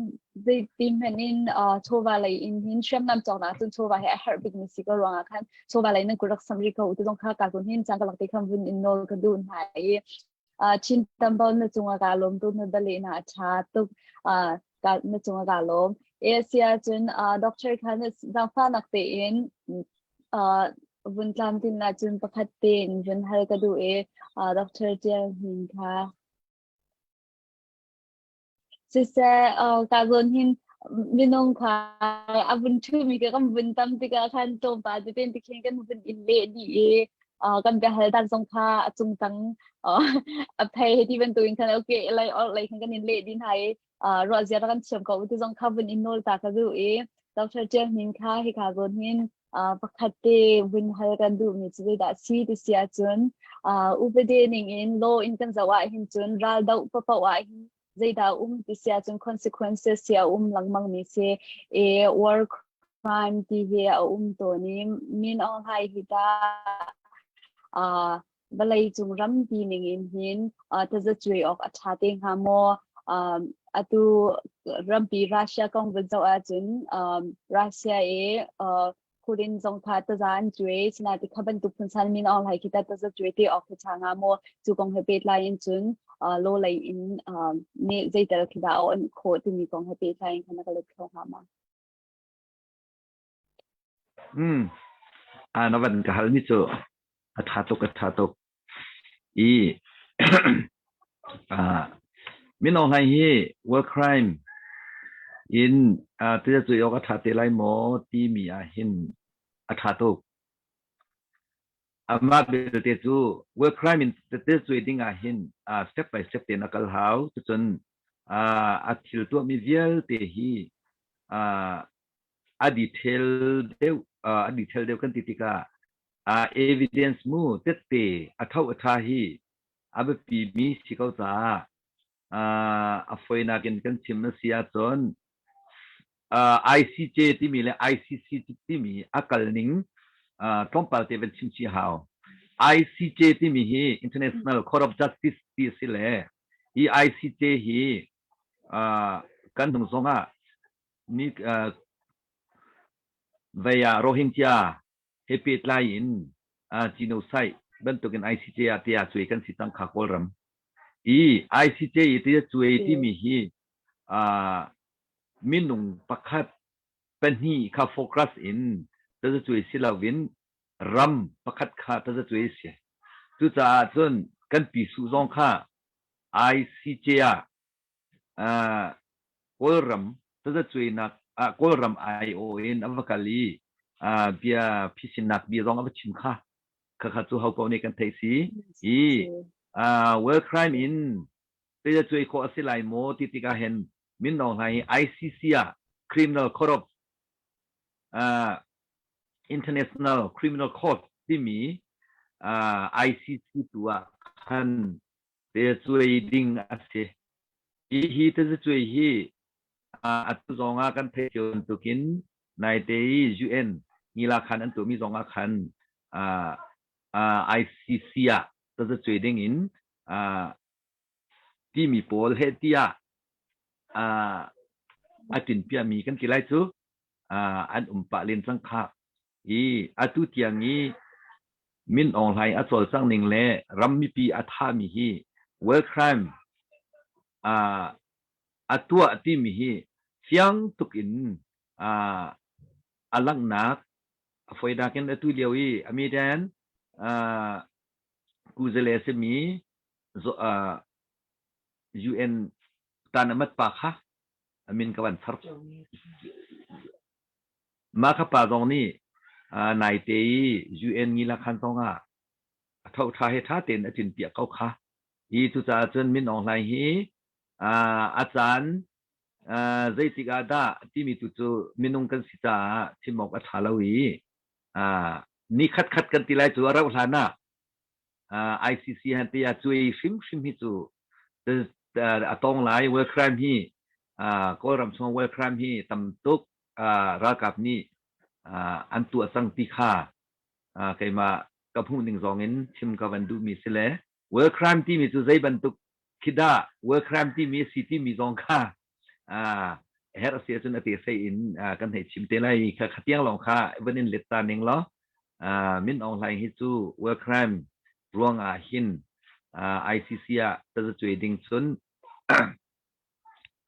zeiti hmanh in chawva lei in hin hriamnam cawknak cun chawva hi a herh bikmi si ko ruangah khan chawva lei nan kut rak sam rih ko ti zong kha ka kun hin cang ka lak te khan vun in nawl ka duh hna i Chin tambal na cungah ka lawm tuk na bale na a ṭha tuk ka na cungah ka lawm Asia cun doctor khan zaangfahnak tein vun tlamtlin na cun pakhat tein vun hal ka duh i Dr. Tial Hnin kha Siseh, ka zawn hin minung kha a vun ṭhumi ka kan vun tam tikah khan tlawmpal tete tikhin kan vun in leh dih i kan biahal dan zong kha a cungtang a phei hei ti bantukin khan okay lei or lei khan kan in leh dih hna i ruah zia kan thiam ko ti zong kha vun in nawl ta ka duh i Dr. Tial Hnin kha hika zawn hin pakhat te vun hal kan duhmi cu zeidah si ti si ahcun upade ning in law in kan zoh ah hin cun ral doh paoh ah hin zeidah um ti si ahcun consequences si a um lengmang mi si e war crime ti hi a um tawn i Min Aung Hlaing hi ta vawlei cung rampi ning in hin tazacuai awk a ṭha te hnga maw? Atu rampi Russia kong vun zoh ahcun Russia i Putin zong kha taza an cuai sinain kha bantuk phunsan Min Aung Hlaing khi ta taza cuai te awk khi ṭha hnga maw? Cu kong he pehtlai in cun law lei in nih zeital khi dah a onh khawh timi kong he pehtlai in khan na ka let kho hnga maw? Hmm. Na van ka hal mi cu a ṭha tuk a ṭha tuk. I Min Aung Hlaing hi war crime in tizacuai awk a ṭha te lai maw timi ah hin a ṭha tuk. Amah belte cu war crime in tizacuai ding ah hin step by step tein a kal hau. Cucun a thil tuahmi vialte hi a detail deuh a detail deuh kan ti tikah evidence mu tette a tho a tha hi a biapi mi si ko caah a foinak in kan chim a si ahcun. ICJ timi le ICC timi a kal ning tlawmpal te van chim chih hau. ICJ timi hi International Court of Justice ti a si le hi ICJ hi kan hnung zong ah ni vei ah Rohingya he pehtlai in genocide bantukin ICJ ah tiah cuai kan si cang kha Kawlram. I ICJ i tiah cuai timi hi minung pakhat pahnih kha focus in tazacuai si loin ram pakhat kha tazacuai si. Cucaah cun kan pi su zong kha ICJ ah Kawlram tazacuainak ah Kawlram aiawh in a va kal i bia phisinnak bia zong a va chim kha. Khakha cu ho paoh nih kan theih si. I world crime in tazacuai khawh a si lai maw ti tikah hin Min Aung Hlaing hi ICC ah criminal court of International Criminal Court timi ICC tu ah khan tazacuai ding a si. Hi hi tazacuai hi atu zong ah kan theih cio bantukin naite i UN ngila khan an tuahmi zong ah khan ICC ah tazacuai ding in timi pawl heh tiah a tinpiahmi kan ti lai cu an um pah len cang khah. I atu tiang i Min Aung Hlaing a cawlcangh ning le ram mipi a thahmi hi world crime a tuah timi hi fiang tuk in a langhnak a foinak in atu lio i a miten kuzale a simi UN tan a mat pa kha a min ka van char. Mah kha pa zong nih naite i UN ngila khan zong ah a tho tha he tha tein a cin piak ko kha. Hi cucaah cun Min Aung Hlaing hi a caan zeitik ah dah timi tu cu minung kan si caah chim awk a tha lo i ni khat khat kan ti lai cu a rauh hlan ah ICC han te ah cuai hrimhrim hi cu a tong lai. World crime hi Kawlram chung world crime hi tam tuk ralkap nih an tuah cang ti kha keimah ka hmuh ning zong in chim ka van duhmi si le world crime timi cu zei bantuk khi dah world crime timi si timi zong kha herh si ahcun a te sei in kan hei chim te lai. Kha khatiang lawng kha van in let ta ning law Min Aung Hlaing hi cu war crime ruang ah hin ICC ah tazacuai ding cun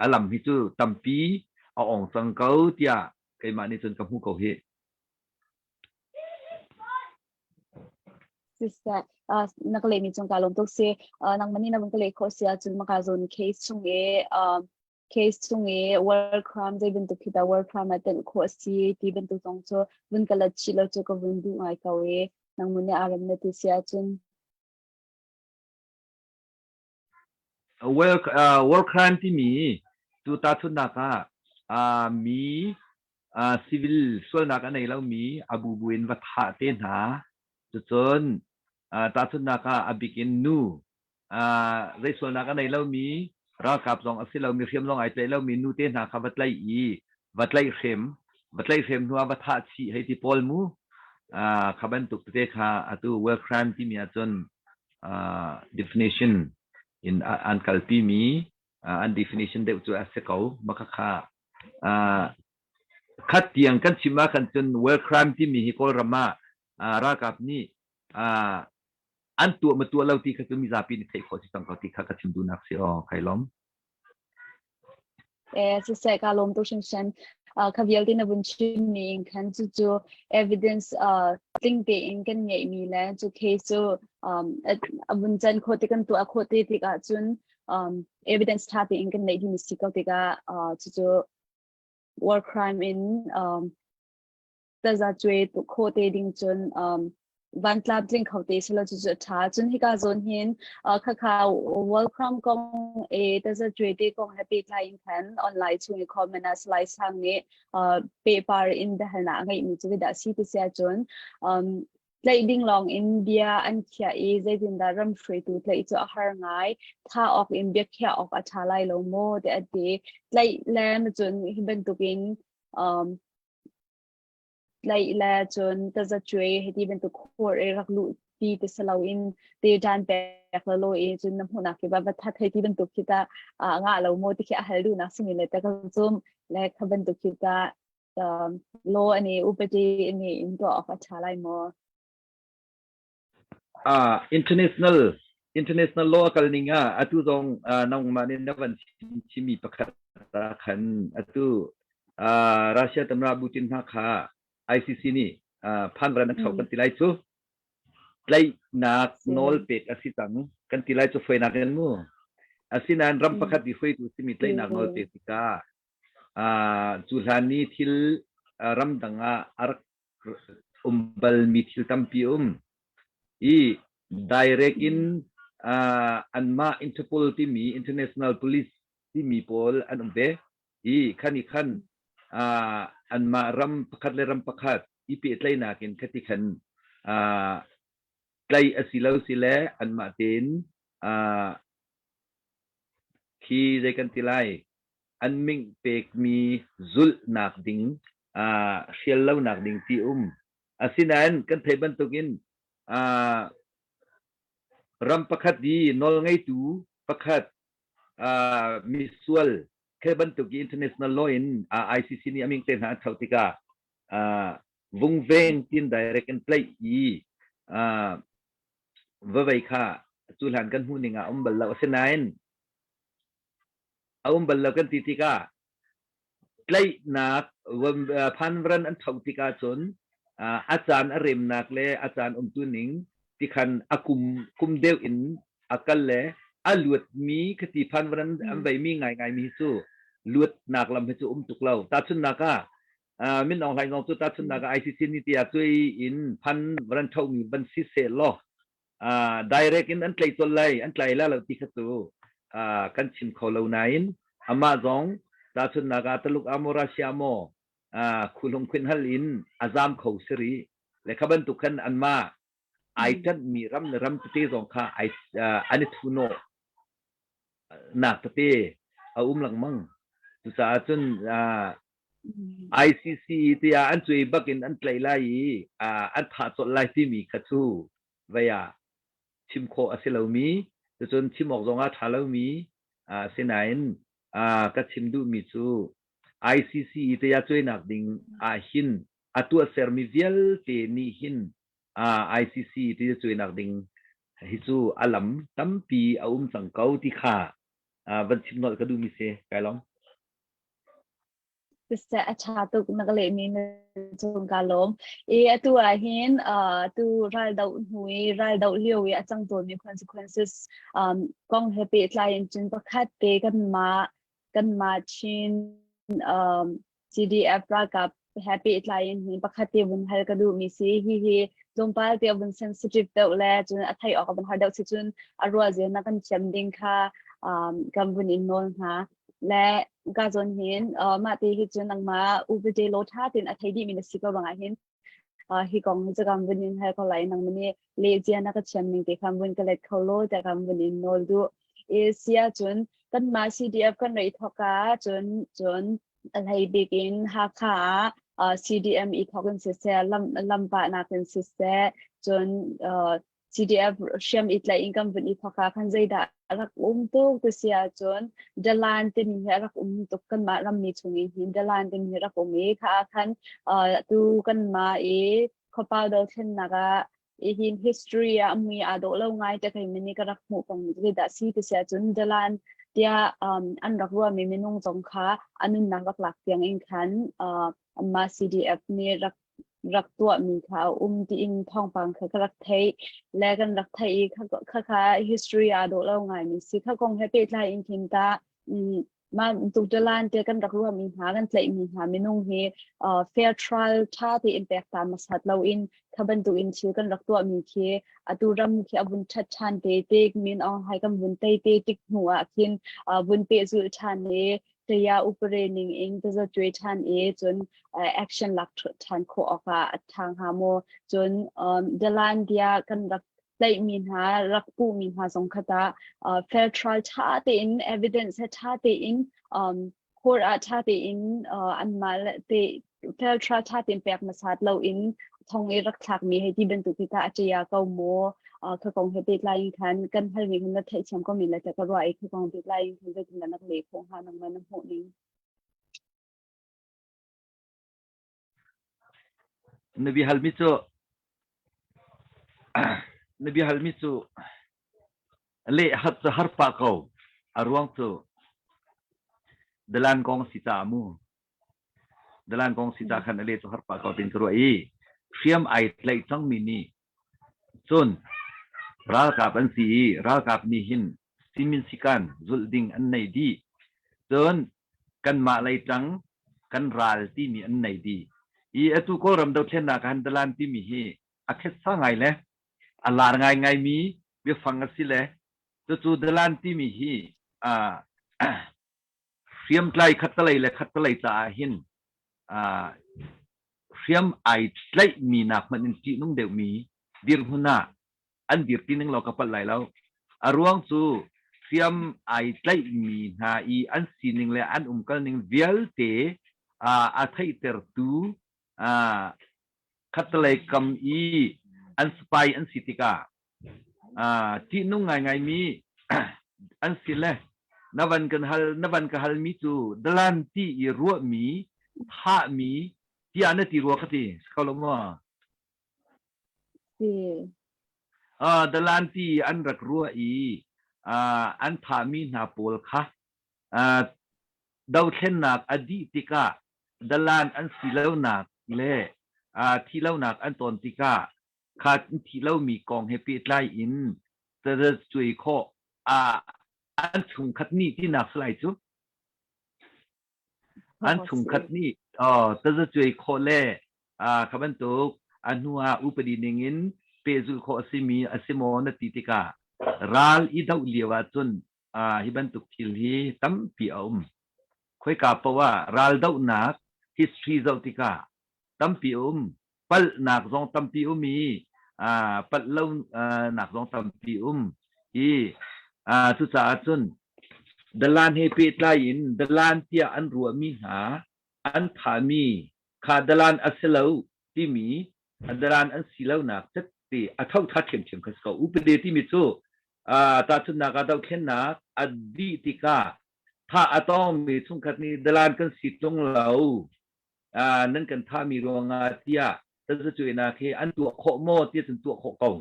a lam hi cu tampi a ong cang ko tiah keimah nih cun ka hmu ko hi. Siseh, na ka lehmi cung kaa lawm tuk si. Nangmah nih na vun ka leh khawh si ahcun maka zawn case chung i case chung i war crime zei bantuk khi dah war crime ah tenh khawh a si ti bantuk zong cu vun ka let chih lo cu ka vun duh ngai ko i nangmah nih aa rem na ti si ahcun. War crime timi cu tahchunhnak ah mi civil sualnak a nei lomi a bubu in va thah te hna. Cucun tahchunhnak ah a bik in nu zei sualnak a nei lomi ralkap zong a si lomi hriam zong ai tlaih lomi nu te hna kha va tlaih i va tlaihhrem va tlaihhrem hnu ah va thah chih hei ti pawl mu kha bantuk tete kha atu war crime timi ahcun definition in an kalpi mi an definition deuh cu a si ko. Mah kha khat tiang kan chim ah khan cun war crime timi hi Kawlram ah ralkap nih an tuah ma tuah lo ti kha cu mizapi nih theih khawh si cang ko ti kha ka chim duhnak si aw kai lawm. Eh, siseh ka lawm tuk hringhran. Kha vialte na vun chim mi in khan cu cu evidence tling tein kan ngeih mi le cu case cu a vun can khawh te kan tuah khawh te tikah cun evidence tha tein kan neih ding si ko tikah cu cu war crime in taza cuai khawh te ding cun van tlap tling kho te selo cu cu tha. Cun hika zawn hin khakha Welcome kong e taza cuai te kong he pehtlai in khan online chung i comment ah Salai Sang nih pehpar in biahalnak a ngeihmi cu dah si ti sia cun tlaih ding lawng in bia an khiah i zeitindah ram hruaitu tlaih cu a har ngai tha awk in bia khiah awk a tha lai lo maw te a ti. Tlaih le cun hi bantukin. um, tlaih le cun tazacuai hiti bantuk court i rak luh ti ti si loin te dan pek la lo i cun na hmuhnak ki va va that hei ti bantuk khi ta ngah lo maw ti khi a hal duhnak simi le ta ka zum le kha bantuk khi ta law ani upadi ani in tuah awk a tha lai maw? International international law a kal ning ah atu zong nangmah nih na van chimmi pakhat ah khan atu Russia tamra Putin hna kha ICC nih phanvaran an chau kan ti lai cu tlaihnak nawl pek a si cang kan ti lai cu foinak in mu asinain ram pakhat i hruaitu simi tlaihnak nawl pek tikah cu hlan ni thil ramdang ah a rak um balmi thil tampi um i direct in anmah Interpol timi International Police timi pawl an um ve i khan i khan anmah ram pakhat le ram pakhat i pehtlaihnak in khati khan tlaih a si lo si le anmah tein khi zei kan ti lai an ming pekmi zulhnak ding hrial lonak ding ti um. Asinain kan theih bantukin ram pakhat i nawlngeitu pakhat misual khi bantuk i international law in ICC nih a ming te hna an tho tikah vungveng tin direct in tlaih i vawei kha cu hlan kan hmuh ning ah um bal lo. Asinain a um bal lo kan ti tikah tlaihnak phanvaran an tho tikah cun a caan a remnak le a caan umtu ning tikhan a kum kum deuh in a kal le a luatmi khati phanvaran an veimi ngaingai mi cu luatnak lam hi cu um tuk lo tahchunhnak ah Min Aung Hlaing zong cu tahchunhnak ah ICC ni tiah cui in phanvaran thomi ban si seh law direct in an tlai colh lai an tlai la lo ti kha cu kan chim kho lo nain amah zong tahchunhnak ah Taluk ah maw Russia maw khulung khuin hal in a zam kho si rih le kha bantuk khan anmah ai ṭanhmi ram le ram tete zong kha ai an i thu-nawh nak tete a um lengmang cucaah cun ICC tiah an cuai bak in an tlaih lai i an thah colh lai timi kha cu vei ah chim khawh a si lomi cucun chim awk zong ah ṭha lomi asinain ka chim duhmi cu ICC tiah cuainak ding ah hin a tuahsermi vialte nih hin ICC tiah cuainak ding hi cu a lam tampi a um cang ko ti kha van chim nolh ka duhmi si kai lawm. Siseh a ṭha tuk na ka lehmi na cung kaa lawm. I atu ah hin tu raldoh hnu i raldoh lio i a cang tawnmi consequences um, kong he pehtlai in cun pakhat te kanmah kanmah Chin um, CDF ralkap he pehtlai in hin pakhat te vun hal ka duhmi si. Hihi tlawmpal te a vun sensitive deuh le cun a theih awk a vun har deuh si cun a ruah zia na kan thiam ding kha um, kan vun in nawl hna. Le ka zawn hin uh, mah te hi cun nangmah upade law tha tin a thei dih mi na si ko ruangah hin uh, hi kong hi cu kan vun in hal ko lai nang mani le zia na ka thiam ning te khan vun ka let kho lo te kan vun in nawl du e sia cun kan ma CDF kan rei thoka cun cun a hlei bik in Hakha ah uh, CDM i thok in siseh lam lampa nak in siseh cun uh, CDF hriam i tlaih in kan vun i thawk ah khan zeidah a rak um tuk ti si ahcun dalan timi hi a rak um tuk kanmah rammi chung in hin dalan timi hi rak um i kha ah khan tu kanmah i khuapau dothlennak ah hin history ah mui aa dawh lo ngai te kai mini ka rak hmuh kong zeidah si ti si ahcun dalan tiah um, an rak ruahmi minung zong kha a nunnak rak lak tiang in khan uh, mah CDF nih rak rak tuahmi kha a um tiin thawngpang kha ka rak theih le kan rak theih i kha kha history aa dawh lo ngaimi si kha kong he pehtlai in khin ta mah tukdalan te kan rak ruahmi hna kan tlaihmi hna minung hi fair trial tha tein pek ta masat lo in kha bantuk in thil kan rak tuahmi khi atu ram khi a vun ṭhat ṭhan te tik min Aung Hlaing kan vun tei te tik hnu ah khin vun pehzulh ṭhan i Saya upare ning in tazacuai ṭhan i cun action lak ṭhan khawh awkah a ṭha hnga maw? Cun dalan tiah kan rak tlaihmi hna, rak puhmi hna zong kha tah fair trial ṭha tein evidence he ṭha tein um, Court ah ṭha tein anmah te fair trial ṭha tein pek hmasat loin thong i rak thlakmi hei ti bantuk hi tah a ṭia ko maw? Kha kong he pehtlai in khan kan halmi khan na theihthiam ko men lai tiah ka ruah i kha kong pehtlai in khan zeitindah na leh khawh hnga nangmah na hmuh ning? Na bia halmi cu na bia halmi cu leh har cu har pah ko. A ruang cu dalan kong si caah mu. Dalan kong si caah khan a leh cu har pah ko tin ka ruah i hriam ai tlaih cangmi nih cun ralkap an si i ralkap nih hin simin sikan zulh ding an nei dih. Cun kanmah lei ṭang kan ral timi an nei dih. I atu Kawlram dothlennak ah hin dalan timi hi a khetsa ngai le a lar ngaingaimi biafang a si le cucu dalan timi hi hriamtlai khattalei le khattalei caah hin hriam ai tlaihmi nak hmanh in ṭihnung deuhmi dirhmun ah an dirpi ning law ka palh lai lo. A ruang cu hriam ai tlaihmi hna i an sining le an umkalning vialte a theihtertu khattelei kam i an spy an si tikah ṭihnung ngaingaimi an si le na van kan hal na van ka halmi cu dalan ti i ruahmi thahmi tiah na ti rua ka ti si ko lo maw? Si. Dalan ti an rak ruah i an thahmi hna pawl kha dothlennak a dih tikah dalan an si lonak le thih lonak an tawn tikah kha thih lomi kong he pehtlai in tazacuai khawh an chungkhat nih tinak si lai cu. An chungkhat nih tazacuai khawh le kha bantuk a hnu ah upadi ning in pehzulh khawh a simi a si maw na ti tikah ral i doh lio ahcun hi bantuk thil hi tampi a um. Khoika paoh ah ral dohnak history zoh tikah tampi a um. Palhnak zong tampi um i palh lonak zong tampi um i cucaah cun dalan he pehtlai in dalan tiah an ruahmi hna an thahmi kha dalan a si lo timi dalan an si lonak tette a thotha ṭhiamṭhiam kha si ko. Upade timi cu tahchunhnak ah dohthlennak a dih tikah thah a tongmi chungkhat nih dalan kan si ṭung lo nan kan thahmi ruangah tiah tazacuainak hi an tuah khawh maw tiah cun tuah khawh ko.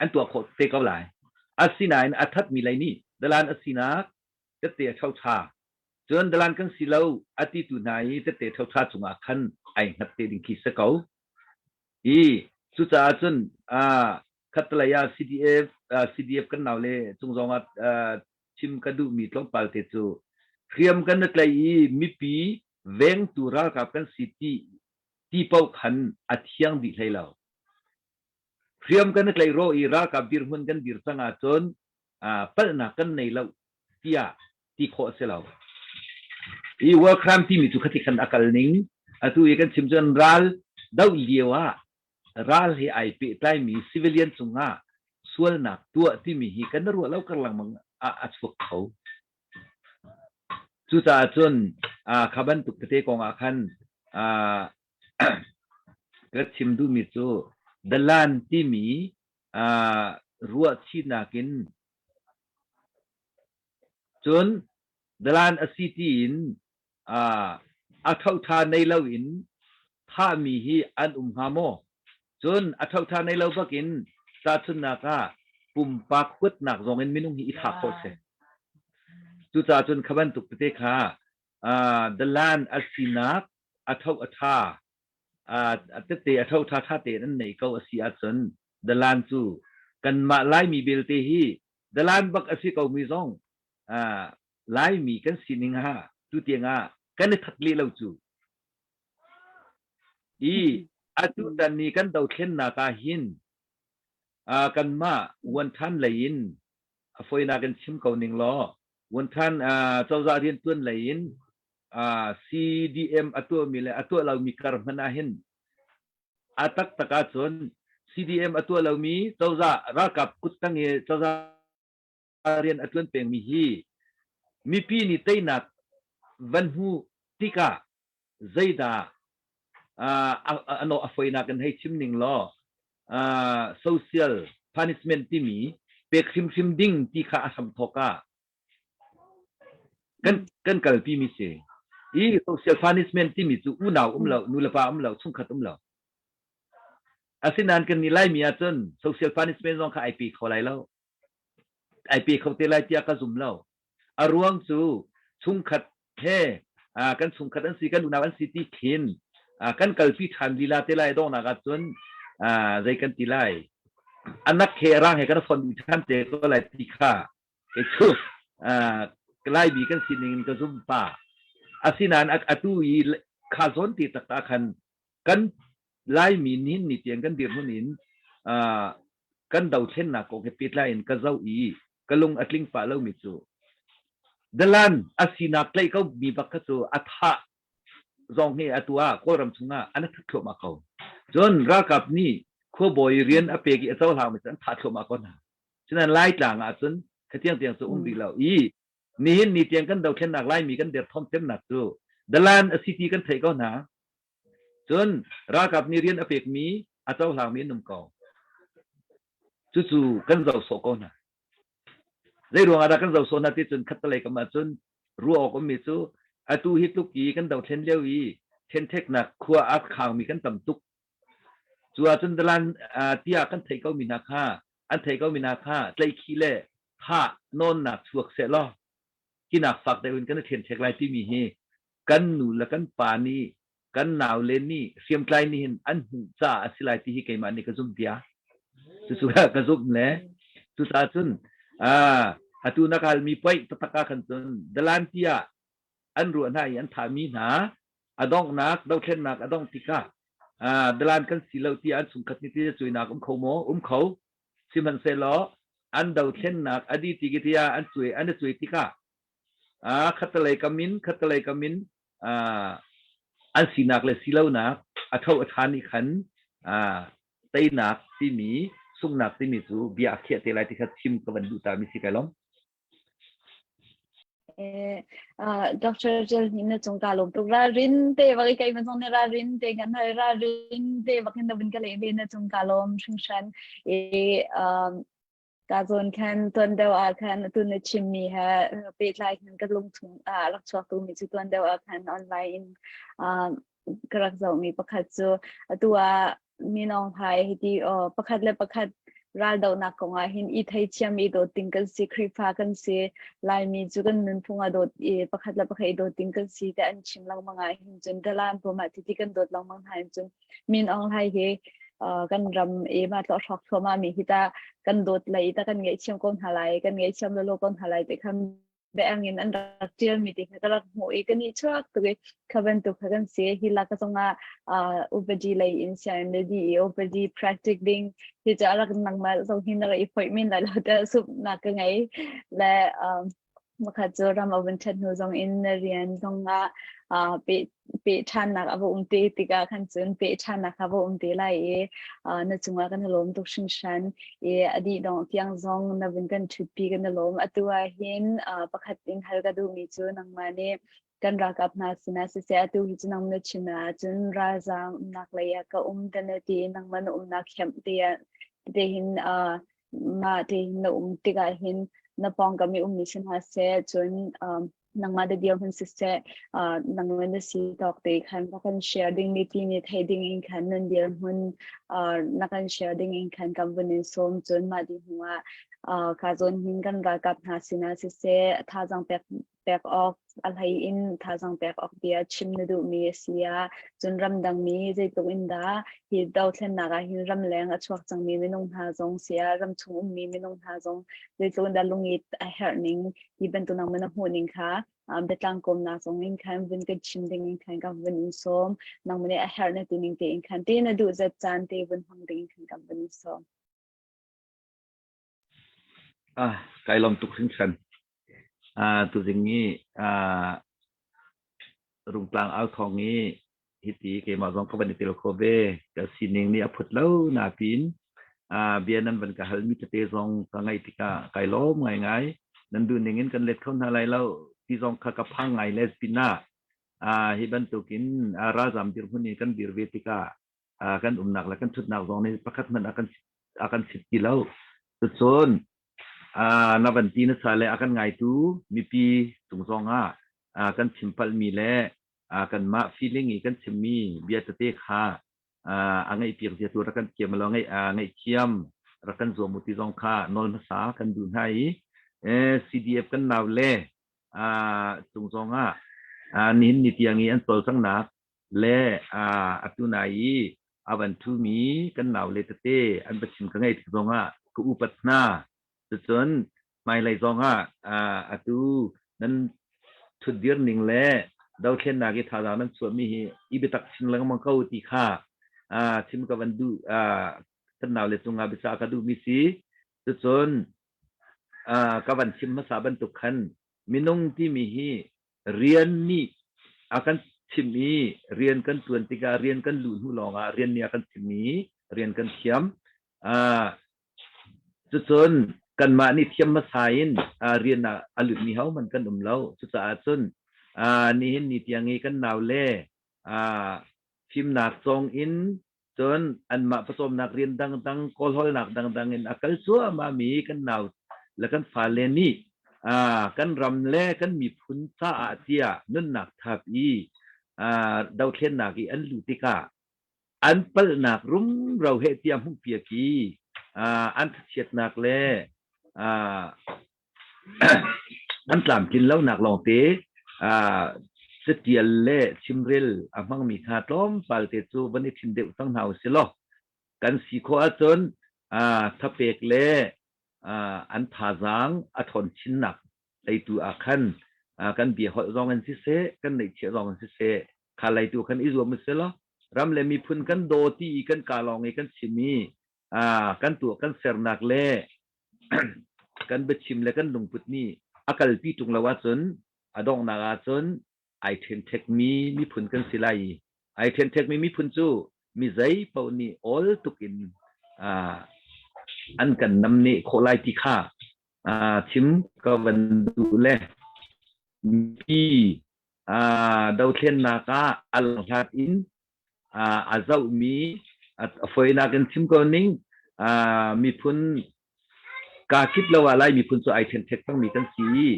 An tuah khawh te ko lai. Asinain a thatmi lei nih dalan a sinak tette a ṭhoṭha Cun dalan kan si lo a titu hna i tette ṭhoṭha cungah khan ai hngat te ding khi si ko. I cucaah cun khattelei ah CDF CDF kan nau le cung zong ah chim ka duhmi tlawmpal te cu hriam kan na tlaih i mipi vengtu ralkap kan si ti ti paoh khan a thiang dih hlei lo. Hriam kan i tlaih rawh i ralkap dirhmun kan dir cang ahcun palhnak kan nei lo tiah ti khawh a si lo. Hi war crime timi cu khati khan a kal ning atu i kan chim cun ral doh lio ah ral he ai pehtlaimi civilian cungah sualnak tuah timi hi kan ruah lo kar lengmang ah a chuak kho. Cucaah cun kha bantuk tete kong ah khan ka chim duhmi cu dalan timi ruahchihnak in Cun dalan a si tiin a ṭhoṭha nei loin thahmi hi an um hnga maw? Cun a ṭhoṭha nei lo bakin tahchunhnak ah pumpak huatnak zongin minung hi i thah khawh a si. Cucaah cun kha bantuk tete kha dalan a sinak a ṭho a ṭha a tete a ṭho ṭha ṭha tein an nei ko a si ahcun dalan cu kanmah Laimi belte hi dalan bak a si komi zong Laimi kan sining ah tutiang ah kan i that leh lo cu. I atu tan ni kan dothlennak ah hin kanmah vuanthan lei in a foinak in chim ko ning law vuanthan cozah riantuan lei in CDM a tuahmi le a tuah lomi kar hmanh ah hin A taktak ahcun CDM a tuah lomi cozah ralkap kuttang i cozah rian a ṭuan pengmi hi mipi nih teinak van hmu tikah zeidah ano a foinak in hei chim ning law social punishment timi pek hrimhrim ding ti kha a hramthawk ah kan kan kalpi mi si. I social punishment timi cu unau um lo, nu le pa um lo, chungkhat um lo. Asinain kan nih Laimi ahcun social punishment zong kha ai pe kho lai lo. Ai pe kho te lai tiah ka zum lo. A ruang cu chungkhat he kan chungkhat an si, kan unau an si ti khin kan kalpi ṭhan lila te lai donghnak ahcun zei kan ti lai. Anak he rang he kan fon ṭhan te ko lai ti kha kei cu Laimi kan sining in ka zum pa. Asinain atu i kha zawn ti taktak khan kan Laimi nihin ni tiang kan dirhmun in kan dothlennak kong he pehtlai in ka zoh i ka lung a tling pah lomi cu dalan a sinak tlaih ko mi bak kha cu a thah zong hi atu ah Kawlram chungah an that thluahmah ko. Cun ralkap nih khuabawi rian a pek i a cohlang mi cu an thah thluahmah ko hna. Cunain Laitlang ah cun khatiang tiang cu um rih lo i nihin ni tiang kan dothlennak Laimi kan derthawm cemnak cu dalan a si ti kan theih ko hna. Cun ralkap nih rian a pekmi a cohlangmi an um ko. Cucu kan zoh sawh ko hna. Zei ruang ah dah kan zoh sawh hna ti cun khattelei kam ahcun ruah awk ummi cu atu hi tluk i kan dothlen lio i ṭhenṭheknak khua a khangmi kan tam tuk. Cu ahcun dalan tiah kan theih komi hna kha an theih komi hna kha tlaihkhih le thah nawnnak chuak seh law hinak fak deuh in kan i ṭhenṭhek lai timi hi kan nu le kan pa nih kan naule nih hriamtlai nih hin an hmuh caah a si lai ti hi keimah nih ka zumh bia. Cucu ka zumh le cucaah cun atu na kalmi poih taktak ah khan cun dalan tiah an ruah hna i an thahmi hna a donghnak dothlennak a dongh tikah dalan kan si lo tiah an chungkhat nih ti cuinak um kho maw? Um kho. Sihmanhsehlaw an dothlennak a dih ti tiah an cuai an i cuai tikah khattelei kam in khattelei kam in an sinak le silonak a tho a ṭha nih khan teinak timi sunghnak timi cu bia a khiah te lai ti kha chim ka van duh ta mi si kai lom. Dr. Jel nih na cung ka lawm tuk ralrin te bak i kei man zong nih ralrin te kan hal ralrin te bak in na vun ka leh ve na cung ka lawm hringhran i Ka zawn khan tuan deuh ah khan atu na chimmi he pehtlai khan ka lungchung ah rak chuak tukmi cu tuan deuh ah khan online in ka rak zohmi pakhat cu atu ah Min Aung Hlaing hiti pakhat le pakhat raldohnak kong ah hin i theithiam i dawt ding kan si Khrihfa kan si Laimi cu kan nunphung ah dawt i pakhat le pakhat i dawt ding kan si tiah an chim lengmang ah hin cun dalan pum ah titi kan dawt lengmang hna hin cun Min Aung Hlaing hi kan ram i mah tlawh hrawk thluahmah mi hi ta kan dawt lei ta kan ngaihthiam ko hna lai kan ngaihthiam lolo ko hna lai ti khan biang in an rak tial mi ti kha ka rak hmuh i kan i chuak tuk i kha bantuk kha kan si hi lak zongah upadi lei in sianginn le di i upadi practice ding hi cu a rak nangmah zong hi na rak i phoih men lai lo te sup nak ka ngei le Pakhat cu ram a vun ṭhat hnu zong in na rian zongah peh peh ṭhannak a va um te tikah khan cun peh ṭhannak kha va um te lai i na cungah kan i lawm tuk hringhran i a dih dongh tiang zong na vun kan ṭhutpi kan i lawm. Atu ah hin pakhat in hal ka duhmi cu nangmah nih kan ralkap hna sinah siseh atu hi cu nang na chim ahcun ralzaam umnak lei ah ka um te na ti i nangmah na umnak camp te ah te hin mah tein na um tikah hin na pawngkam i ummi si hna seh cun nangmah da dirhmun siseh nangmah na si tawk te khan na kan share ding mi ti nih thei ding in khan nan dirhmun na kan share ding in khan kan vun in sawm cun mah di hnu ah ka zawn hin kan ralkap hna sinah siseh thazaang pek pek awk a hlei in thazaang pek awk bia chim na duhmi a si ah cun ramdang mi zeitluk in dah hi dothlennak ah hin ramleng a chuak cangmi minung hna zong si ah ramchung ummi minung hna zong zeitluk in dah lungit a herh ning hi bantuk nang na hmuh ning kha biatlang kawmnak zong in khan vun kan chim ding in khan ka vun in sawm nang nih a herh na ti ning te in khan te na duh zat caan te vun hmang ding in khan ka vun in sawm. Ah, kai lawm tuk hringhran. Ah, tuzing i ah, Rungtlang au thawng i hiti keimah zong ka van i tel kho ve. Ka sining nih a phut lo nain ah, bia nan van ka halmi tete zong ka ngaih tikah kai lawm ngaingai. Nan duh ning in kan let kho hna lai lo. ti zong kha ka phang ngai le pinah hi bantukin ralzam dirhmun in kan dir ve tikah kan umnak le kan thutnak zong nih pakhat hmanh a kan a kan sit ti lo. Cucun na van ti na sa le a kan ngaitu mipi cung zong ah kan chim palhmi le kanmah feeling i kan chimmi bia tete kha a ngaihpiak zia tu rak kan thiam lo ngaihthiam rak kan zuam u ti zong kha nawl hmasa kan duh hna i CDF kan nau le cung zong ah nihin ni tiang i an cawlcanghnak le atu nai i a van thumi kan nau le tete an biachim ka ngaih tik zong ah ka upat hna. Cucun hmailei zong ah atu nan thutdir ning le dothlennak i thazaang nan chuahmi hi i biatak chin lengmang ko ti kha chim ka van duh kan nau le cungah biasa ka duhmi si. Cucun ka van chim hmasa bantuk khan minung timi hi rian nih a kan chimh i rian kan ṭuan tikah rian kan luh hnu lawngah rian nih a kan chimh i rian kan thiam. Cucun kanmah nih thiam hmasa in rian ah a lutmi hohmanh kan um lo. Cucaah cun nihin ni tiang i kan naule fimnak cawng in cun anmah pawcawmnak rian dangdang kawlhawlnak dangdang in a kal cuahmahmi kan nau le kan fale nih kan ram le kan miphun caah tiah nunnak thap i dothlennak i an luh tikah an palhnak rumro heh tiah hmuhpiak i an thachiatnak le an tlamtlin lonak lawngte catial le chimrel a hmangmi hna tlawmpal te cu van i thim deuh cang hna usih law kan si khawh ahcun thapek le an thazaang a ṭhawn chinnak leitu ah khan kan bia holh zong in siseh kan neihchiah zong in siseh kha leitu khan i zuam usih law ram le miphun kan daw ti i kan ka lawng i kan chim i kan tuah kan sernak le kan biachim le kan lungput nih a kalpi ṭung lo ahcun a donghnak ahcun ai ṭhenṭhekmi miphun kan si lai i ai ṭhenṭhekmi miphun cu mi zei paoh nih awl tuk in an kan namneh khawh lai ti kha chim ka van duh le mipi dothlennak ah a langhlat in a zohmi a foinak in chim ko ning miphun kaa kip lo ah Lai miphun cu ai ṭhenṭhek cangmi kan si i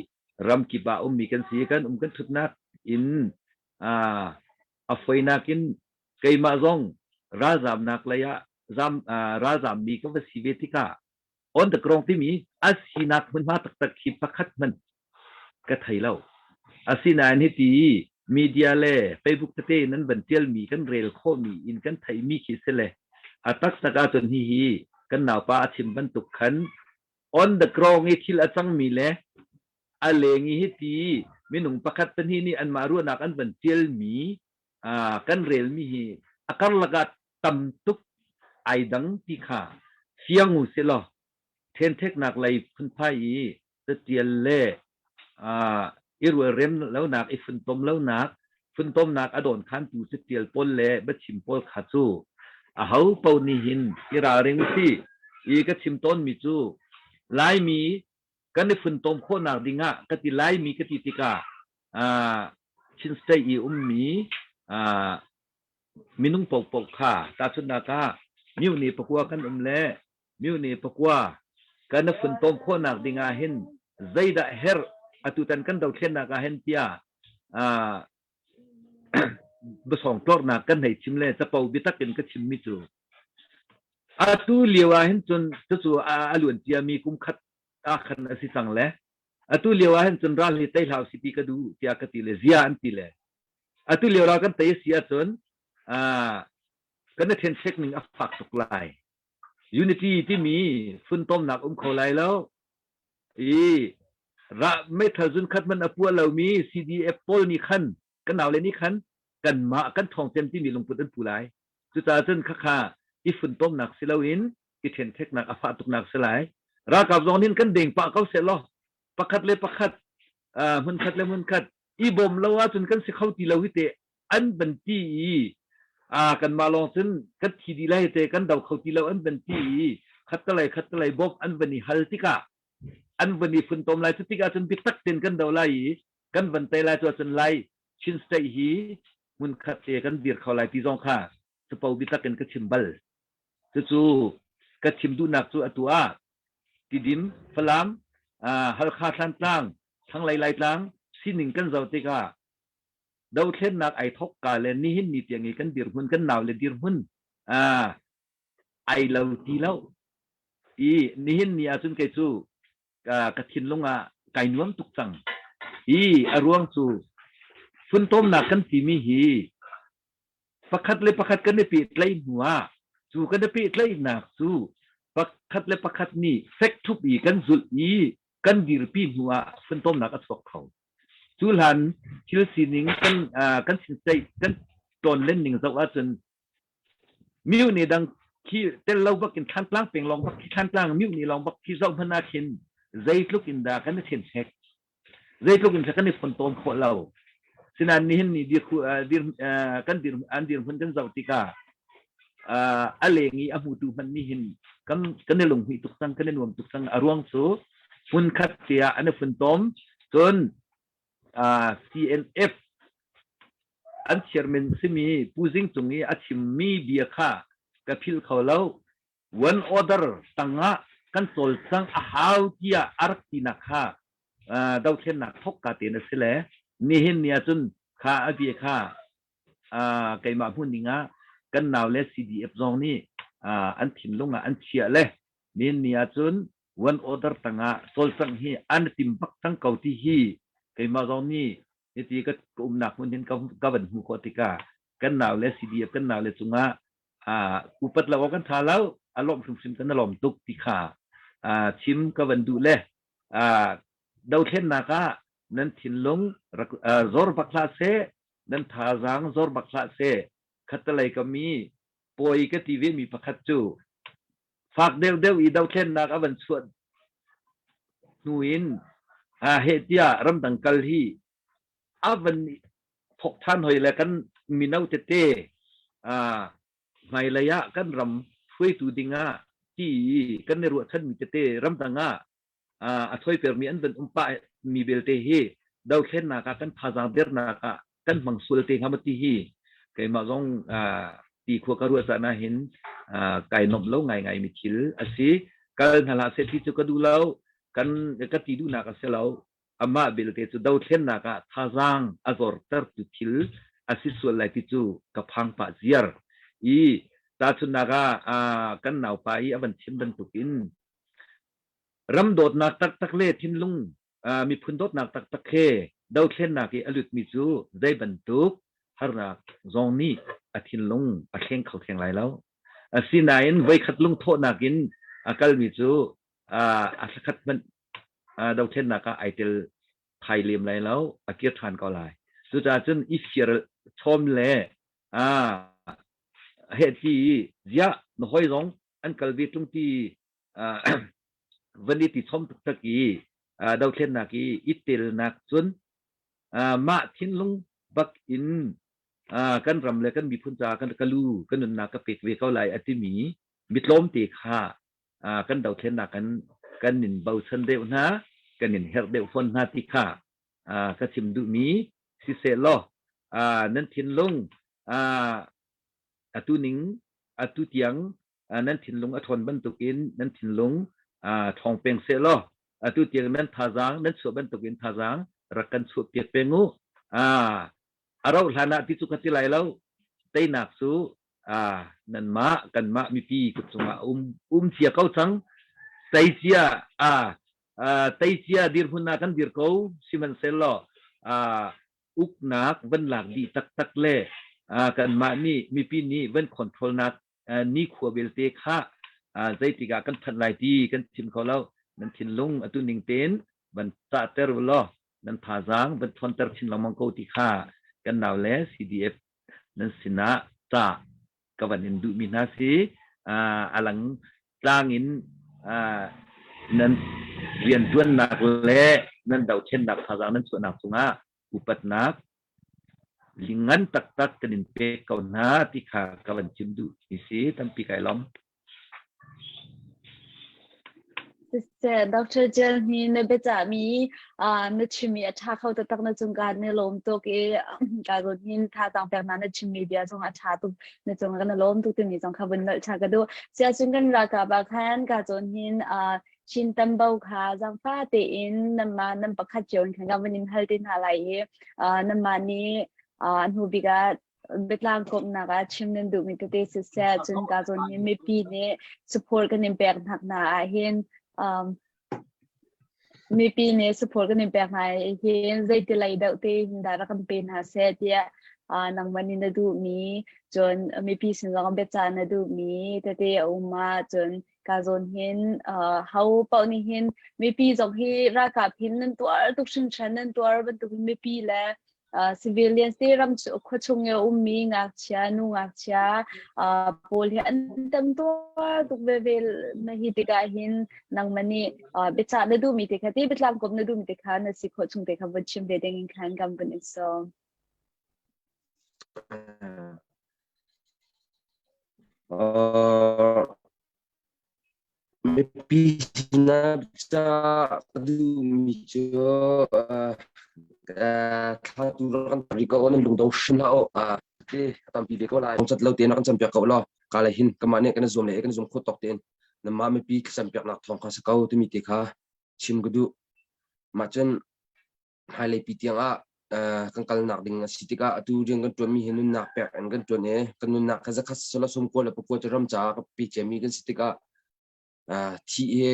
ram kip ah ummi kan si kan um kan ṭhutnak in a foinak in keimah zong ralzamnak lei ah zam ralzammi ka va si ve tikah on the ground timi a sinak hmunhma taktak khi pakhat hmanh ka thei lo. Asinain hiti media le Facebook tete in an van tialmi kan rel khawhmi in kan theihmi khi si le a taktak ahcun hihi kan naupa a chim bantuk khan on the ground i thil a cangmi le a leng i hiti minung pakhat pahnih nih anmah ruahnak an van tialmi kan relmi hi a karlak ah tam tuk ai dang ti kha fiang u sih law ṭhenṭheknak lei phunphai i catial le i rualrem lonak i funtom lonak funtomnak a dawnkhantu catial pawl le biachim pawl kha cu aho paoh nih hin i ralring usih i ka chim tawnmi cu Laimi kan i funtom khawhnak dingah ka ti Laimi ka ti tikah Chin State i ummi minung paohpaoh kha tahchunhnak ah myo ne pakua kan um le myo ne pakua kan i funtom khawhnak ding ah hin zeidah herh atutan kan dothlennak ah hin tiah biasawng tlornak kan hei chim le capo biatak in ka chimmi cu atu lio ah hin cun cucu a luan ciami kum khat ah khan a si cang le atu lio ah hin cun ral hi tei hlah usih ti ka duh tiah ka ti le zia an ti le Atu lio ral kan tei a si ahcun kan i ṭhenchek ning a fak tuk lai. Unity timi funtomnak um kho lai lo. I meithal zun khat hmanh a puah lomi CDF pawl nih khan kan naule nih khan kanmah kan ṭhawng cem timi lungput an pu lai. Cucaah cun khakha i funtomnak si loin i ṭhenṭheknak a fah tuknak si lai. Ralkap zong nih kan deng pah ko seh law pakhat le pakhat hmunkhat le hmunkhat i bawm lo ahcun kan si kho ti lo hi te an van ti i kanmah lawng cun kan thi dih lai te kan do kho ti lo an van ti i khattelei khattelei bawmh an van i hal tikah an van i funtom lai cu tikah cun biatak tein kan do lai i. Kan van tei lai cu ahcun Lai Chin State hi hmunkhat te kan dir kho lai ti zong kha capo biatak in ka chim bal. Cucu ka chim duhnak cu atu ah Tidim, Falam, Halkha Thlantlang, Thlanglei Laitlang sining kan zoh tikah dothlennak ai thok ka le nihin ni tiang i kan dirhmun kan nau le dirhmun ai lo ti lo i nihin ni ahcun kei cu ka thinlung ah kai nuam tuk cang i a ruang cu funtomnak kan timi hi pakhat le pakhat kan i pehtlaih hnu ah cu kan i pehtlaihnak cu pakhat le pakhat nih fek ṭhup i kan zulh i kan dirpi hnu ah funtomnak a chuak kho. Cu hlan thil sining kan kan sinceih kan ṭawnlen ning zoh ahcun myu nih dang khi tel lo bak in Thlantlang peng lawng bak khi Thlantlang myu nih lawng bak khi zoh hmanh ah khin zeitluk in dah kan i ṭhenṭhek zeitluk in kan i fontom khawh lo. Sinain nihin ni dir dir kan dir an dirhmun kan zoh tikah a leng i a hmutu hmanh nih hin kan kan i lunghmuih tuk cang kan i nuam tuk cang a ruang cu hmunkhat te ah an i funtom cun CNF an chairman simi Pu Zing Cung i a chimmi bia kha ka philh kho lo one order tangah kan cawlcang a hau tiah a rak tinak kha dothlennak thok ka te na si le nihin ni ahcun kha a bia kha keimah hmun ning ah kan nau le CDF zong nih an thinlung ah an chiah le nihin ni ahcun one order tangah cawlcangh hi an tim bak cang ko ti hi keimah zong nih hiti ka umnak hmun hin ka van hmuh khawh tikah kan nau le CDF kan nau le cungah upat lo kan tha lo a lawm hrimhrim kan lawm tuk ti kha chim ka van duh le dothlennak ah nan thinlung zor bak hlah seh nan thazaang zor bak hlah seh khattelei ka mi pawi ka ti ve mi pakhat cu fak deuhdeuh i dothlennak a van chuah hnu in heh tiah ramdang kal hi a van thok than hoi le kan mino tete hmailei ah kan ram hruaitu dingah ti kan i ruahchanmi tete ramdang ah a thuaipermi an van um pah mi belte hi dothlennak ah kan thazaang dernak ah kan hmang sual te hnga maw ti hi keimah zong ti khua ka ruah caan ah hin kai nomh lo ngaingai mi thil a si. Kal hna hlah seh ti cu ka duh lo. Kan ka ti duhnak a si lo. Amah belte cu dothlennak ah thazaang a zortertu thil a si sual lai ti cu ka phang pah ziar. I tahchunhnak ah kan naupa i a van chim bantukin ram dawtnak taktak le thinlung miphun dawtnak taktak he dothlennak i a lutmi cu zei bantuk harnak zong nih a thinlung a thleng kho theng lai lo. Asinain voikhat lungthawhnak in a kalmi cu a thlakhat hmanh dothlennak ah ai tel thai lem lai lo, a kir ṭhan ko lai. Cucaah cun i fir chawm le heh ti ziah na hawi zong an kal ve ṭung ti van i ti chom taktak i dothlennak i i telnak cun mah thinlung bak in kan ram le kan miphun caah kan ka lu ka nunnak ka pek ve ko lai a timi mitlawmte kha kan dothlennak kan kan in bochan deuh hna kan in herh deuh fawn hna ti kha ka chim duhmi siseh law nan thinlung atu ning atu tiang nan thinlung a ṭhawn bantukin nan thinlung ṭhawng peng seh law atu tiang nan thazaang nan chuah bantukin thazaang rak kan chuah piak peng u. A rauh hlan ah ti cu ka ti lai lo. Teinak cu nanmah kanmah mipi kut cungah um um cia ko cang. Tei cia tei cia dirhmun ah kan dir ko sihmanhsehlaw uknak van lak dih taktak le kanmah nih mipi nih van control nak nikhua belte kha zeitik ah kan phanh lai ti kan chim kho lo. Nan thinlung atu ning tein van cahter u law nan thazaang van ṭhawnter chin lengmang ko ti kha kan nau le CDF nan sinah ca ka van in duhmi hna si. A lang tlang in nan rianṭuannak le nan dothlennak thazaang nan chuahnak cungah upatnak Lingan taktak kan in pek ko hna ti kha ka van chim duh mi si tampi kai lawm. Siseh, Dr. Jill hi na biacahmi na chimmi a ṭha kho taktak na cung kaan i lawm tuk i ka zawn hin thazaang peknak na chimmi bia zong a ṭha tuk na cung kan i lawm tuk timi zong kha vun nolh ṭha ka duh. Siahcun kan ralkap ah khan ka zawn hin Chin tambo kha zaangfah tein nanmah nan pakhat cio in khan ka vun in hal te hna lai i nanmah nih hnu bik ah biatlang komhnak ah chim nan duhmi tete siseh cun ka zawn hi mipi nih support kan in pek hnak hna ah hin um, mipi nih support kan in pek hna hin zeiti lei deuh te hin dah rak kan pe hna seh tiah uh, nangmah nih na duhmi cun mipi sin zong biacah na duhmi tete a um ah cun ka zawn hin uh, ho paoh nih hin mipi zong hi ralkap hin nan tuar tuk hringhran nan tuar bantuk in mipi le uh, civilians te ram khuachung i ummi ngakchia nu ngakchia uh, pawl hi an tam tuar tuk veve na hi tikah hin nangmah nih uh, biachah na duhmi te kha ti biatlang kom na duhmi te kha na si khawh chung te kha vun chim ve ding in khan kan vun in sawm. Uh, Mipi sinah ca ka duhmi cu thla tu rak kan tar rih ko nan lungdong hrim hlah u. Te a tampi ve ko lai. Cat lo tein rak kan campiak ko law ka le hin kanmah nih kan i zuam le kan i zuam khawh tawk tein nanmah mipi thlacampiaknak thawng kha si ko timi te kha chim ka duh. Mah cun hmailei pi tiang ah kan kalnak ding a si tikah atu rian kan ṭuanmi hi nunnak pek in kan ṭuan i kan nunnak kha zakhat sila sum kua le pakua cu ram caah ka pe ciami kan si tikah thih hi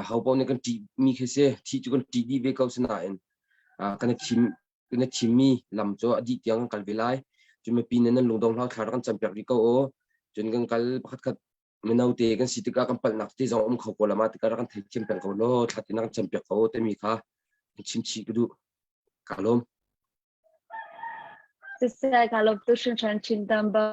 ho paoh nih kan ṭihmi khi si thih cu kan ṭih dih ve ko sinain kan i thim kan i thimmi lam cu a dih tiang kan kal ve lai cun mipi nih nan lungdong hlau thla rak kan campiak rih ko u cun kan kal pakhat khat mino te kan si tikah kan palhnak te zong um kho ko lama tikah rak kan theithiam peng ko law thla te na kan campiak ko timi kha chim chih ka duh ka lawm Siseh ka lawm tuk hringhran chin tam bo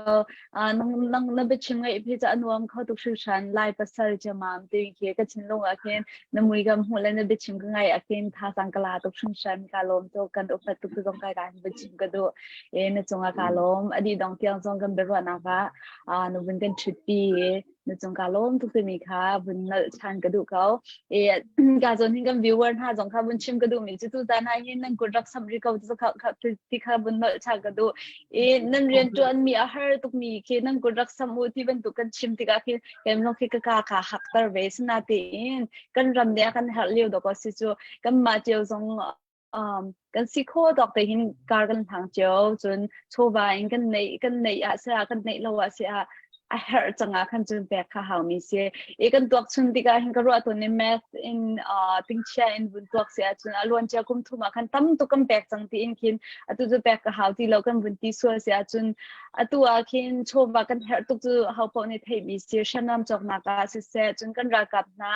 nang nang na biachim ngaih phi ca anuam kho tuk hringhran lai pasal chamam ti khi ka thinlung ah khin na mui kam hmuh le na biachim ka ngai ah khin thazang ka la tuk hringhran ka lawm tuk kan upat tuk zong kai ka biachim ka duh e na cungah ka lawm adi dong tiang zong kan biaruahnak ah na vun kan ṭhutpi i na cung ka lawm tuk timi kha vun nalh ṭhan ka duh ko. E ka zawn hin kan viewer hna zong kha vun chim ka duhmi cu tuzan ah hin nan kut rak samh rih ko ti kha vun nolh ṭhan ka duh. E nan rian ṭuanmi a har tukmi khi nan kut rak samh u ti bantuk kan chim tikah khin keimah lawng khi ka ka kha hakter ve. Sinatein kan ram nih a kan herh lio dawk a si cu kanmah cio zong um, kan si kho tawk te hin kar kan hlang cio cun chawva in kan neih kan neih ah si ah kan neih lo ah si ah a herh cangah khan cun pek kha hau mi si i kan tuak chun tikah hin ka ruah tawn ni math in uh, tingchia in vun tuak si ahcun a luan cia kum thum ah khan tam tuk kan pek cang ti in khin atu cu pek ka hau ti lo kan vun ti sual si ahcun atu ah khin chawva kan herh tuk cu ho paoh nih theih mi si hriamnam cawknak ah siseh cun kan ralkap hna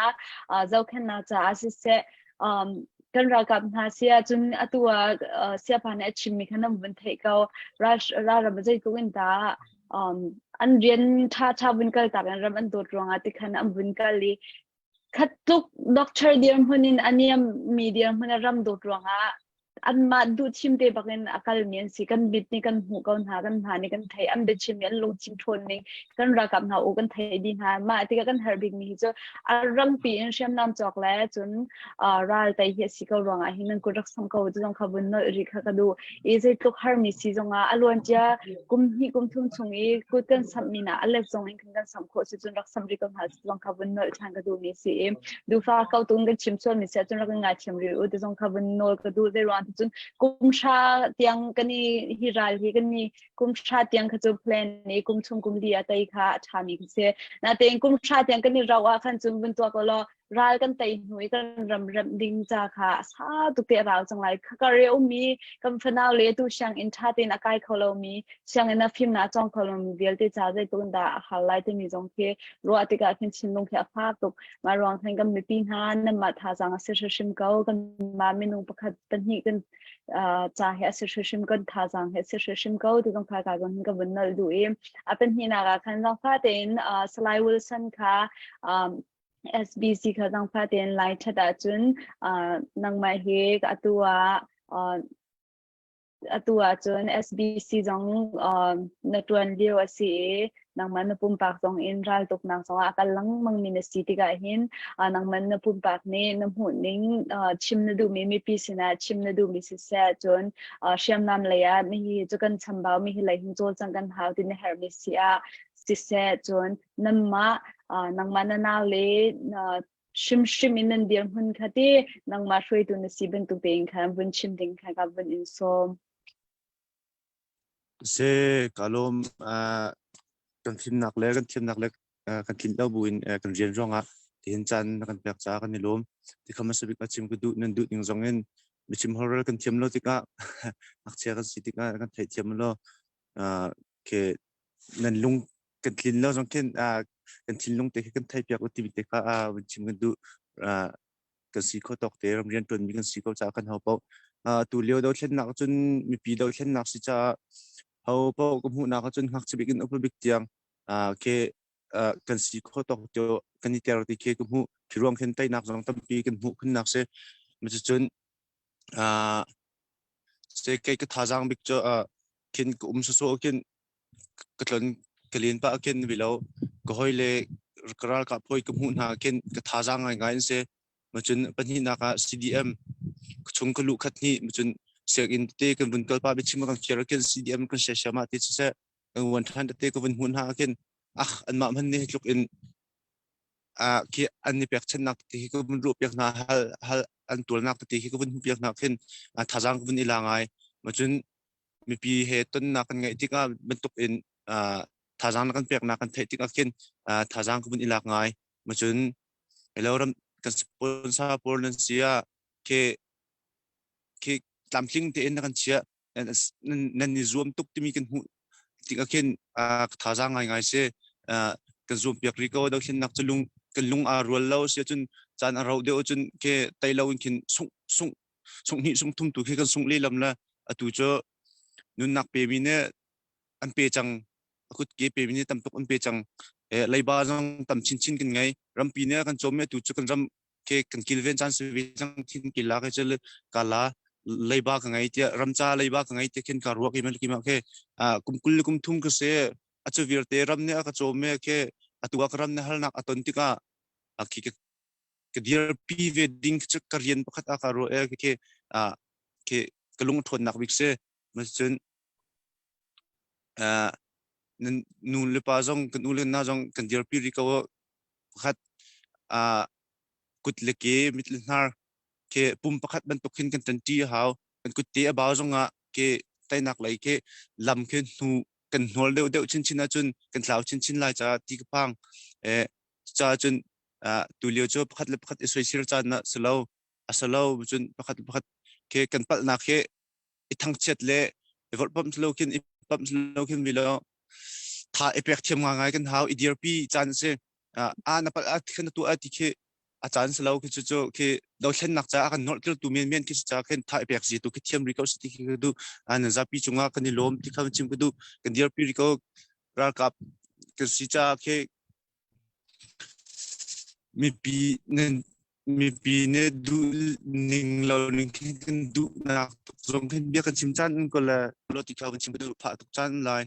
uh, zohkhenhnak caah siseh um, kan ralkap hna si ahcun atu ah uh, siapa nih a chimmi kha nan vun theih ko ralram zeitluk in dah um, an rian ṭha ṭha vun kal tak in ram an dawt ruangah ti khan an vun kal i khat tluk doctor dirhmun in a niam mi dirhmun a ram dawt ruangah anmah duh thim te bakin a kalmi an si kan mit nih kan hmuh ko hna kan hna nih kan theih an biachim an lungthin ṭhawn ning kan ralkap hna u kan theih dih hna mah tikah kan har bik mi hi cu a rampi in hriamnam cawk le cun ral tei hi a si ko ruangah hin nan kut rak song ko cu zong kha vun nolh rih kha ka duh i zeitluk harmi si zongah a luan cia kum hnih kum thum chung i kut kan samh mi na a let zong in kan kan samh khawh si cun rak samh rih ko hna zong kha vun nolh ṭhan ka duh mi si i dufa ko tung kan chim sual mi si cun rak ngai thiam rih u ti zong kha vun nawl ka duh zei ruang cun kum hra tiang kan i hi ral hi kan i kum hra tiang kha cu plan i kum chung kum li a tei kha a ṭha mi kha si natein kum hra tiang kan i rauh ah khan cun vun tuak law ral kan tei hnu i kan ram remh ding ca kha a sa tuk te a rau cang lai khakar i ummi kan fanau le tu sianginn ṭha tein a kai kho lomi sianginn ah fimnak a cawng kho lomi vialte ca zeitluk dah a har lai timi zong khi ruah tikah khin thinlung khi a fak tuk mah ruang khan kan mipi hna nanmah thazaang a si hrimhrim ko kanmah minung pakhat pahnih kan ca hi a si hrimhrim kan thazaang hi a si hrimhrim ko ti zong kha ka zong hin ka vun nolh duh i a pahnihnak ah khan zangfah tein Salai Wilson kha SBC kha zangfah tein lai ṭhat ahcun nangmah hi atu ah. Atu ahcun SBC zong na ṭuan lio a si i nangmah na pumpak zong in raltuknak zongah a kal lengmang mi na si tikah hin nangmah na pumpak nih na hmuhning chim na duhmi mipi sinah chim na duhmi siseh cun hriamnam lei ah mihi cu kan chambau mihi lei hin cawlcangh kan hau ti na herhmi si ah siseh cun nangmah nangmah na nau le hrimhrim in nan dirhmun kha ti nangmah hruaitu na si bantuk tein khan vun chim ding kha ka vun in sawm. Se kalom kan fimnak le kan thiamnak le kan tlinh lo buin kan rian ruangah tihin caan na kan pek caah kan i lawm. Ti kham hmasa bik a chim ka duh nan duh ning zong in biachim holhrel kan thiam lo tikah ngakchia kan si tikah kan theihthiam lo ke nan lung kan tlin lo zong khin kan thinlung te khi kan thei piak u timi te kha vun chim kan duh. Kan si kho tawk te ram rian ṭuanmi kan si ko caah kan ho paoh tu lio dothlennak cun mipi dothlennak si caah ho paoh ka hmuhnak ahcun ngakchia bik in upa bik tiang ke kan si kho tawk tio kan i ter ti khi ka hmuh. Khi ruang khin teinak zong tampi kan hmuh khunnak si. Cucun se kei ka thazaang bik cu khin ka um sawsawh khin ka tlon ka len pah khin bilo ka hoi le ka ralkap hawi ka hmuh hna khin ka thazaang ngaingai an si. Macun pahnihnak ah CDM chung ka luh khat hnih macun sianginn tete kan vun kal pah biachim kan fir khin CDM kan share siam ah ti siseh kan wan than tete ka vun hmuh hna khin ah anmah hman nih tluk in ah khi an i pekchannak tete hi ka vun ruah piak hna hal hal an tualnak tete hi ka vun hmuh piak hna khin thazaang ka vun i la ngai. Macun mipi he tonnak kan ngeih tikah bantuk in thazaang na kan peknak kan theih tikah khin thazaang ka vun i lak ngai. Macun hello ram kan sponsor pawl nan si ah khi khi tlamtling tein na kan chiah nan i zuam tuk timi kan hmuh tikah khin thazaang ngaingai si. Kan zuam piak rih ko dothlennak cu lung kan lung aa rual lo si ahcun caan a rauh deuh ahcun khi tei lo in khin sungh sungh sungh hnih sungh thum tu khi kan sungh lehlam le atu cu nunnak pemi nih an pe cang a kutke pemi nih tam tuk an pe cang. Leiba zong tam chinchin kan ngei rampi nih a kan cawm i atu cu kan ram ke kan kilven caan si ve cang thin kila ke cu kala leiba ka ngei tiah ramca leiba ka ngei tiah khin ka ruak i mal kima ke kum kul le kum thum ka se acu vialte ram nih a ka cawm me ke atu ka ram nih halnak a ton tikah khi ka dirpi ve ding cu ka rian pakhat a ka ruah e ke ke ka lung ṭhawnnak bik si cun nu le pa zong kan u le na zong kan dirpi rih ko pakhat kut le ke mit le hnar ke pum pakhat bantuk khin kan ṭanṭi a hau. Kan kut te a bau zongah ke teinak lei ke lam khi hnu kan hnual deuh deuh chinchin ahcun kan tlau chinchin lai caah ti ka phang. Caah cun tulio cu pakhat le pakhat i soisel caan ah si lo a si lo cun pakhat le pakhat ke kan palhnak hi i thangchiat le i volhpamh si lo khin i pamh si lo khin vi lo tha i pek thiam ngai kan hau i dirpi caan a si. A na palh a khin na tuah ti khi a caan si lo khi cu cu khi dothlennak caah a kan nolh tu men men khi si caah khin tha i pek zi tu khi thiam ri ko si ti khi ka duh. Nan zapi cungah kan i lawm ti kha chim ka duh. Kan dirpi ri ko ralkap kan si caah khi mipi nan mipi nih duh ning lo ning khin kan duhnak tuk zong khin bia kan chim caan ko le lo ti kha kan chim ka duh phah tuk caan lai.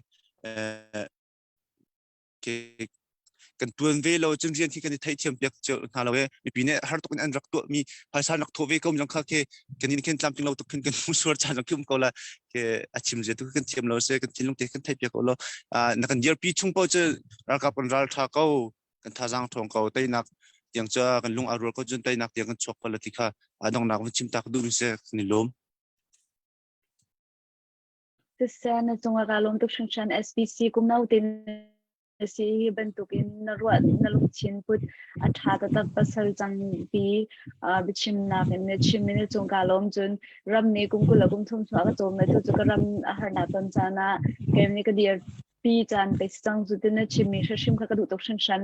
Kan tuan ve lo cun rian khi kan i theihthiam piak cio hna lo e mipi nih har tuk in an rak tuah mi phaisa rak thawh ve ko mi zong kha khi kan in khin tlamtling lo tuk khin kan hmu suar caan zong khi um ko la ke a chim zia tu kan thiam lo se kan thinlung te kan theih piak ko lo na kan dirpi chung po cu ralkap kan ral tha ko kan thazaang thawng ko teinak tiang cu kan lung a rual ko cun teinak tiang kan chuak ko la ti kha a dongnak van chim ta ka duh mi se kan i lawm. Siseh na cungah kaa lawm tuk hringhran. SBC kum no te na si hi bantukin na ruah na lungthin put a ṭha taktak pasal cang pi biachimnak in na chim i na cung kaa lawm. Cun ram nih kum 20 le kum thum chung a ka cawm le tu cu ka ram a harnak ton caan ah keim nih ka dirpi caan pe si cang cu ti na chimmi hrimhrim kha ka duh tuk hringhran.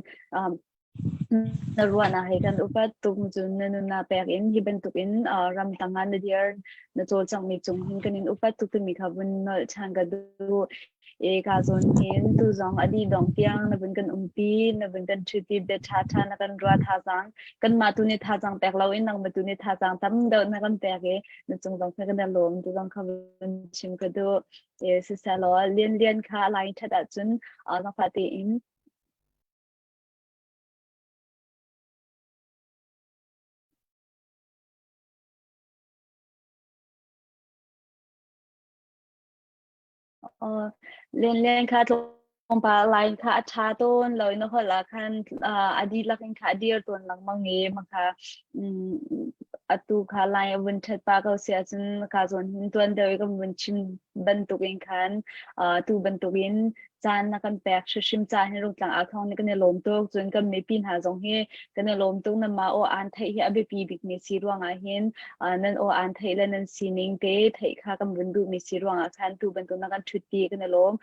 Na ruahnak he kan upat tuk cun na nunnak pek in hi bantuk in ramtang ah na dir na cawlcanghmi cung hin kan in upat tuk timi kha vun nolh ṭhan ka duh. E ka zawn hin tu zong a dih dong tiang na vun kan umpi na vun kan ṭhuti bia ṭha ṭha na kan ruah thazaang kanmah tu nih thazaang pek loin nangmah tu nih thazaang tam deuh na kan pek i na cung zong kha kan i lawm tu zong kha vun chim ka duh. E siselaw lian lian kha a lai ṭhat ahcun zaangfah tein Lenlen kha tlawmpal line kha a ṭha tawn lo na holh ah khan a dihlak in kha a dir tawn lengmang i maka atu kha line a vun ṭhat pah ko si ahcun ka zawn hin tuan deuh i kan vun chim bantukin khan tu bantukin caan na kan pek hrimhrim ca hin rungtlang au thawng nih kan i lawm tuk. Cun kan mipi hna zong hi kan i lawm tuk. Nanmah aw aan theih hi a biapi bikmi si ruangah hin nan aw aan theih le nan sining te theih kha kan vun duhmi si ruangah khan tu bantuk na kan ṭhutpi kan i lawm.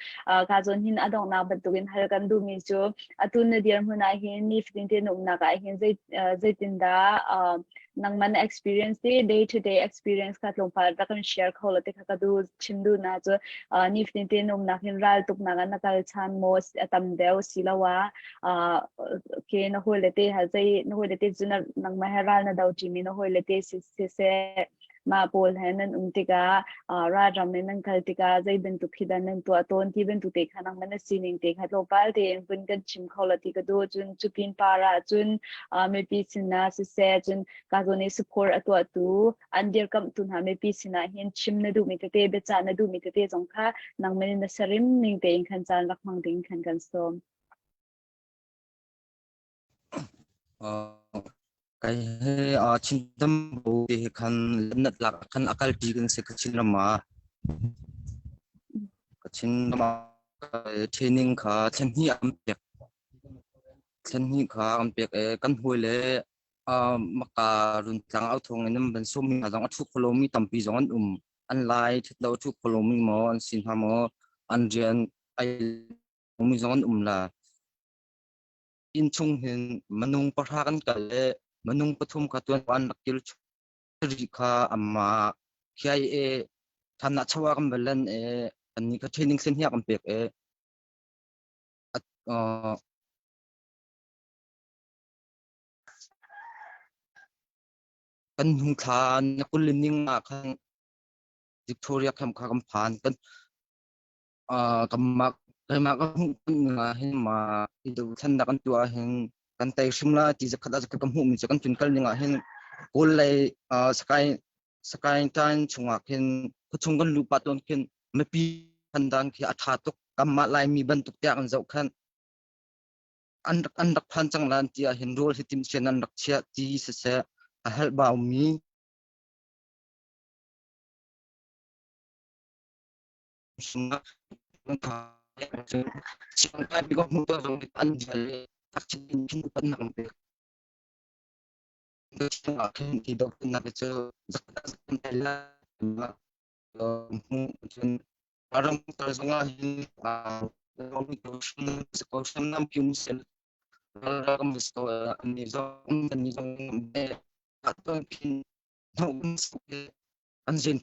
Ka zawn hin a donghnak bantukin hal kan duhmi cu atu na dirhmun ah hin nifatin te na umnak ah hin zeitindah nangmah na experience te day to day experience kha tlawmpal rak kan share kho la te kha ka du chim du na cu nifatin te numnak hin ral tuk nak na kal chan mo a tam deuh siloah ke na hoi le te ha zei na hoi le te cu nangmah he ral na do ṭi mi na hoi le te si se mah pawl he nan um tikah ralram in nan kal tikah zei bantuk khi dah nan tuah tawn ti bantuk te kha nangmah na sining te kha tlawmpal tein vun kan chim kho la ti ka duh. Cun cupin par ah cun mipi sinah siseh cun ka zawn i support a tuahtu an dirkamhtu hna mipi sinah hin chim na duhmi tete biacah na duhmi tete zong kha nangmah nih na sarim ning tein khan caan rak hmang ding khan kan sawm. Kai he Chin tam bo te he khan nat lak khan akal ti kan se Kachin ram ah Kachin ram ah training kha thlen hnih am pek thlen hnih kha am pek e kan hoi le maka run tlang au thong in ban sum mi zong a thu kholo mi tampi zong an um an lai thit lo thu kholo mi mo an sin ha mo an rian ai mi zong an um la Inn chung hin minung pahra kan kal i minung pathum kha tuan an rak kil rih kha amah khiai i than ah chawa kan va lan i annih kha training sen hiak an pek i kan hung thla na kul ning ah khan Victoria camp kha kan phan kan Kanmah keimah ka hmuh ah hin ma hi dothlennak kan tuah ahhin kan tei hrim la ti zakhat ah zakhat ka hmuhmi cu kan tlun kal ning ah hin Kawl lei Sakae Sakae Tain chungah khin khuachung kan luh pah tawn khin mipi phandan khi a ṭha tuk. Kanmah Laimi bantuk tiah kan zoh khan an rak an rak phan cang la an ti ahhin rawl hi timhsian an rak chiah ti siseh a helh baumi An zin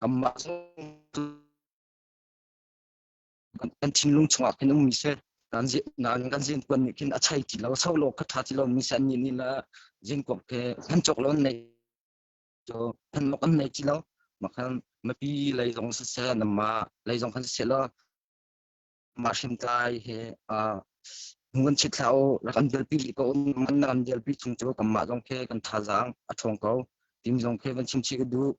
Kanmah kan thinlung chungah khin ummi si. Kan kan zinkuan nih khin a chai ti lo, solo kha ṭha ti lo mi si an nih nih la zinkuak ke kan cawk lo an nei cu kan mok an nei ti lo. Makhan mipi lei zong siseh, namah lei zong khan siseh law mah hriamtlai he hnu kan chit hlah u, rak an dirpi rih ko man na kan dirpi chung cu kanmah zong khi kan thazaang a ṭhawng ko timi zong khi van chim chih ka duh.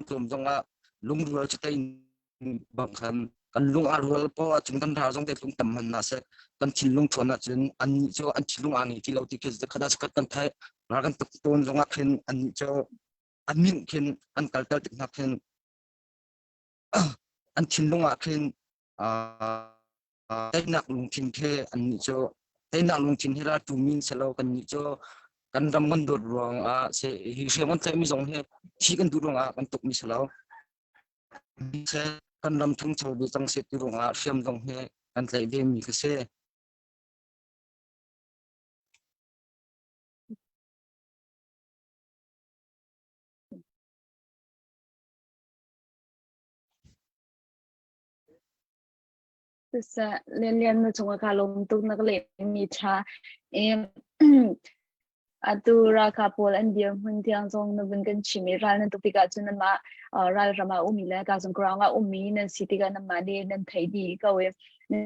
Tlawm zongah lungrual cu tei bang khan kan lung aa rual poah ahcun kan ral zong te tlung tam hmanh hna seh kan thinlung ṭhawn ahcun annih cu an thinlung aa ngei ti lo ti khi zakhat ah zakhat kan theih ral kan tuk tawn zongah khin annih cu an minh khin an kalter tik hna khin an thinlung ah khin teinak lungthin khi annih cu teinak lungthin hi raltu min selo kannih cu. Kan ram kan dawt ruangah si hi hriam kan tlaihmi zong hi thi kan duh ruangah kan tukmi si lo. Kan ram thangcho ve cang seh ti ruangah hriam zong hi kan tlaih ve mi ka si. Siseh, Lianlian na cungah kaa lawm tuk na ka lehmi ṭha. Atu ralkap pawl an dirhmun tiang zong na vun kan chim i ral nan tuk tikah cun nanmah ralram ah ummi le kazung ground ah ummi nan si tikah nanmah nih nan theih dih ko i na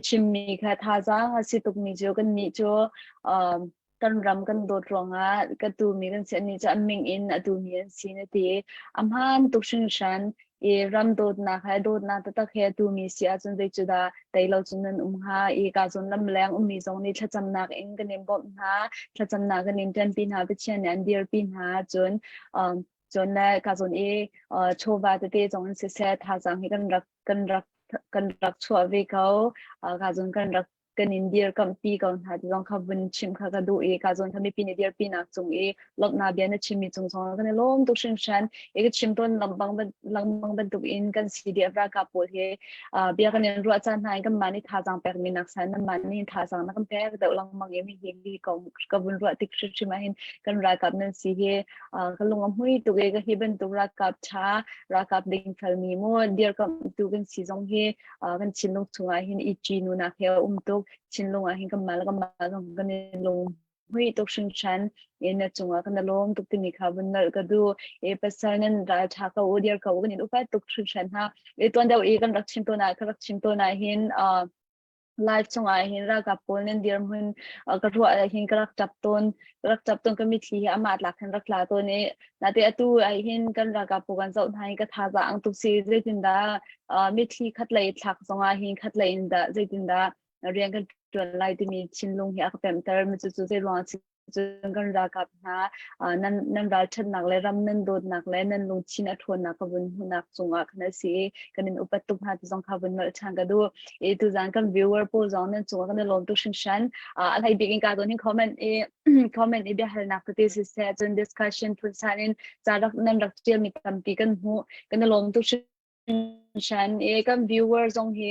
chimmi kha thazaang a si tukmi cu kannih cu kan ram kan dawt ruangah ka tumi kan si annih cu an ming in a tumi an si na ti. A hmaan tuk hringhran i ram dawtnak he dawtnak taktak he a tumi si ahcun zei cu dah tei lo cun nan um hnga i ka zawn lam leng ummi zong nih thlacamnak in kan in bawmh hna thlacamnak kan in ṭanpi hna Pathian nih an dirpi hna cun cun le ka zawn i chawva tete zong in siseh thazaang hi kan rak kan rak kan rak chuah ve ko ka zawn kan rak kan in dirkamhpi ko hna ti zong kha vun chim kha ka duh i ka zawn kha mipi nih dirpinak cung i lawmhnak bia na chimmi cung zong kan i lawm tuk hringhran i ka chim tawn lengmang lengmang bantuk in kan CDF ralkap pawl hi bia kan in ruah caan hna in kanmah nih thazaang pekmi nak san nanmah nih thazaang na kan pek deuh lengmang i hi hi kong ka vun ruah tik hrimhrim ah hin kan ralkap nan si hi ka lung a hmui tuk i ka hi bantuk ralkap ṭha ralkap dingfelmi mu dirkamhtu kan si zong hi kan thinlung chungah hin i ṭihnunak he a um tuk thinlung ah hin kanmah le kanmah zong kan i lung hmui tuk hringhran i na cungah kan i lawm tuk timi kha vun nolh ka duh i pasal nan ral ṭha ko u dir ko u kan in upat tuk hringhran hna i tuan deuh i kan rak chim tawn ah ka rak chim tawn ah hin live chungah hin ralkap pawl nan dirhmun ka ruah ah hin ka rak ṭap tawn ka rak ṭap tawn ka mitthli hi amah tlak hin rak tla tawn i nate atu ah hin kan ralkap pawl kan zoh hna hi ka thazaang tuk si zeitindah mitthli khat lei thlak zongah hin khat lei in dah zeitindah rian kan ṭuan lai timi thinlung hi a ka pemhter mi cu cu zei ruangah si cun kan ralkap hna nan nan ralṭhatnak le ram nan dawtnak le nan lungthin a ṭhawnnak ka vun hmuhnak cungah khan a si i kan in upat tuk hna ti zong kha vun nolh ṭhan ka duh i tuzan kan viewer pawl zong nan cungah kan i lawm tuk hringhran a hlei bik in ka zawn hin comment i comment i biahalnak tete siseh cun discussion phunsan in ca rak nan rak ṭialmi tampi kan hmuh kan i lawm tuk Shan i kan viewer zong hi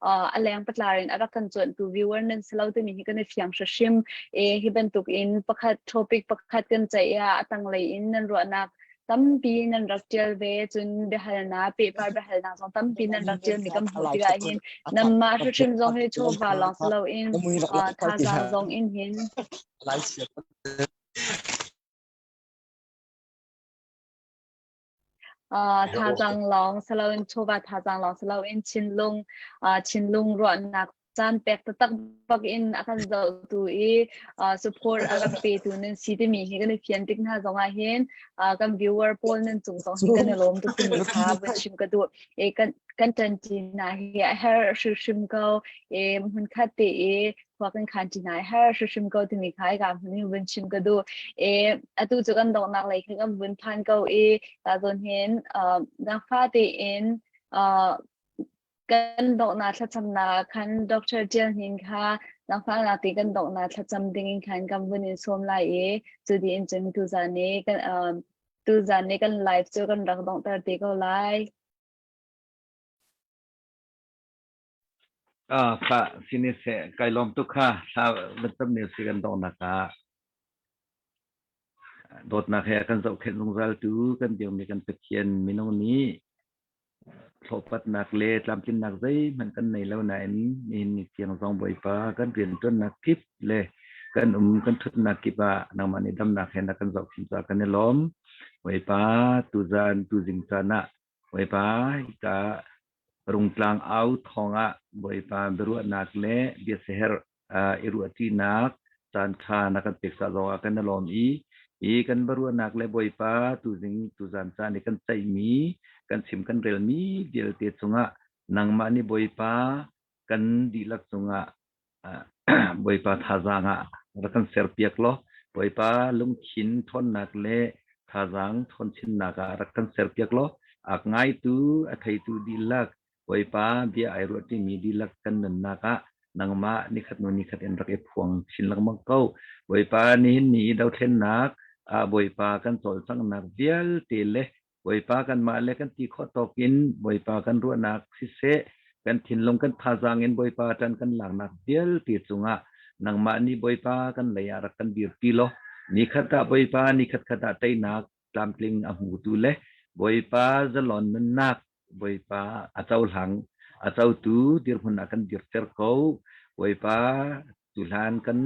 a leng patlar in a rak kan cuanhtu viewer nan si lo timi hi kan i fiang hrim i hi bantuk in pakhat topic pakhat kan ceih ah a tanglei in nan ruahnak tampi nan rak tial ve cun biahalnak pehpar biahalnak zong tampi nan rak tial mi kan hmuh tikah hin nanmah hrimhrim zong hi chawva lawng si loin thazaang zong in hin Thazaang lawng si loin chawva thazaang lawng si loin thinlung thinlung ruahnak caan pek taktak bak in a kan zohtu i support a kan petu nan si timi hi kan i fian tik hna zong ah hin kan viewer pawl nan cung zong hi kan i lawm tuk timi kha vun chim ka duh. I kan kan ṭanṭi hna hi a herh hrimhrim ko i hmunkhat te i khua kan khan ṭi hna her hrimhrim ko timi kha ka hmun in vun chim ka duh e atu cu kan donghnak lei kha kan vun phan ko i ta zawn hin zaangfa tein kan donghnak thlacamnak khan Dr. Tial Hnin kha zaangfahnak te kan donghnak thlacam ding in khan kan vun in sawm lai i cu di in cun tuzan ni kan tuzan ni kan live cu kan rak donghter te ko lai. Ah, fa siniseh kai lawm tuk kha thla van tam ne si kan donghnak ah dawtnak he kan zohkhenh zungzal tu kan biakmi kan Pathian minung nih thlawhpatnak le tlamtlinnak zeihmanh kan nei lo nain nihin ni tiang zong Bawipa kan rianṭuannak kip le kan um kan ṭhutnak kip ah nangmah nih damnak he na kan zohkhenh caah kan i lawm. Bawipa tuzan tuzing caan ah Bawipa hika Rungtlang au thawng ah Bawipa biaruahnak le biasiherh i ruahṭinak caanṭha na kan pek ca zongah kan i lawm i hi kan biaruahnak le Bawipa tuzing tuzan caan i kan ceihmi kan chim kan relmi vialte cungah nangmah nih Bawipa kan dihlak cungah Bawipa thazaang ah rak kan serpiak law Bawipa lungthin ṭhawnnak le thazaang ṭhawnchinnak ah rak kan serpiak law a ngaitu a theitu dihlak Bawipa bia ai ruahṭimi dihlak kan nunnak ah. Nangmah nikhat hnu nikhat in rak i phuang chin lengmang ko. Bawipa nihin ni dothlennak ah Bawipa kan cawlcanghnak vialte le Bawipa kanmah le kan ti khawh tawk in Bawipa kan ruahnak siseh, kan thinlung kan thazaang in Bawipa ṭan kan laknak vialte cungah nangmah nih Bawipa kan lei ah rak kan dirpi law nikhat ah Bawipa nikhat khat ah teinak tlamtling a hmutu le Bawipa zalon nunnak Bawipa a cohlang a cotu dirhmun ah kan dirter ko. Bawipa tuhlan kan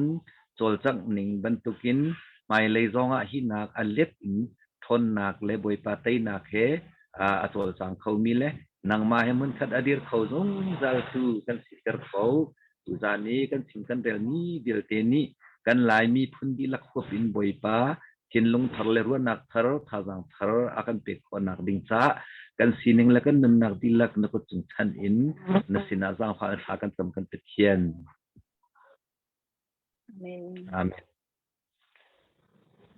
cawlcangh ning bantukin hmailei zongah hinak a let in ṭhawnnak le Bawipa teinak he a cawlcang khomi le nangmah he hmunkhat a dir kho zungzal tu kan siter ko. Tuzan i kan chim kan relmi vialte nih kan Lai miphun dihlak huap in Bawipa thinlung thar le ruahnak thar, thazaang thar a kan pek khawhnak ding caah kan sining le kan nunnak dihlak na kut cung chanh in na sinah zaangfah in thla kan cam kan Pathian. Amen. Amen.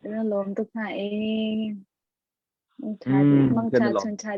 Na lawm tuk hna e. Mangtha, mangtha, chun tha.